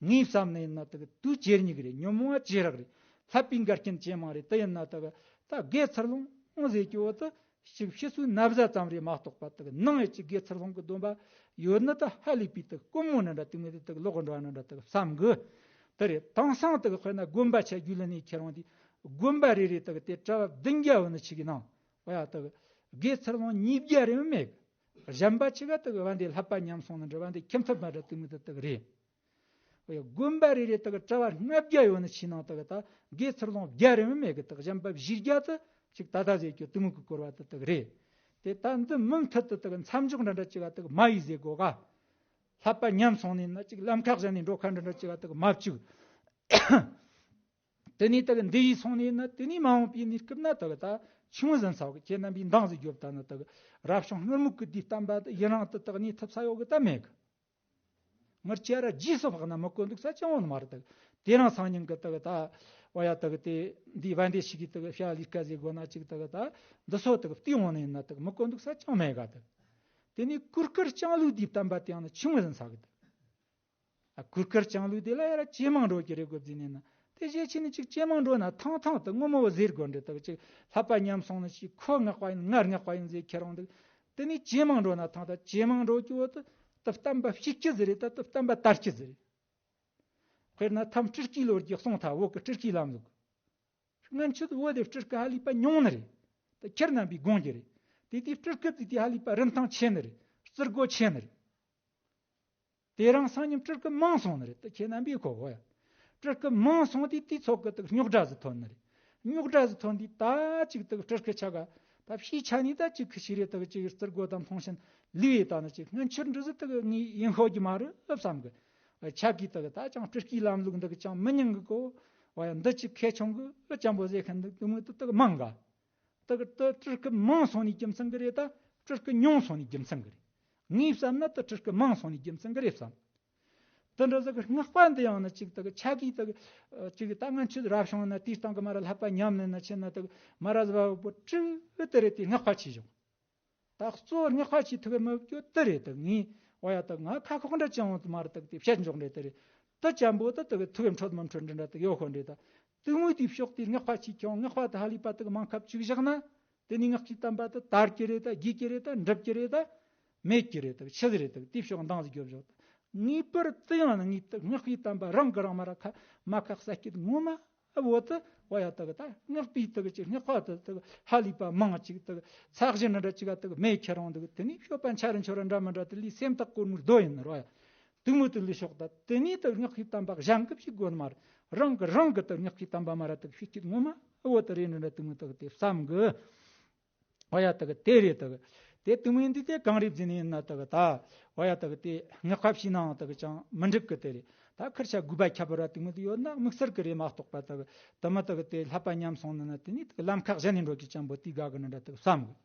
ངའི་བསམ་ནས་ཡིན་ན་དག་དུས་ཇེ་སྙིགས་རེད། ཉོན་མོངས་པ་ཇེ་རགས་རེད། བསླབ་པའི་འགལ་རྐྱེན་ཇེ་མང་རེད། དེ་ཡིན་ན་དག་ད་དགེ་ཚུལ་སློང་ཟེར་རྒྱུ་བོ་དེ་ཅིག་ཕྱི་སོའི་ན་བཟའ་ཙམ་རེད་མ་གཏོགས་པ་དག་ནང་ཡི་ཅིག་དགེ་ཚུལ་སློང་གི་སྡོམ་པ་ཡོད་ན་ད་ཧ་ལས་པའི་དག་དཀོན་མོ་འདྲ་འདྲ་དེ་མོ་དེ་དག་ལོག་འགྲོ་བ་འདྲ་འདྲ་དག་བསམ་གི། དེ་རེད། དེང་སང་དག་དཔེར་ན་དགོན་པ་ཆ་རྒྱུས་ལོན་ནས་ཁྱེར་འོང་དུས་དགོན་པ་རེ་རེ་དག་དེ་གྲྭ་བ་བདུན་བརྒྱ་ཡོད་ནི་ཅིག་གི་ནང་བ་ཡ་དག་དགེ་ཚུལ་སློང་ཉིས་བརྒྱ་རེ་མིན་མེད་གི། གཞན་པ་ཅིག་ག་དག་བ་འདི་བསླབ་པ་ཉམས་སོང་ནི་འདྲ་བ་འདི་ཁྱིམ་ཐབ་མ་འདྲ་དེ་མོ་དེ་དག་རེད། དགོན་པ་རེ་རེ་དག་གྲྭ་བ་ལྔ་བརྒྱ་ཡོད་ནི་ཕྱི་ནང་དག་ད་དགེ་ཚུལ་སློང་བརྒྱ་རེ་མིན་མེད་གི། དག་གཞན་པ་བཞི་བརྒྱ་དུ་ཅིག་ད་ལྟ་ཟེར་རྒྱུ་དེ་མོ་གི་སྐོར་བ་དེ་དག་རེད། དེ་ད་འདི་མུ་མཐུད་དུ་དག་མཚམས་འཇོག་འདྲ་འདྲ་ཅིག་ག་དག་མ་ཡིས་ཟེར་དགོས་ག། བསླབ་པ་ཉམས་སོང་ནས་ན་ཅིག་ལམ་ཁ་གཞན་ནས་འགྲོ་ཁ་འདྲ་འདྲ་ཅིག་ག་དག་མ་བཅུག་དེ་ནས་དག་འདི་ཡིས་སོང་ནས་ན་དེ་ནས་མ་འོངས་པའི་གནས་སྐབས་ན་དག་ད་ཆུང་ཟིན་ས་གི། ཁྱེད་རྣམ་པས་འདང་ཟིག་རྒྱོབ་ད་ན་དག་རབ་བྱུང་སྔར་མུག་གི་དུས་གཏམ་པ་དེ་ཡུན་རིང་དུ་དག་གནས་ཐུབ་ས་ཡོད་གི་ད་མེད་གི། ངར་ཅི་ར་རྗེས་སུ་དཔག་ན་མི་གོ་འདུག་ས་ཅང་འོང་ནི་མ་རེད་དག་དེ་རིང་སང་ཉིན་གི་དག་ད་བ་ཡ་དག་དེ་འདི་བན་དེ་ཞིག་གི་དག་བྱ་ལས་ཀ་ཟེར་དགོས་ན་ཅིག་དག་ད་འདི་སོ་དག་བལྟས་འོང་ནི་ཡིན་ན་དག་མི་གོ་འདུག་ས་ཅང་མེད་ག། དག་དེ་ནས་གུར་དཀར་ལྕང་ལོའི་དུས་གཏམ་པ་དེ་ཡང་ན་ཆུང་ཟིན་ས་གི་དག་ཨ་གུར་དཀར་ལྕང་ལོའི་དེ་ལ་ཡ་ར་ཇེ་མང་འགྲོ་གི་རེད་དགོས་ཟིན་ནས་ན། དེ་ཞེ་ཆེ་ནི་ཅིག་ཇེ་མང་འགྲོ་ན་ཐང་ཐང་དུ་ངོ་མ་བོ་ཟེར་དགོས་འདྲ་དག་ཅིག་བསླབ་པ་ཉམས་སོང་ནི་ཞིག་ཁོ་བསྔགས་པ་ཡིན་ངར་བསྔགས་པ་ཡིན་ཟེར་ཁྱེར་འོང་འདུག་དེ་ནས་ཇེ་མང་འགྲོ་ན་ཐང་ཐང་ཇེ་མང་འགྲོ་རྒྱུ་བོ་དེ་དུ་བསྟན་པ་ཕྱི་སྐྱི་ཟིག་རེད། ད་དུ་བསྟན་པ་དར་སྐྱི་ཟིག་རེད། དཔེར་ན་ཐམ་སྤྲུལ་སྐྱེས་ལོ་རྒྱུ་གསུང་ཐལ། བོད་ཀྱི་སྤྲུལ་སྐུའི་ལམ་ལུགས། སྔན་ཆད་བོད་དེ་སྤྲུལ་སྐུ་ཧ་ལས་པ་ཉུང་ནི་རེད། དེ་ཁྱེད་རྣམ་པས་དགོངས་ཀྱི་རེད། དེ་དུས་སྤྲུལ་སྐུ་དེ་དུས་ཧ་ལས་པ་རིན་ཐང་ཆེ་ནི་རེད། རྩི་སྒོ་ཆེ་ནི་རེད། དེ་རིང་སང་ཉིན་སྤྲུལ་སྐུ་མང་སོང་ནི་རེད། ད་ཁྱེད་རྣམ་པས་གོ་གོ་ཡ། སྤྲུལ་སྐུ་མང་སོང་དུས་དུས་ཚོད་ཀྱི་དུ་རྙོག་དྲ་ཟིག་ཐོན་ནི་རེད། རྙོག་དྲ་ཟིག་ཐོན་དུས་ད་ཅིག་དུ་སྤྲུལ་སྐུ་ཆ་ག་ད་ཕྱིའི་ཆ་ནས་ད་ཅིག་ཁུ་ཤི་རེད། དུ་ཅིག་རྩི་སྒོ་དང་མཐོང་ཕྱིན་ལུས་ཡེ་ད་ནི་ཅིག་སྔན་ཆད་འདྲ་ཟིག་དུ་ངས་ཡིན་ཤོད་ཀྱི་མ་རེད་བསམ་གི། ཆ་གིས་དུ་ད་ཅང་སྤྲུལ་སྐུའི་ལམ་ལུགས་འདི་གི་ཅང་མི་ཉན་གི་གོ། བ་ཡ་འདི་ཅིག་ཁེ་ཆུང་གི་ཅང་པོ་ཟེར་མཁན་འདུག་དུ་མོ་དུ་དུ་མང་ག། དེ་གི་དེ་སྤྲུལ་སྐུ་མང་སོང་ནས་རྒྱུ་མཚན་གི་རེད། ད་སྤྲུལ་སྐུ་ཉུང་སོང་ནས་རྒྱུ་མཚན་གི་རེད། ངས་བསམ་ན་དེ་སྤྲུལ་སྐུ་མང་སོང་ནས་རྒྱུ་མཚན་གི་རེད་བསམ། དེ་འདྲ་ཟིག་གི་བསྔགས་པ་འདི་ཡང་ན་ཅིག་དེ་གི་ཆ་གིས་དེ་གི་ཅིག་ད་སྔན་ཆད་རབ་བྱུང་ན་དེའི་སྟེང་གི་མ་ར་བསླབ་པ་ཉམས་ནས་ན་ཆེ་ན་དེ་གི་མ་ར་ཟི་བ་བུ་སྤྲུལ་དེ་རེད། དེ་བསྔགས་པ་ཆེ་བྱུང་། ད་གཙོ་བོ་བསྔགས་པ་ཆེ་ཐུག་གི་མི་བསྐྱོད་དེ་རེད། དེ་ངས་བ་ཡ་དེ་ང་ཁ་ཁོག་འདྲ་ཅང་འོང་དུ་མ་རེད། དེ་དེ་བཤད་འཇོག་འདྲ་དེ་རེད། དེ་ཅན་པོ་དེ་དེ་གི་ཐུག་གི་འཕྲོད་མི་འཕྲོད་འདྲ་འདྲ་དེ་ཡོད་ཁོ་འདྲ་ད། དེ་ངོས་དེའི་ཕྱོགས་དེ་བསྔགས་པ་ཆེ་ཁྱོད་བསྔགས་པ་དེ་ཧ་ལས་པ་དེ་གི་མང་ཁབ་བཅུག་བཞག་ན། དེ་ནས་བསྔགས་ཀྱི་བསྟན་པ་དེ་དར་གྱི་རེད། ད་རྒྱས་ཀྱི་རེད། ད་འགྲུབ་ཀྱི་རེད། ད་མེད་ཀྱི་རེད། ད་ཆི་ཟིག་རེད། ད་དེའི་ཕྱོགས་འདང་ཟིག་རྒྱོབ་ཞོག་ངེས་པར་དུ་ཡང་ན་ངས་ད་བསྔགས་པའི་བསྟན་པ་རང་གི་རང་མ་ར་ཁ་མ་ཁག་ས་སྐྱིད་ངོ་མ་བོ་དེ་བ་ཡ་ད་གི་ད་བསྔགས་པའི་ད་གི་ཅིག་བསྔགས་པ་དེ་ད་གི་ཧ་ལས་པ་མང་ཅིག་ད་གི་ཚགས་ཞིབ་འདྲ་འདྲ་ཅིག་ག་ད་གི་མེད་ཁྱེད་རང་ད་གི་དེ་ནས་སྤྱོད་པ་འཆར་འཆོར་འདྲ་མི་འདྲ་དེ་ལས་སེམས་ཐག་གོར་མོའི་རྡོ་ཡིན་ནི་རོ་ཡ། དུ་མོ་དུ་ལུས་ཤོག་ད་དེ་ནས་ད་བསྔགས་པའི་བསྟན་པ་གཞན་གི་ཞིག་དགོས་ནི་མ་རེད། རང་གི་རང་གི་ད་བསྔགས་པའི་བསྟན་པ་མ་ར་ད་གི་ཤིག་སྐྱིད་ངོ་མ་བོ་དེ་རེད་འདྲ་འདྲ་དུ་མོ་ད་གི་དེ་བསམ་གི། བ་ཡ་ད་གི་དེ་རེད། ད་གི་དེ་དུ་མོ་འདི་དེ་གང་རེད་ཟེར་ནས་ཡིན་ན་ད་གི་ད་བ་ཡ་ད་གི་དེ་བསྔགས་པ་བྱས་ནའང་ད་གི་ཅང་མི་འགྲིག་གི་དེ་རེད། ད་ཁུར་ཆ་དགོས་པ་ཁྱད་པར་བ་དེ་མོ་དེ་ཡོད་ན་དམིགས་བསལ་གི་རེད་མ་གཏོགས་པ། དག་དུ་མ་དག་དེ་བསླབ་པ་ཉམས་སོང་ན་ན་དེ་ནས་དག་ལམ་ཁ་གཞན་ནས་འགྲོ་གི་ཅན་པོ་དེ་དགའ་གི་ནི་འདྲ་དག་བསམ་གི།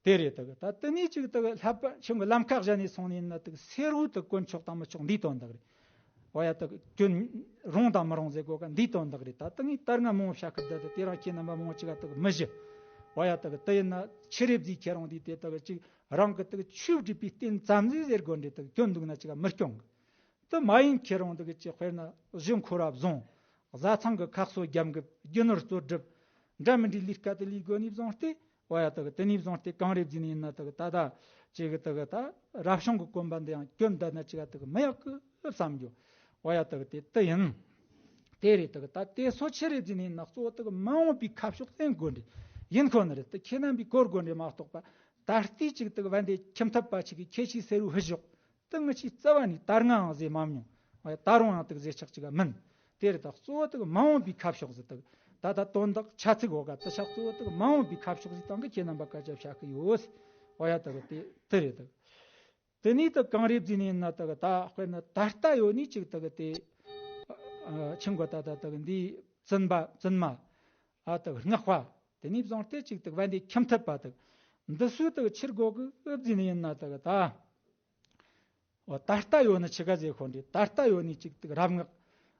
དེ་རེད། དག་ད་དེ་ནས་ཅིག་དག་བསླབ་པ་ཆུང་གི་ལམ་ཁ་གཞན་ནས་སོང་ནས་ན་དག་སེར་བོ་དག་གོན་ཆོག་དང་མི་ཆོག་འདིའི་དོན་དག་རེད། འོ་ཡ། དག་གྱོན་རུང་དང་མི་རུང་ཟེར་གོ་ག་འདིའི་དོན་དག་རེད། ད་དེ་ངས་ད་སྔ་མོ་བཤད་སྐབས་ད་དེ་རང་ཁྱེད་རྣམ་པ་མང་ཅིག་ག་དག་མི་ཞུ། འོ་ཡ། དག་དེ་ཡིན་ན་ཆི་རེ་བཟི་ཁྱེད་རང་དེ་དེ་དག་ཅིག་རང་གི་དག་ཆོས་སྒྲུབ་པའི་རྟེན་ཙམ་ཟིག་ཟེར་དགོས་འདྲ་དག་གྱོན་འདུག་ན་ཅིག་ག་མི་སྐྱོང་གི། དེ་མ་ཡིན་ཁྱེད་རང་དག་ཅིག་དཔེར་ན་གཞི་འཁོར་བ་བཟུང་། བཟའ་ཚང་གི་ཁ་གསོ་རྒྱབ་འགབ་རྒྱུ་ནོར་གཙོ་སྒྲུབ། འདྲ་མི་འདྲའི་ལས་ཀ་དེ་ལས་དགོས་ནས་བཟུང་སྟེ། འོ་ཡ། དག་དེ་ནས་བཟུང་སྟེ་གང་རེ་བཟི་ནས་ཡིན་ན་དག་ད་ད་ཅིག་གི་དག་ད་རབ་བྱུང་གི་གོམ་པ་འདི་ཡང་གྱོན་བསྡད་ན་ཅིག་ག་དག་མི་ཡག་གི་བསམ་རྒྱུ། འོ་ཡ། དག་དེ་དེ་ཡིན། དེ་རེད། དག་ད་དེ་སོ་ཆི་རེ་བཟི་ནས་ཡིན་ན་གཙོ་བོ་དག་མ་འོངས་པའི་ཁ་ཕྱོགས་བསྟན་དགོས་འདྲ་ཡིན་ཁོ་ན་རེད། དེ་ཁྱེད་རྣམ་པས་གོ་དགོས་འདྲ་མ་གཏོགས་པ། ད་ལྟའི་ཅིག་དག་བན་དེ་ཁྱིམ་ཐབ་པ་ཅིག་གིས་ཁྱེད་ཆོའི་སེར་བོ་ཕུད་ཞོག་དེ་ངེད་ཆོས་རྩ་བ་ནས་ད་སྔའང་བཟི་མ་མྱོང་། འོ་ཡ། ད་རུང་ཡང་དག་བཟི་ཆོག་ཅིག་ག་མིན། དེ་རེད། ད་གཙོ་བོ་དག་མ་འོངས་པའི་ཁ་ཕྱོགས་ཟིག་དག་ད་ད་དོན་དག་ཆ་ཚིག་འོག་ག་དེ་ཆ་གཙོ་བོ་དག་མ་འོངས་པའི་ཁ་ཕྱོགས་ཟིག་སྟེང་གི་ཁྱེད་རྣམ་པ་སྐད་ཆ་བཤད་གི་ཡོད། འོ་ཡ། དག་དེ་དེ་རེད། དག་དེ་ནས་དག་གང་རེ་བཟི་ནས་ཡིན་ན་དག་ད་དཔེར་ན་ད་ལྟ་ཡོད་ནས་ཅིག་དག་དེ་ཆི་འགོ་ད་ད་དག་འདི་བཙུན་པ་བཙུན་མ་ཨ་དག་སྔགས་པ། དེ་ནས་བཟུང་སྟེ་ཅིག་དག་བན་དེ་ཁྱིམ་ཐབ་པ་དག་འདི་ཚོས་དག་ཆི་དགོས་གི་བཟི་ནས་ཡིན་ན་དག་ད། འོ་ད་ལྟ་ཡོད་ནི་ཆི་ག་ཟེར་ཁོ་འདྲ། ད་ལྟ་ཡོད་ནི་ཅིག་དག་རབ་སྔགས།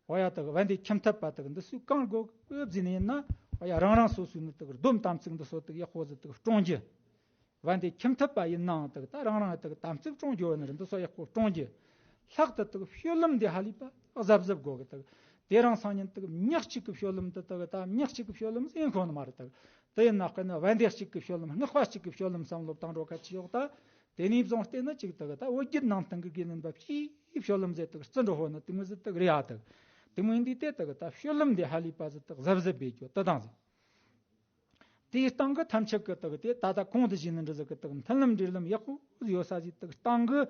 འོ་ཡ། དག་བན་དེ་ཁྱིམ་ཐབ་པ་དག་འདི་ཚོས་གང་དགོས་གི་བཟི་ནས་ཡིན་ན། འོ་ཡ། རང་རང་སོ་སོའི་ནི་དག་སྡོམ་དམ་ཚིག་འདི་ཚོ་དག་ཡག་པོ་ཟིག་དག་སྲུང་རྒྱུ། བན་དེ་ཁྱིམ་ཐབ་པ་ཡིན་ནའང་དག་ད་རང་རང་དག་དམ་ཚིག་སྲུང་རྒྱུ་ཡོད་ནི་རེད། འདི་ཚོ་ཡག་པོ་སྲུང་རྒྱུ། ལྷག་ཏུ་དག་སྤྱོད་ལམ་འདི་ཧ་ལས་པ་གཟབ་གཟབ་དགོས་གི། དག་དེ་རིང་སང་ཉིན་དག་ཉག་གཅིག་གི་སྤྱོད་ལམ་འདི་དག་ད་ཉག་གཅིག་གི་སྤྱོད་ལམ་ཟེར་ཁོ་ན་མ་རེད། དག་དེ་ཡིན་ན་དཔེར་ན་བན་དེ་གཅིག་གི་སྤྱོད་ལམ་སྔགས་པ་གཅིག་གི་སྤྱོད་ལམ་བསམ་བློ་བཏང་འགྲོ་ག་ཅི་ཡོད་ད། དེ་ནས་བཟུང་སྟེ་ནི་ཅིག་དག་ད་བོད་བརྒྱུད་ནང་བསྟན་གི་དགེ་འདུན་པ་སྤྱིའི་སྤྱོད་ལམ་ཟེར་དག་རྩི་འགྲོ་ཧོ་ནི་དེ་མོ་ཟིག་དག་རེད་ཡ། དག་དེ་མོ་ཡིན་དུས་དེ་དག་ད་སྤྱོད་ལམ་འདི་ཧ་ལས་པ་ཟིག་དག་གཟབ་གཟབ་བྱེད་རྒྱུ་དེ་དང་ཟིག་དེའི་སྟེང་གི་ཐམས་ཅད་ཀྱི་དག་དེ་ད་ལྟ་གོང་དུ་ཞུས་ནི་འདྲ་ཟིག་གི་དག་མཐུན་ལམ་འབྲེལ་ལམ་ཡག་པོ་ཡོད་ས་ཟིག་དག་སྟེང་གི།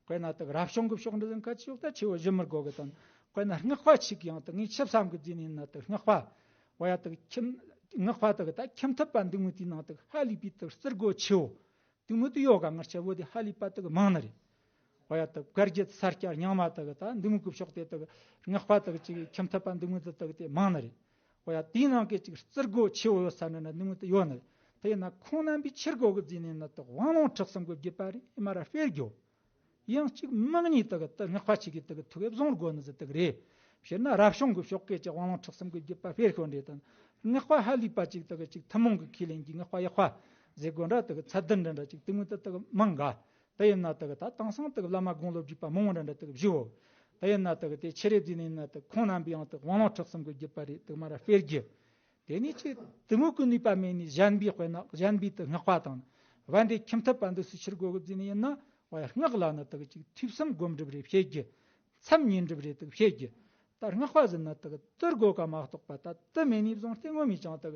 དཔེར་ན་དག་རབ་བྱུང་གི་ཕྱོགས་འདྲ་ཟིག་ག་ཅི་ཡོད་ད་ཆེ་བོ་ཞུ་མི་དགོས་གི་དང་། དཔེར་ན་སྔགས་པ་ཆིག་ཡང་དག་ངས་ཆི་བསམ་གི་བཟི་ནས་ཡིན་ན་དག་སྔགས་པ། འོ་ཡ། དག་ཁྱིམ་སྔགས་པ་དག་ད་ཁྱིམ་ཐབ་པ་འདི་མོ་དེའི་ནང་དག་ཧ་ལས་པའི་དག་རྩི་སྒོ་ཆེ་བོ་དེ་མོ་དེ་ཡོད་ག་ངར་ཆ་བོ་དེ་ཧ་ལས་པ་དག་མང་ནི་རེད། འོ་ཡ། དག་བཀའ་བརྒྱད་ས་སྐྱ་རྙིང་མ་དག་ད་འདི་མོ་གི་ཕྱོགས་དེ་དག་སྔགས་པ་དག་ཅིག་ཁྱིམ་ཐབ་པ་འདི་མོ་དེ་དག་དེ་མང་ནི་རེད། འོ་ཡ། དེའི་ནང་གི་ཅིག་རྩི་སྒོ་ཆེ་བོ་ཡོད་ས་ནི་ན་འདི་མོ་དེ་ཡོད་ནི་རེད། དེ་ཡིན་ན་ཁོང་རྣམ་པས་ཆི་དགོས་གི་བཟི་ནས་ཡིན་ན་དག་དབང་ལུང་ཁྲིག་གསུམ་གི་བརྒྱུད་པ་རེད་མ་ར་སྤེལ་རྒྱུ། ཡང་གཅིག་མང་ཉིད་དག་དེ་སྔགས་པ་ཆིག་གི་དག་ཐུགས་བཟུང་དགོས་ནི་ཟིག་དག་རེད། སྤྱིར་ན་རབ་བྱུང་གི་ཕྱོགས་སྐད་ཀྱི་དབང་ལུང་ཁྲིག་གསུམ་གི་བརྒྱུད་པ་སྤེལ་ཤོར་འདྲ་དང་། སྔགས་པ་ཧ་ལས་པ་ཅིག་དག་ཅིག་ཐུན་མོང་གི་ཁས་ལེན་གྱི་སྔགས་པ་ཡག་པ་ཟེར་དགོས་འདྲ་དག་ཚད་ལྡན་འདྲ་འདྲ་ཅིག་དེ་མོ་དེ་དག་མང་ག་དེ་ཡིན་ན་དག་ད་དེང་སང་དག་བླ་མ་དགུང་ལོ་བརྒྱུད་པ་མང་བོ་འདྲ་འདྲ་དག་བཞུགས་ཡོད། དེ་ཡིན་ན་དག་དེ་ཆི་རེ་བཟི་ནས་ཡིན་ན་དག་ཁོང་རྣམ་པས་ཡང་དག་དབང་ལུང་ཁྲིག་གསུམ་གི་བརྒྱུད་པ་རེད་དག་མ་ར་སྤེལ་རྒྱུ། དེ་ནས་ཅིག་དེ་མོ་གི་ནུས་པ་མེད་ནས་གཞན་པའི་དཔེར་ན་གཞན་པའི་དག་སྔགས་པ་དང་། བན་དེ་ཁྱིམ་ཐབ་པ་འདི་ཚོས་ཆི་དགོས་གི་བཟི་ནས་ཡིན་ན། འོ་ཡ། སྔགས་ལ་ནི་དག་ཅིག་ཐོས་བསམ་སྒོམ་སྒྲུབ་རེ་བྱེད་རྒྱུ། མཚམས་ཉིན་སྒྲུབ་རེ་དག་བྱེད་རྒྱུ། ད་སྔགས་པ་ཟེར་ན་དག་དེ་དགོས་ག་མ་གཏོགས་པ་ད་དེ་མེད་ནས་བཟུང་སྟེ་ངོ་མས་ཀྱང་དག་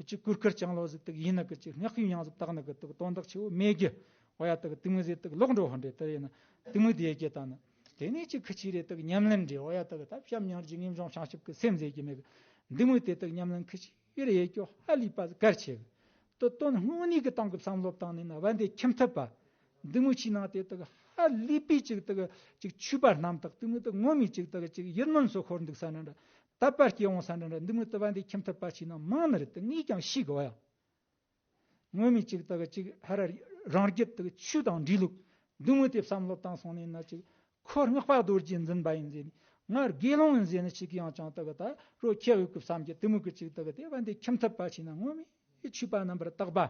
ཅིག་གུར་དཀར་ལྕང་ལོ་ཟིག་དག་ཡིན་ན་གི་ཅིག་སྔགས་པའི་ཡང་ཟིག་བཏགས་ན་གི་དག་དོན་དག་ཆེ་བོ་མེད་རྒྱུ། འོ་ཡ། དག་དེ་མོ་ཟིག་དག་ལོག་འགྲོ་ཧོ་འདྲ་དེ་ཡིན་ན་དེ་མོ་དེ་ཡེ་རྒྱུ་ད་ནི། དེ་ནས་ཅིག་ཁི་ཆི་རེ་དག་ཉམས་ལེན་རེ། འོ་ཡ། དག་ད་བྱམས་སྙིང་རྗེ་ངེས་འབྱུང་བྱང་ཆུབ་ཀྱི་སེམས་ཟེར་གྱི་མེད་གི། འདི་མོ་དེ་དག་ཉམས་ལེན་ཁི་ཆི་རེ་ཡེ་རྒྱུ་ཧ་ལས་པ་གལ་ཆེ་གི། དེ་དོན་དངོས་གནས་ཀྱི་སྟེང་གི་བསམ་བློ་བཏང་ནས་ན་བན་དེ་ཁྱིམ་ཐབ་པ་འདི་མོ་ཆི་ནང་དེ་དག་ཧ་ལས་པའི་ཅིག་དག་ཅིག་ཆོས་པ་རྣམ་དག་དེ་མོ་དག་ངོ་མའི་ཅིག་དག་ཅིག་ཡིད་སྨོན་སོགས་ཤོར་འདུག་ས་འདྲ་འདྲ། དད་པ་སྐྱེ་འོང་ས་འདྲ་འདྲ། འདི་མོ་དག་བན་དེ་ཁྱིམ་ཐབ་པ་ཆི་ནང་མང་ནི་རེད་དེ་ངས་ཀྱང་ཤེས་གི། འོ་ཡ། ངོ་མའི་ཅིག་དག་ཅིག་ཧ་ར་རང་རྒྱུད་དག་ཆོས་དང་འབྲེལ་ལུགས་འདི་མོ་དེ་བསམ་བློ་བཏང་སོང་ནས་ན་ཅིག་ཁོ་སྔགས་པ་རྡོ་རྗེ་འཛིན་པ་ཡིན་ཟེར་ནས། ང་དགེ་སློང་ཡིན་ཟེར་ནས་ཅིག་ཡང་ཅང་དག་ད་རོ་ཁྱེད་འུ་ཀི་བསམ་གྱི་དེ་མོ་གི་ཅིག་དག་དེ་བན་དེ་ཁྱིམ་ཐབ་པ་ཆི་ན་ངོ་མའི་ཆོས་པ་རྣམ་པར་དག་པ།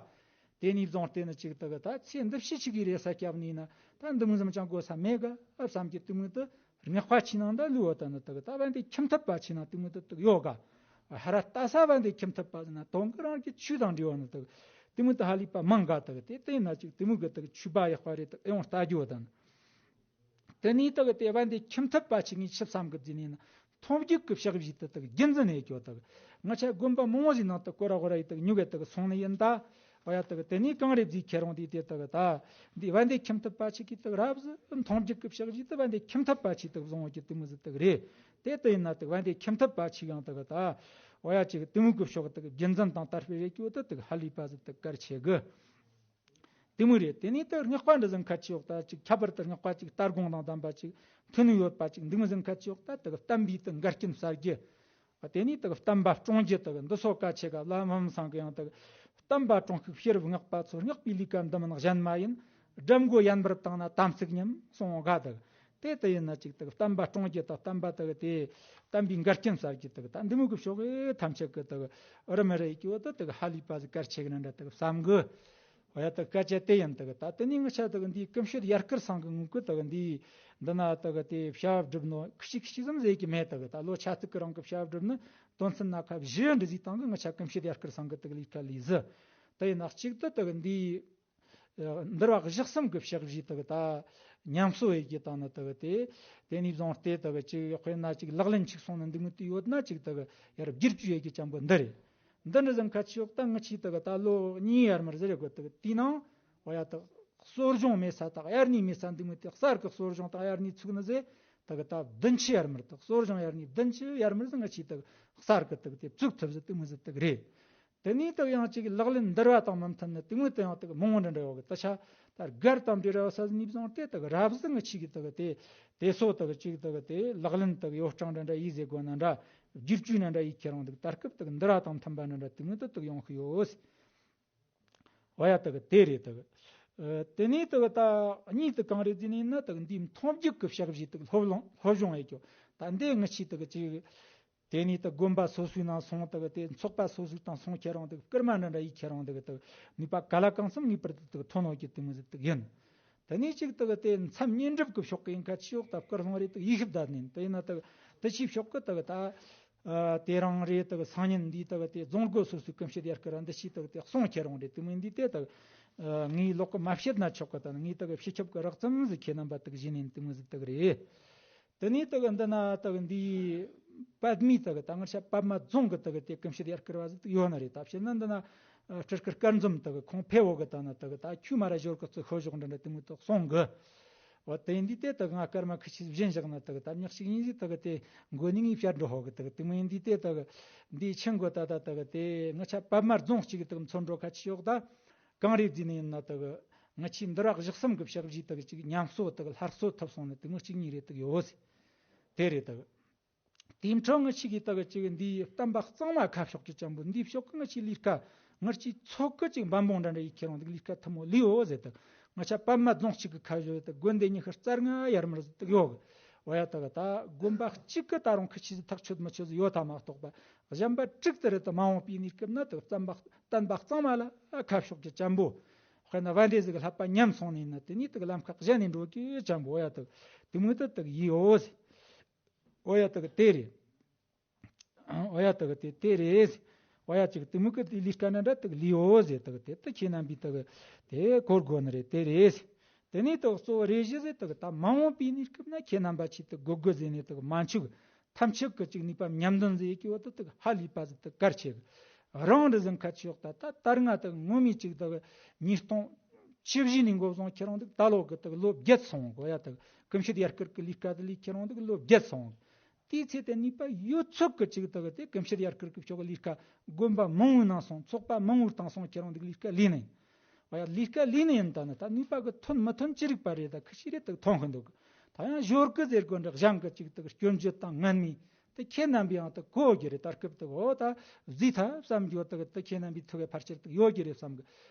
དེ་ནས་བཟུང་སྟེ་ནི་ཅིག་དག་ད་ཚེ་འདི་ཕྱི་ཅིག་གི་རེ་ས་སྐྱབས་ནས་ན་ད་འདི་མོ་ཙམ་ཅང་དགོས་ས་མེད་ག་བསམ་གྱི་དེ་མོ་དེ། སྔགས་པ་ཆི་ནང་ད་ལུས་བ་ད་ནི་དག་ད་བན་དེ་ཁྱིམ་ཐབ་པ་ཆི་ན་དེ་མོ་དེ་དག་ཡོད་ག་ཧ་ར་ལྟ་ས་བན་དེ་ཁྱིམ་ཐབ་པ་ཟེར་ན་དོན་གི་རང་གི་ཆོས་དང་འབྲེལ་བ་ནི་དག་དེ་མོ་དེ་ཧ་ལས་པ་མང་ག་དག་དེ་དེ་ན་ཅིག་དེ་མོ་གི་དག་ཆོས་པ་ཡག་པ་རེད་དག་ཨེ་ཡོང་ལྟ་རྒྱུ་བ་ད་ནི། དེ་ནས་དག་དེ་བན་དེ་ཁྱིམ་ཐབ་པ་ཆི་ངས་ཆི་བསམ་གི་བཟི་ནས་ན། མཐོང་རྒྱུག་གི་ཕྱག་བཞེས་དེ་དག་རྒྱུན་འཛིན་ཡེ་རྒྱུ་དག་ང་ཆ་དགོན་པ་མང་བོ་ཞིག་ནང་དུ་སྐོར་ར་སྐོར་ར་ཡེ་དག་ཉུག་གེ་དག་སོང་ནི་ཡིན་ད། འོ་ཡ། དག་དེ་ནས་གང་རེ་བཟི་ཁྱེད་རང་དེ་དེ་དག་ད་འདི་བན་དེ་ཁྱིམ་ཐབ་པ་ཆི་གི་དག་རབ་ཟི་མཐོང་རྒྱུག་གི་ཕྱག་བཞེས་དེ་བན་དེ་ཁྱིམ་ཐབ་པ་ཆི་དག་བཟུང་བ་གི་དེ་མོ་ཟི་དག་རེད། དེ་ལྟ་ཡིན་ན་དག་བན་དེ་ཁྱིམ་ཐབ་པ་ཆི་ཡང་དག་ད་འོ་ཡ་ཅིག་དེ་མོ་གི་ཕྱོགས་དག་རྒྱུན་འཛིན་དང་དར་སྤེལ་རེ་རྒྱུ་དེ་དག་ཧ་ལས་པ་ཟི་དག་གལ་ཆེ་གི། དེ་མོ་རེད། དེ་ནས་ད་སྔགས་པ་འདྲ་ཟིག་ཁ་ཆེ་འོག་ད་ཅིག་ཁྱད་པར་དུ་སྔགས་པ་ཅིག་ལྟ་དགོངས་དང་ལྡན་པ་ཅིག་མཐུན་ཡོད་པ་ཅིག་འདི་མོ་ཟིག་ཁ་ཆེ་འོག་ད་ད་གི་བསྟན་པའི་ད་འགལ་རྐྱེན་བསལ་རྒྱུ། དེ་ནས་ད་གི་བསྟན་པ་སྲུང་རྒྱུ་ད་གི་འདི་སོགས་གལ་ཆེ་ག་བླ་མ་ཚང་གི་ཡང་ད་གི་བསྟན་པ་སྲུང་ཤུགས་ཕྱིར་སྔགས་པ་ཚོ་སྔགས་པའི་ལས་ཀ་འདི་མིན་གཞན་མ་ཡིན། སྒྲ་མགོ་ཡན་པར་བཏང་ན་དམ་ཚིག་ཉམས་གསུང་ག་ད་གི་དེ་ད་ཡིན་ན་ཅིག་ད་གི་བསྟན་པ་སྲུང་རྒྱུ་ད་བསྟན་པ་ད་གི་དེ་བསྟན་པའི་འགལ་རྐྱེན་བསལ་རྒྱུ་ད་གི་ད་འདི་མོ་གི་ཕྱོགས་གི་ཐམས་ཅད་གི་ད་གི་རི་མི་རི་ཡི་གི་འོ་ད་ད་གི་ཧ་ལས་པ་ཟིག་གལ་ཆེ་གི་ན་འདྲ་ད་གི་བསམ་གི། འོ་ཡ་ད་སྐད་ཆ་དེ་ཡིན་ད་གི་ད་དེ་ནས་ང་ཆ་ད་གི་འདི་ཀུན་སྤྱོད་ཡར་སྐུལ་ཚང་གི་ངུ་གི་ད་གི་འདི་འདི་ན་ད་གི་དེ་བྱ་བ་སྒྲུབ་ནོ་ཁི་ཤིག་ཤི་ཙམ་ཟེར་གི་མེད། ད་གི་ད་ལོ་ཆ་ཚིག་གི་རང་གི་བྱ་བ་སྒྲུབ་ནི་དོན་ཚན་སྣ་ཁ་བཞི་འདྲ་ཟིག་སྟེང་གི་ང་ཆ་ཀུན་སྤྱོད་ཡར་སྐུལ་ཚང་གི་ད་གི་ལས་ཀ་ལས་ཟི། དེ་ཡིན་ན་གཅིག་ད་ད་གི་འདི་འདུལ་བ་གཞི་གསུམ་གི་ཕྱག་བཞེས་ད་གི་ད་ཉམས་གསོ་ཡེ་གི་ད་ནི་ད་གི་དེ་དེ་ནས་བཟུང་སྟེ་ད་གི་ཅིག་དཔེར་ན་ཅིག་ལག་ལེན་ཅིག་སོང་ན་འདི་མོ་དེ་ཡོད་ན་ཅིག་ད་གི་ཡར་བསྒྱུར་བཅོས་ཡེ་གི་ཅན་པོ་འདི་རེད། འདི་འདྲ་ཟིག་ཁ་ཆེ་འོག་ད་ང་ཆི་ད་གི་ད་ལོ་གཉིས་ཡར་མར་ཟེར་གོ་ད་གི་དེའི་ནང་འོ་ཡ་ད་གསོ་སྦྱོང་མེད་ས་ད་གཡར་ནི་མེད་ས་འདི་མོ་དེ་གསར་གི་གསོ་སྦྱོང་ད་གཡར་ནི་ཚུགས་ནི་ཟེ། ད་གི་ད་བདུན་ཅུ་ཡར་མར་ད་གསོ་སྦྱོང་གཡར་ནི་བདུན་ཅུ་ཡར་མར་ཟིག་ང་ཆི་ད་གི་གསར་གི་ད་གི་དེ་བཙུགས་ཐུབ་ཟིག་དེ་མོ་ཟིག་ད་གི་རེད། དེ་ནས་ད་གི་ཡང་ཅིག་ལག་ལེན་འདུལ་བ་དང་མི་མཐུན་ནི་དེ་མོ་དེ་ཡང་ད་གི་མང་བོ་འདྲ་འདྲ་ཡོད་གི། ད་ཆ་ད་སྒར་དང་འབྲེལ་བ་ས་ནས་བཟུང་སྟེ་ད་གི་རབ་ཟིག་ང་ཆི་གི་ད་གི་དེ་དེ་སོ་ད་གི་ཅིག་ད་གི་དེ་ལག་ལེན་ད་གི་ཡོ་སྲང་འདྲ་འདྲ་ཡེ་ཟེར་དགོས་ན་འདྲ། བསྒྱུར་བཅོས་ན་འདྲ་ཡེ་ཁྱེར་རུང་ད་གི་ད་སྐབས་ད་གི་འདུལ་བ་དང་མཐུན་པ་ན་འདྲ་དེ་མོ་ད་ད་གི་ཡོང་གི་ཡོད། འོ་ཡ་ད་གི་དེ་རེད་ད་གི། ཨ་དེ་ནས་ད་གི་ད་གཉིས་ད་གང་རེད་ཟེར་ནས་ན་ད་གི་འདིའི་མཐོང་བརྒྱུད་གི་ཕྱག་བཞེས་ད་གི་སློབ་ལོང་སློབ་སྦྱོང་ཡེ་རྒྱུ། ད་འདི་ང་ཆི་ད་གི་ཅིག་དེ་ནས་ད་དགོན་པ་སོ་སོའི་ནང་སོང་ད་གི་དེ་ཚོགས་པ་སོ་སོའི་དང་སོང་ཁྱེར་རུང་ད་གི་བསྐུལ་མ་འདྲ་འདྲ་ཡེ་ཁྱེར་རུང་ད་གི་ད་གི་ནུས་པ་ག་ལ་གང་འཚམ་ངེས་པར་དུ་ད་གི་ཐོན་ནོ་གི་དེ་མོ་ཟིག་ད་གི་ཡིན། དེ་ནས་ཅིག་ད་གི་དེ་མཚམས་བསྙེན་སྒྲུབ་ཀྱི་ཕྱོགས་ཀྱི་ཡིན་ཁ་ཆེ་འོག་ད་སྐུ་གསུང་རེ་ད་གི་ཡེ་ཤེས་བདག་ནི་དེ་ཡིན་ན་ད་གི་དེ་ཆི་ཕྱོགས་ཀྱི་ད་གི་ད་ཨ་དེ་རང་རེ་ད་གི་སང་ཉིན་འདི་ད་གི་དེ་རྫོང་སྒོ་སོ་སོའི་ཀུན་སྤྱོད་ཡར་སྐུལ་ར་འདི་ཆི་ད་གི་དེ་གསུང་ཁྱེར་རུང་རེ་དེ་མོ་འདི་དེ་ད་གི་ཨ་ངའི་ལོག་གི་མ་བཤད་ན་ཆོག་གི། ད་ནི་ངའི་ད་གི་སྤྱི་ཁྱབ་ཀྱི་རགས་ཙམ་ཟིག་ཁྱེད་རྣམ་པ་ད་གི་ཞུས་ནས་དེ་མོ་ཟིག་ད་གི་རེད། དེ་ནས་ད་གི་འདི་ན་ད་གི་འདི་པདྨའི་ད་གི་ད་ང་ཆ་པདྨ་རྫོང་གི་ད་གི་དེ་ཀུན་སྤྱོད་ཡར་སྐུལ་བ་ཟིག་ད་ཡོད་ན་རེད། ད་བཤད་ན་འདི་ན་ཨ་སྤྲུལ་སྐུ་སྐལ་འཛོམས་ད་གི་ཁོང་ཕེབས་འོག་གི་ད་ན་ད་གི་ད་ཁྱོད་མ་ར་ཞོར་གི་ཚོ་ཤོ་ཞོག་འདྲ་འདྲ་དེ་མོ་ད་གསུང་གི། འོ་དེ་འདི་དེ་ད་གི་ང་སྐར་མ་ཁི་ཆི་བཞིན་བཞག་ན་ད་གི་ད་ཉག་ཞིག་ཡིན་ཟིག་ད་གི་དེ་མགོ་ནི་ངའི་བཤད་འགྲོ་ཧོ་གི། ད་གི་དེ་མོ་ཡིན་འདི་དེ་ད་གི་འདི་ཆེན་གོ་ད་ད་ད་གི་དེ་ང་ཆ་པདྨ་རྫོང་གཅིག་གི་ད་གི་མཚོན་འགྲོ་ཁ་ཆི་ཡོག་ད། གང་རེད་ཟེར་ནས་ཡིན་ན་ད་གི་ང་ཆི་འདི་རག་བཞག་བསམ་གི་ཕྱག་བཞེས་ད་གི་ཅིག་ཉམས་གསོ་ད་གི་སླར་གསོ་ཐུབ་སོང་ནི་དེ་མོ་གཅིག་གཉིས་རེད་ད་གི་ཡོད་ཟེར། དེ་རེད་ད་གི། དེའི་འཕྲོ་ང་ཆི་གི་ད་གི་ཅིག་འདིའི་བསྟན་པ་གཙང་མ་ཁ་ཕྱོགས་ཀྱི་ཅན་པོ་འདིའི་ཕྱོགས་ཀྱི་ང་ཆི་ལས་ཀ་ང་ཆི་ཚོགས་ཀྱི་ཅིག་འབད་འབུངས་འདྲ་འདྲ་ཡེ་ཁྱེར་རུང་ད་གི་ལས་ཀ་ཐུ་མོ་ལས་ཡོད་ཟེར། ད་གི་ང་ཆ་པདྨ་རྫོང་གཅིག་གི་ཁ་བཞོ་ད་དགོན་སྡེ་ཉི་ཤུ་རྩ་ལྔ་ཡར་མར་ཟིག་ད་གི་ཡོད་གི། འོ་ཡ་ད་གི་ད་དགོན་པ་གཅིག་གི་ད་རུང་ཁི་ཆི་ཟིག་ཐག་ཆོད་མི་ཆོད་ཟིག་ཡོད་ད་མ་གཏོགས་པ་གཞན་པ་དྲུག་ད་རེད། ད་མ་འོངས་པའི་གནས་སྐབས་ན་ད་གི་བསྟན་པ་བསྟན་པ་གཙང་མ་ལ་ཁ་ཕྱོགས་ཀྱི་ཅན་པོ། དཔེར་ན་བན་དེ་ཟིག་གི་བསླབ་པ་ཉམས་སོང་ནས་ན་དེ་ནས་ད་གི་ལམ་ཁ་གཞན་ནས་འགྲོ་གི་ཅན་པོ། འོ་ཡ་ད་གི་དེ་མོ་ད་ད་གི་ཡིན་ཡོད་ཟེར། འོ་ཡ་ད་གི་དེ་རེད། འོ་ཡ་ད་གི་དེ་དེ་རེད་ཟེར། འོ་ཡ་ཅིག་དེ་མོ་གི་དེ་ལས་ཀ་ན་འདྲ་ད་གི་ལས་ཡོད་ཟེར། ད་གི་དེ་ད་ཁྱེད་རྣམ་པས་ད་གི་དེ་གོ་དགོས་ནི་རེད། དེ་རེད་ཟེར། དེ་ནས་ད་གི་གཙོ་བོ་རེ་བཞི་ཟེར། ད་གི་ད་མ་འོངས་པའི་གནས་སྐབས་ན་ཁྱེད་རྣམ་པ་ཆེད་དུ་དགོས་དགོས་ཟེར་ནས་ད་གི་མ་འཆུག་ཐམས་ཅད་ཀྱི་ཅིག་ནུས་པ་མཉམ་འདོན་ཟེར་གི་བ་ད་ད་གི་ཧ་ལས་པ་ཟིག་ད་གལ་ཆེ་གི། རང་རེ་ཟིན་ཁ་ཆེ་འོག་ད་ད་ལྟར་ང་ད་གི་ངོ་མའི་ཅིག་ད་གི་ཉིས་སྟོང་བཅུ་བཞི་ནས་འགོ་བཟུང་ཁྱེར་རུང་ད་གི་ད་ལོ་གི་ད་གི་ལོ་བརྒྱད་སོང་གི། འོ་ཡ་ད་གི་ཀུན་སྤྱོད་ཡར་སྐུལ་གི་ལས་ཀ་ད་ལས་ཁྱེར་རུང་ད་གི་ལོ་བརྒྱད་སོང་གི། དེའི་ཚེ་དེ་ནུས་པ་ཡོད་ཚད་ཀྱི་ཅིག་ད་གི་དེ་ཀུན་སྤྱོད་ཡར་སྐུལ་གི་ཕྱོགས་ཀྱི་ལས་ཀ་དགོན་པ་མང་བོའི་ནང་སོང་ཚོགས་པ་མང་བོའི་སྟེང་སོང་ཁྱེར་རུང་ད་གི་ལས་ཀ་ལས་ནས། འོ་ཡ་ལས་ཀ་ལས་ནས་ཡིན་ད་ནི་ད་ནུས་པ་གི་ཐོན་མི་ཐོན་ཅི་རིགས་པ་རེད། ད་ཁི་ཤི་རེད་ད་གི་ཐོན་གི་འདུག་གི། ད་ཡང་ཞོར་གི་ཟེར་དགོས་འདྲ་གཞན་གི་ཅིག་ད་གི་སྐྱོན་བརྗོད་དང་ངན་སྨྲས་ད་ཁྱེད་རྣམ་པས་ཡང་ད་གོ་གི་རེད། ད་སྐབས་ད་གི་འོ་ད་བཟོས་ཐབས་བསམ་རྒྱུ་ད་གི་ད་ཁྱེད་རྣམ་པས་ཐུག་གི་ཕལ་ཆེར་ད་གི་ཡོད་གི་རེད་བསམ་གི།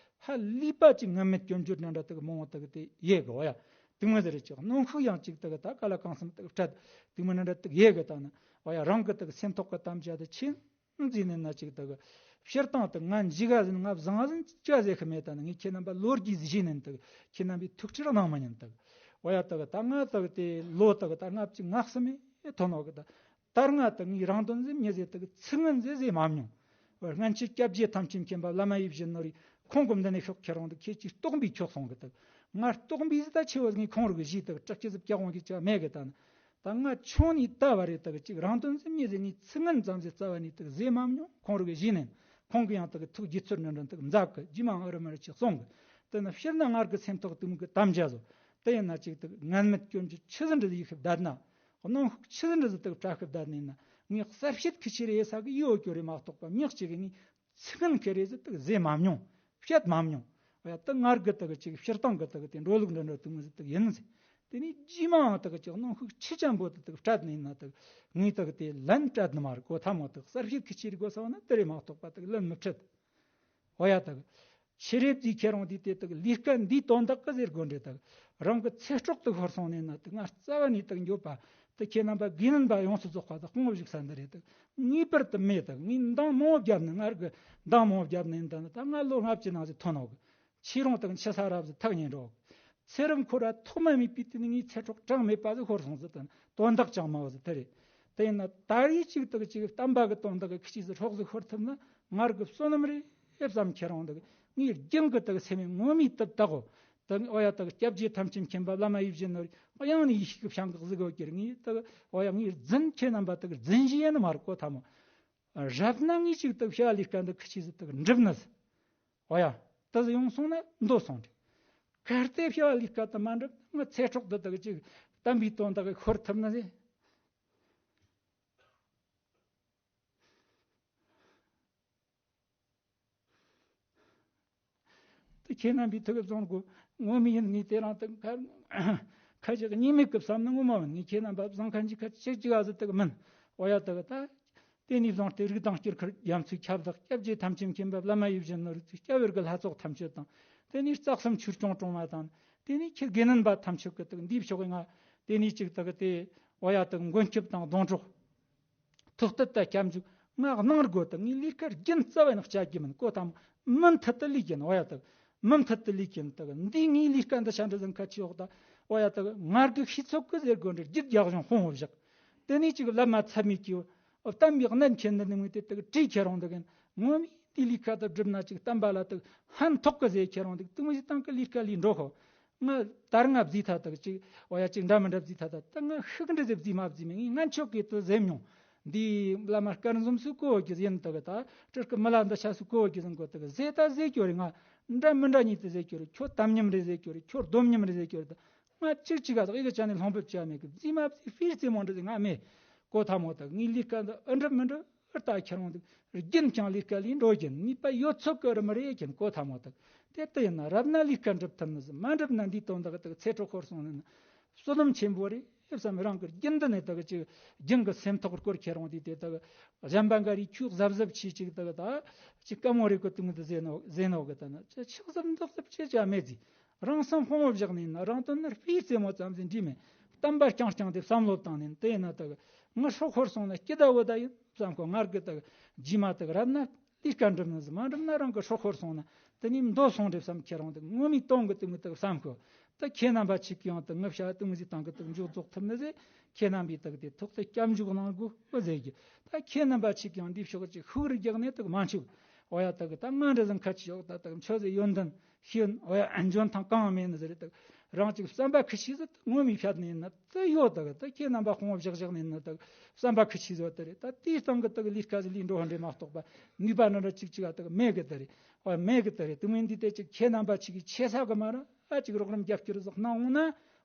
ཧ་ལས་པ་ཅིག་ངན་སྨྲས་སྐྱོན་བརྗོད་འདྲ་འདྲ་ད་གི་མང་བོ་ད་གི་དེ་ཡོད་གི། འོ་ཡ་དེ་མོ་ཟེར་རེད་ཅིག་གནོན་ཤུགས་ཡང་ཅིག་ད་གི་ད་ག་ལ་གང་འཚམ་ད་གི་སྤྲད་དེ་མོ་འདྲ་འདྲ་ད་གི་ཡོད་གི། ད་ནི་འོ་ཡ་རང་གི་ད་གི་སེམས་ཐོག་གི་དམ་བཅའ་དེ་ཆེ་འཛིན་ནས་ན་ཅིག་ད་གི་སྤྱིར་བཏང་ད་ང་འཇིག་ག་ཟིན་ང་བཟང་ཟིན་ཅི་ཟེར་གི་མེད། ད་ནི་ངས་ཁྱེད་རྣམ་པ་ལོ་རྒྱུས་ཟིག་ཞུས་ནས་ད་གི་ཁྱེད་རྣམ་པས་ཐུགས་ཁྲལ་གནང་མ་ཉན་ད་གི། འོ་ཡ་ད་གི་ད་ང་ད་གི་དེ་ལོ་ད་གི་ད་ལྔ་བཅུ་ང་གསུམ་མེད་ཐོན་ནོ་གི། ད་ལྟར་ང་ད་ངའི་རང་དོན་ཟིན་མྱི་ཟེར་ད་གི་ཚིག་ངན་ཟེར་ཟེར་མ་མྱོང་། འོ་སྔན་ཆད་སྐྱབས་རྗེ་ཐམས་ཅད་མཁྱེན་པ་བླ་མ་ཡིད་བཞིན་ནོར་བུས་ཁོང་གི་འདི་ནས་ཤོག་ཁྱེད་རང་ད་ཁྱེད་ཀྱིས་རྟོགས་པའི་ཆོག་སོང་གི། ད་ང་རྟོགས་པའི་ཟིག་ད་ཆེ་བོ་ངས་ཁོང་རུ་གི་གཞི་ད་གི་དྲག་ཆེ་ཟིག་ཀྱག་འོང་གི་ཅག་མེད་གི། ད་ནི་ད་ང་ཆུང་ནས་ད་བ་རེད་ད་གི་ཅིག་རང་དོན་ཟེར་མྱི་ཟེར་ནས་ཚིག་ངན་ཙམ་ཟེར་རྩ་བ་ནས་ད་གི་ཟེར་མ་མྱོང་། ཁོང་རུ་གི་གཞི་ནས་ཁོང་གི་ཡང་ད་གི་ཐུགས་དགྱེས་ཚོར་འདྲ་འདྲ་ད་གི་མཛད་གི་རྗེས་མ་ཨ་རུ་མ་རུ་ཅིག་གསུང་གི། དེ་ནི་སྤྱིར་ན་ངར་གི་སེམས་ཐོག་དུ་མི་གི་དམ་བཅའ་བཟོ། དེ་ཡིན་ན་ཅིག་ད་གི་ངན་སྨྲས་སྐྱོན་བརྗོད་ཆི་ཟིག་འདྲ་ཡིག་ཤུབས་བསྡད་ན། གནོན་ཤུགས་ཆི་ཟིག་འདྲ་ཟིག་ད་གི་སྤྲད་ཤུབས་བསྡད་ནས་ན་ངས་གསར་བཤད་ཁི་ཆི་རེད་ས་གི་ཡོད་རྒྱུ་རེད་མ་གཏོགས་པ་མྱི་གཅིག་གི་ངས་ཚིག་ངན་ཁེ་རེ་ཟིག་ད་གི་ཟེར་མ་མྱོང་། བཤད་མ་མྱོང་ ཡ་ད་ངར་གི་དག་ཅིག་སྤྱིར་བཏང་གི་དག་དེ་འགྲོ་ལུགས་འདྲ་འདྲ་དུ་མི་ཟིག་དག་ཡིན་ཟེར། དེ་ནས་རྗེས་མའང་དག་ཅིག་གནོན་ཤུགས་ཆེ་ཅན་པོ་དེ་དག་སྤྲད་ནས་ན་དག་ངས་དག་དེ་ལན་སྤྲད་ནི་མ་རེད་གོ་ཐ་མོ་དག་གསར་ཤེས་ཁི་ཆི་རི་གོ་ས་བ་ན་དེ་རེད་མ་གཏོགས་པ་དག་ལན་མི་སྤྲད། འོ་ཡ་དག་ཆེ་རེད་དེ་ཁྱེད་རང་དེ་དེ་དག་ལས་ཀ་འདིའི་དོན་དག་གི་ཟེར་དགོས་འདྲེ་དག་རང་གི་ཚེ་སྲོག་དག་ཤོར་སོང་ནས་ན་དག་ང་རྩ་བ་ནས་དག་འགྱོད་པ་དེ་ཁྱེད་རྣམ་པ་དགེ་འདུན་པ་ཡོངས་སུ་རྫོགས་པ་དག་དཔུང་བཞུགས་ས་འདི་རེད་དག་ངེས་པར་དུ་མེད་དག་ངས་འདང་མང་བོ་བརྒྱབ་ནས་ངར་གི་འདང་མང་བོ་བརྒྱབ་ནས་འདི་ནི་ད་ང་ལོ་ལྔ་བཅུ་ནང་ཟིག་ཐོན་ནོ་གི་ཁྱེད་རང་དག་འཆི་ས་རབ་ཟིག་ཐག་ཉེ་འགྲོ་གི་ཚེ་རབས་འཁོར་བ་ཐོག་མ་མེད་པའི་དུས་ནས་ངའི་ཚེ་སྲོག་གྲངས་མེད་པ་ཟིག་ཤོར་སོང་ཟིག་དང་དོན་དག་ཅང་མ་བ་ཟིག་དེ་རེད། དེ་ཡིན་ན་ད་རེས་ཅིག་དག་ཅིག་བསྟན་པ་གི་དོན་དག་གི་ཁི་ཆི་ཟིག་སྲོག་ཟིག་ཤོར་ཐུབ་ན་ངར་གི་བསོད་ནམས་རེད་བསམ་ཁྱེད་རང་དག་ངའི་རྒྱུན་གི་དག་སེམས་ངོ་མའི་དུ་བདག་གོ། དག་འོ་ཡ་དག་སྐྱབས་རྗེ་ཐམས་ཅད་མཁྱེན་པ་བླ་མ་ཡིད་བཞིན་ནོར་གཡང་ནས་ཡིད་ཤིག་གི་བྱང་གག་ཟིག་གོ་ཀྱེར་ངའི་དག་འོ་ཡ་ངའི་རྫུན་ཁྱེད་རྣམ་པ་དག་རྫུན་བཞི་ཡན་ནི་མ་རེད་གོ་ཐ་མོ། རབ་ན་ངས་ཅིག་དག་བྱ་ལས་ཀ་འདི་ཁི་ཆི་ཟིག་དག་འགྲུབ་ནི་ཟིག་འོ་ཡ། དེ་ཡོང་སོང་ན་འདོད་སོང་རེད། གལ་ཏེ་ཕྱི་བ་ལས་ཀ་དུ་མ་འགྲུབ་ན་ང་ཚེ་སྲོག་འདི་དག་ཅིག་བསྟན་པའི་དོན་དག་གི་ཤོར་ཐུབ་ན་ཟེ། དེ་ཁྱེད་རྣམ་པའི་ཐུགས་བཟང་གོ། ངོ་མི་ཡིན་ངས་དེ་རང་དུ་ཁ་ཁ་ཅིག་གཉིས་མེད་ཀྱི་བསམ་ན་ངོ་མ་མིན་ངས་ཁྱེད་རྣམ་པ་བཟང་ཁན་གྱི་ཁ་ཅིག་ཅིག་ཨ་ཟི་དག་མིན། འོ་ཡ་དག་ད། དེ་ནས་བཟུང་སྟེ་རིགས་དང་སྐྱེ་འཁོར་རྒྱ་མཚོའི་ཁྱབ་བདག་སྐྱབས་རྗེ་ཐམས་ཅད་མཁྱེན་པ་བླ་མ་ཡིད་བཞིན་ནོར་བུའི་སྐྱབས་འོས་ཀྱི་ལྷ་ཚོགས་ཐམས་ཅད་དང་། དེ་ནས་རྩ་གསུམ་ཆོས་སྐྱོང་སྲུང་མ་དང་། དེ་ནས་ཁྱེད་དགེ་འདུན་པ་ཐམས་ཅད་ཀྱི་དག་འདིའི་ཕྱོགས་ང་། དེ་ནས་ཅིག་དག་དེ་འོ་ཡ་དག་མགོན་སྐྱབས་དང་སྡོང་གྲོགས། ཐུགས་གཏད་དང་སྐྱབས་འཇུག་ང་གནང་དགོས་དང་ངའི་ལས་ཀ་རྒྱུན་རྩ་བ་ནས་བཅའ་རྒྱུ་མིན་གོ་ཐམ། མུ་མཐུད་དུ་ལས་ཀྱིན་འོ་ཡ་དག་མུ་མཐུད་དུ་ལས་ཀྱིན་དག་འདི་ངའི་ལས་ཀ་འདི་ཆ་འདྲ་ཟིན་ཁ་ཆེ་འོག་དང་འོ་ཡ་དག་ང་གི་ཤེས་ཚོད་ཀྱི་ཟེར་དགོས་འདྲ་རྒྱུད་རྒྱག་གཞུང་དཔུང་བོ་བཞག་དེ་ནས་ཅིག་བླ་མ་ཚད་མེད་ཀྱི་བསྟན་པའི་གནད་མཁྱེན་འདི་ནི་དེ་དག་བྲིས་ཁྱེར་རུང་འདི་གིན་ངོ་མས་དེ་ལས་ཁ་དུ་བསྒྲུབ་ན་ཅིག་བསྟན་པ་ལ་དག་ཕན་ཐོགས་ཀྱི་ཟེར་ཁྱེར་རུང་འདི་དུ་མི་ཞིག་ཏང་གི་ལས་ཀ་ལས་འགྲོ་ཁོ། ང་ད་རུང་ང་བཟླས་ཐ་དག་ཅིག་འོ་ཡ་ཅིག་འདྲ་མི་འདྲ་བཟླས་ཐ་དག་ད་ང་ཤུགས་འདྲ་ཟེར་བཟླས་མ་བཟླས་མིན་ངས་ང་ཆོག་གི་དུ་ཟེར་མྱོང་། འདི་བླ་མ་སྐལ་འཛོམས་སུ་གོ་གི་ཡིན་དག་ད་སྤྲུལ་སྐུ་མི་ལ་འདི་ཆ་སུ་གོ་གི་ཟིན་གོ་དག་ཟེར་ད་ཟེར་གྱོ་རེ་ང་འདྲ་མི་འདྲ་ཉིད་དུ་ཟེར་གྱོ་རེ་ཁྱོད་དམ་ཉམས་རེ་ཟེར་གྱོ་རེ་ཁྱོད་སྡོམ་ཉམས་རེ་ཟེར་གྱོ་རེ་ད། ང་གཅིག་གཅིག་ག་དག་ཡི་གེ་ཅན་ནས་ལྷུང་འབེབས་བྱ་མེད་གི་བཟི་མ་བཟི་ཧྥིར་རྩེ་མོ་འདྲ་ཟིག་ང་མེད། གོ་ཐ་མོ་དག་ངའི་ལས་ཀ་འདི་ཨི་འགྲུབ་མི་འགྲུབ་ཨི་ལྟ་ཁྱེར་འོང་འདུག་རྒྱུན་ཀྱང་ལས་ཀ་ལས་འགྲོ་གྱིན་ནུས་པ་ཡོད་ཚོད་ཀི་རི་མི་རེ་གྱིན་གོ་ཐ་མོ་དག་དེ་ལྟ་ཡིན་ན་རབ་ན་ལས་ཀ་འགྲུབ་ཐུབ་ནི་ཟིག་མ་འགྲུབ་ན་འདིའི་དོན་དག་དག་ཚེ་སྲོག་ཤོར་སོང་ནི་ན། བསོད་ནམས་ཆེན་པོ་རེད་བསམ་རང་གི་རྒྱུན་འདི་ནས་དག་ཅིག་རྒྱུན་གི་སེམས་ཐོག་སྐོར་ཁྱེར་འོང་དུས་དེ་དག་གཞན་པ་འགའ་རེས་ཁྱོད་གཟབ་གཟབ་ཆེ་ཅིག་དག་ད་ཅིག་དཀའ་མོ་རེད་གི་དུང་དུ་ཟེར་ནོ་ཟེར་ནོ་གི་ད་ན་ཅི་ཆགས་གཟབ་མདོག་གཟབ་ཅེས་ཅང་མེད་ཟིག་རང་སེམས་དཔང་བོ་བཞག་ནས་ན་རང་དོན་ནི་སྤུས་རྩེ་མོ་ཙམ་ཟིག་འདྲིས་མེད། བསྟན་པ་རྐྱང་རྐྱང་དེ་བསམ་བློ་བཏང་ནས་དེ་ཡིན་ན་དག་ངའི་སྲོག་ཤོར་སོང་ན་སྐྱིད་ད་བུ་ད་ཡིན་བསམ་ཁོ་ངར་གི་དག་རྗེས་མ་དག་རབ་ན་ལས་ཀ་འགྲུབ་ནི་ཟིག་མ་འགྲུབ་ན་རང་གི་སྲོག་ཤོར་སོང་ན་དེ་ནས་འདོད་སོང་རེད་བསམ་ཁྱེད་རང་དག་ངོ་མའི་དོན་གི་དུ་མི་དག་བསམ་ཁོ། ད་ཁྱེད་རྣམ་པ་ཆིག་གིས་ཡང་དག་ངི་བྱ་དུ་མི་ཟིག་བཏང་གི་དག་མཇུག་རྫོགས་ཐུབ་ནི་ཟེ། ཁྱེད་རྣམ་པས་དག་དེ་ཐོག་ཏུ་སྐྱབས་འཇུག་གནང་དགོས་ཟེར་གི་ད་ཁྱེད་རྣམ་པ་ཆིག་གིས་ཡང་འདི་ཕྱོགས་ཀྱི་ཤུགས་རིག་རྒྱག་ནས་དག་མ་འཆུག་འོ་ཡ་དག་ད་ང་འདྲ་ཟིག་ཁ་ཆེ་འོག་ད་དག་མཆོད་ཟེ་ཡོན་ཏན། ཤེས་ཡོན་འོ་ཡ་འཇོན་ཐང་གང་མེད་ནི་ཟེར་དག་རང་ཅིག་བསམ་པ་ཁི་ཤི་ཟིག་ངོ་མའི་ཕྱད་ནས་ན་དེ་ཡོད་དག་ད་ཁྱེད་རྣམ་པ་དཔང་བོ་བཞག་བཞག་ནས་ན་དག་བསམ་པ་ཁི་ཤི་ཟོ་དེ་རེད། ད་དེའི་སྟེང་གི་དག་ལས་ཀ་ཟིག་ལས་འགྲོ་ཧ་འདྲེ་མ་གཏོགས་པ་ནུས་པ་འདྲ་འདྲ་ཅིག་ཅིག་ཨ་དག་མེད་གི་དེ་རེད། འོ་མེད་གི་དེ་རེད། དུ་མིན་འདི་དེ་ཅིག་ཁྱེད་རྣམ་པ་ཅིག་གིས་ཆེ་ས་གི་མ་ར་ཨ་ཅིག་རོགས་རམ་རྒྱབ་སྐྱོར་ཟིག་གནང་འོང་ན་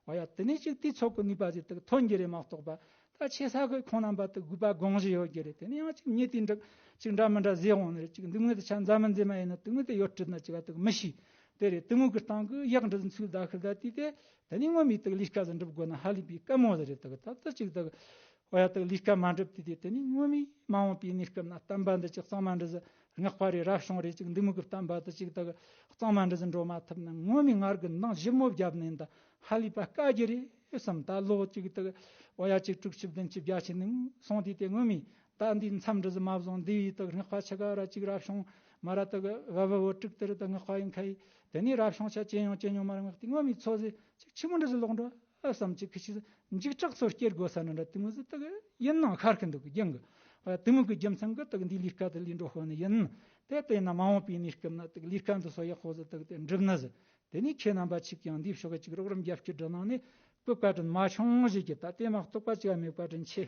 འོ་ཡ་དེ་ནས་ཅིག་དེའི་ཚོགས་གི་ནུས་པ་ཟིག་དག་ཐོན་གི་རེད་མ་གཏོགས་པ། ད་ཆེ་ས་གི་ཁོང་རྣམ་པ་དག་དགོས་པ་དགོངས་གཞི་ཡོད་གི་རེད། དེ་ནས་ཡང་ཅིག་ཉེ་དུས་འདྲ་ཅིག་འདྲ་མི་འདྲ་ཟེར་འོང་ནི་རེད། ཅིག་འདི་ངོས་དེ་ཆ་མཛའ་མི་མཛེས་མ་ཡིན་ན་དུ་མོ་དེ་ཡོད་དྲིལ་ན་ཅིག་ཨ་དག་མི་ཤེས། དེ་རེད། དུ་མོ་གི་སྟེང་གི་ཡག་འདྲ་ཚུལ་ད་ཤི་ད་དུས་དེ་དེ་ནས་ངོ་མའི་དག་ལས་ཀ་ཟིག་འགྲུབ་དགོས་ན་ཧ་ལས་པའི་དཀའ་མོ་ཟིག་རེད། དག་ད་ད་ཅིག་དག་འོ་ཡ་དག་ལས་ཀ་མ་འགྲུབ་དུས་དེ་དེ་ནས་ངོ་མའི་མ་འོངས་པའི་གནས་སྐབས་ན་བསྟན་པ་འདི་ཅིག་གཙང་མ་འདྲ་ཟིག་སྔགས་པ་རེད་རབ་བྱུང་རེད་ཅིག་འདི་མོ་གི་བསྟན་པ་དེ་ཅིག་དག་གཙང་མ་འདྲ་ཟིག་འགྲོ་མ་ཐུབ་ན་ངོ་མའི་ངར་གི་འདང་ཞིབ་མོ་བརྒྱབ་ནས་ད་ཧ་ལས་པ་དཀའ་རྒྱུ་རེད་བསམ། ད་ལོ་གཅིག་དག་འོ་ཡ་གཅིག་དྲུག་ཅུ་བདུན་ཅུ་བརྒྱད་ཅུ་ནས་སོང་དུས་དེ་ངོ་མའི་ད་འདིའི་མཚམས་འདྲ་ཟིག་མ་བཟུང་འདི་ཡི་དག་སྔགས་པ་ཆ་ག་ར་ཅིག་རབ་བྱུང་མ་ར་དག་བ་བ་བོ་དྲུག་དེ་རེད། ད་སྔགས་པ་ཡིན་ཁ་ཡི་དེ་ནས་རབ་བྱུང་ཆ་ཅན་ཡང་ཅན་ཡང་མ་ར་ངག་དེ་ངོ་མའི་ཚོ་ཟིག་ཅིག་ཆི་མོ་འདྲ་ཟིག་ལོག་འགྲོ་ཨ་བསམ། ཅིག་ཁི་ཆི་འཇིགས་སྐྲག་ཚོར་སྐྱེར་དགོས་ས་ནི་འདྲ་དུ་མོ་ཟིག་དག་ཡིན་ནང་ཤར་གི་འདུག་གི་རྒྱང་གི་དུ་མོ་གི་རྒྱུ་མཚན་གི་དག་འདི་ལས་ཀ་དེ་ལས་འགྲོ་ཤོག་ནི་ཡིན། དེ་ལྟ་ཡིན་ན་མ་འོངས་པའི་གནས་སྐབས་ན་དག་ལས་ཀ་འདི་སོ་ཡག་པོ་ཟིག་དག་དེ་འགྲུབ་ནི་ཟིག་དེ་ནས་ཁྱེད་རྣམ་པ་ཆིག་ཀྱང་འདིའི་ཕྱོགས་ཀྱི་ཅིག་རོགས་རམ་རྒྱབ་སྐྱོར་འདྲ་གནང་ནས་བཀོད་བཀའ་དྲིན་མ་ཆུང་ཞིག་གི་ད་དེ་མ་གཏོགས་པ་ཅིག་མེད། བཀའ་དྲིན་ཆེ།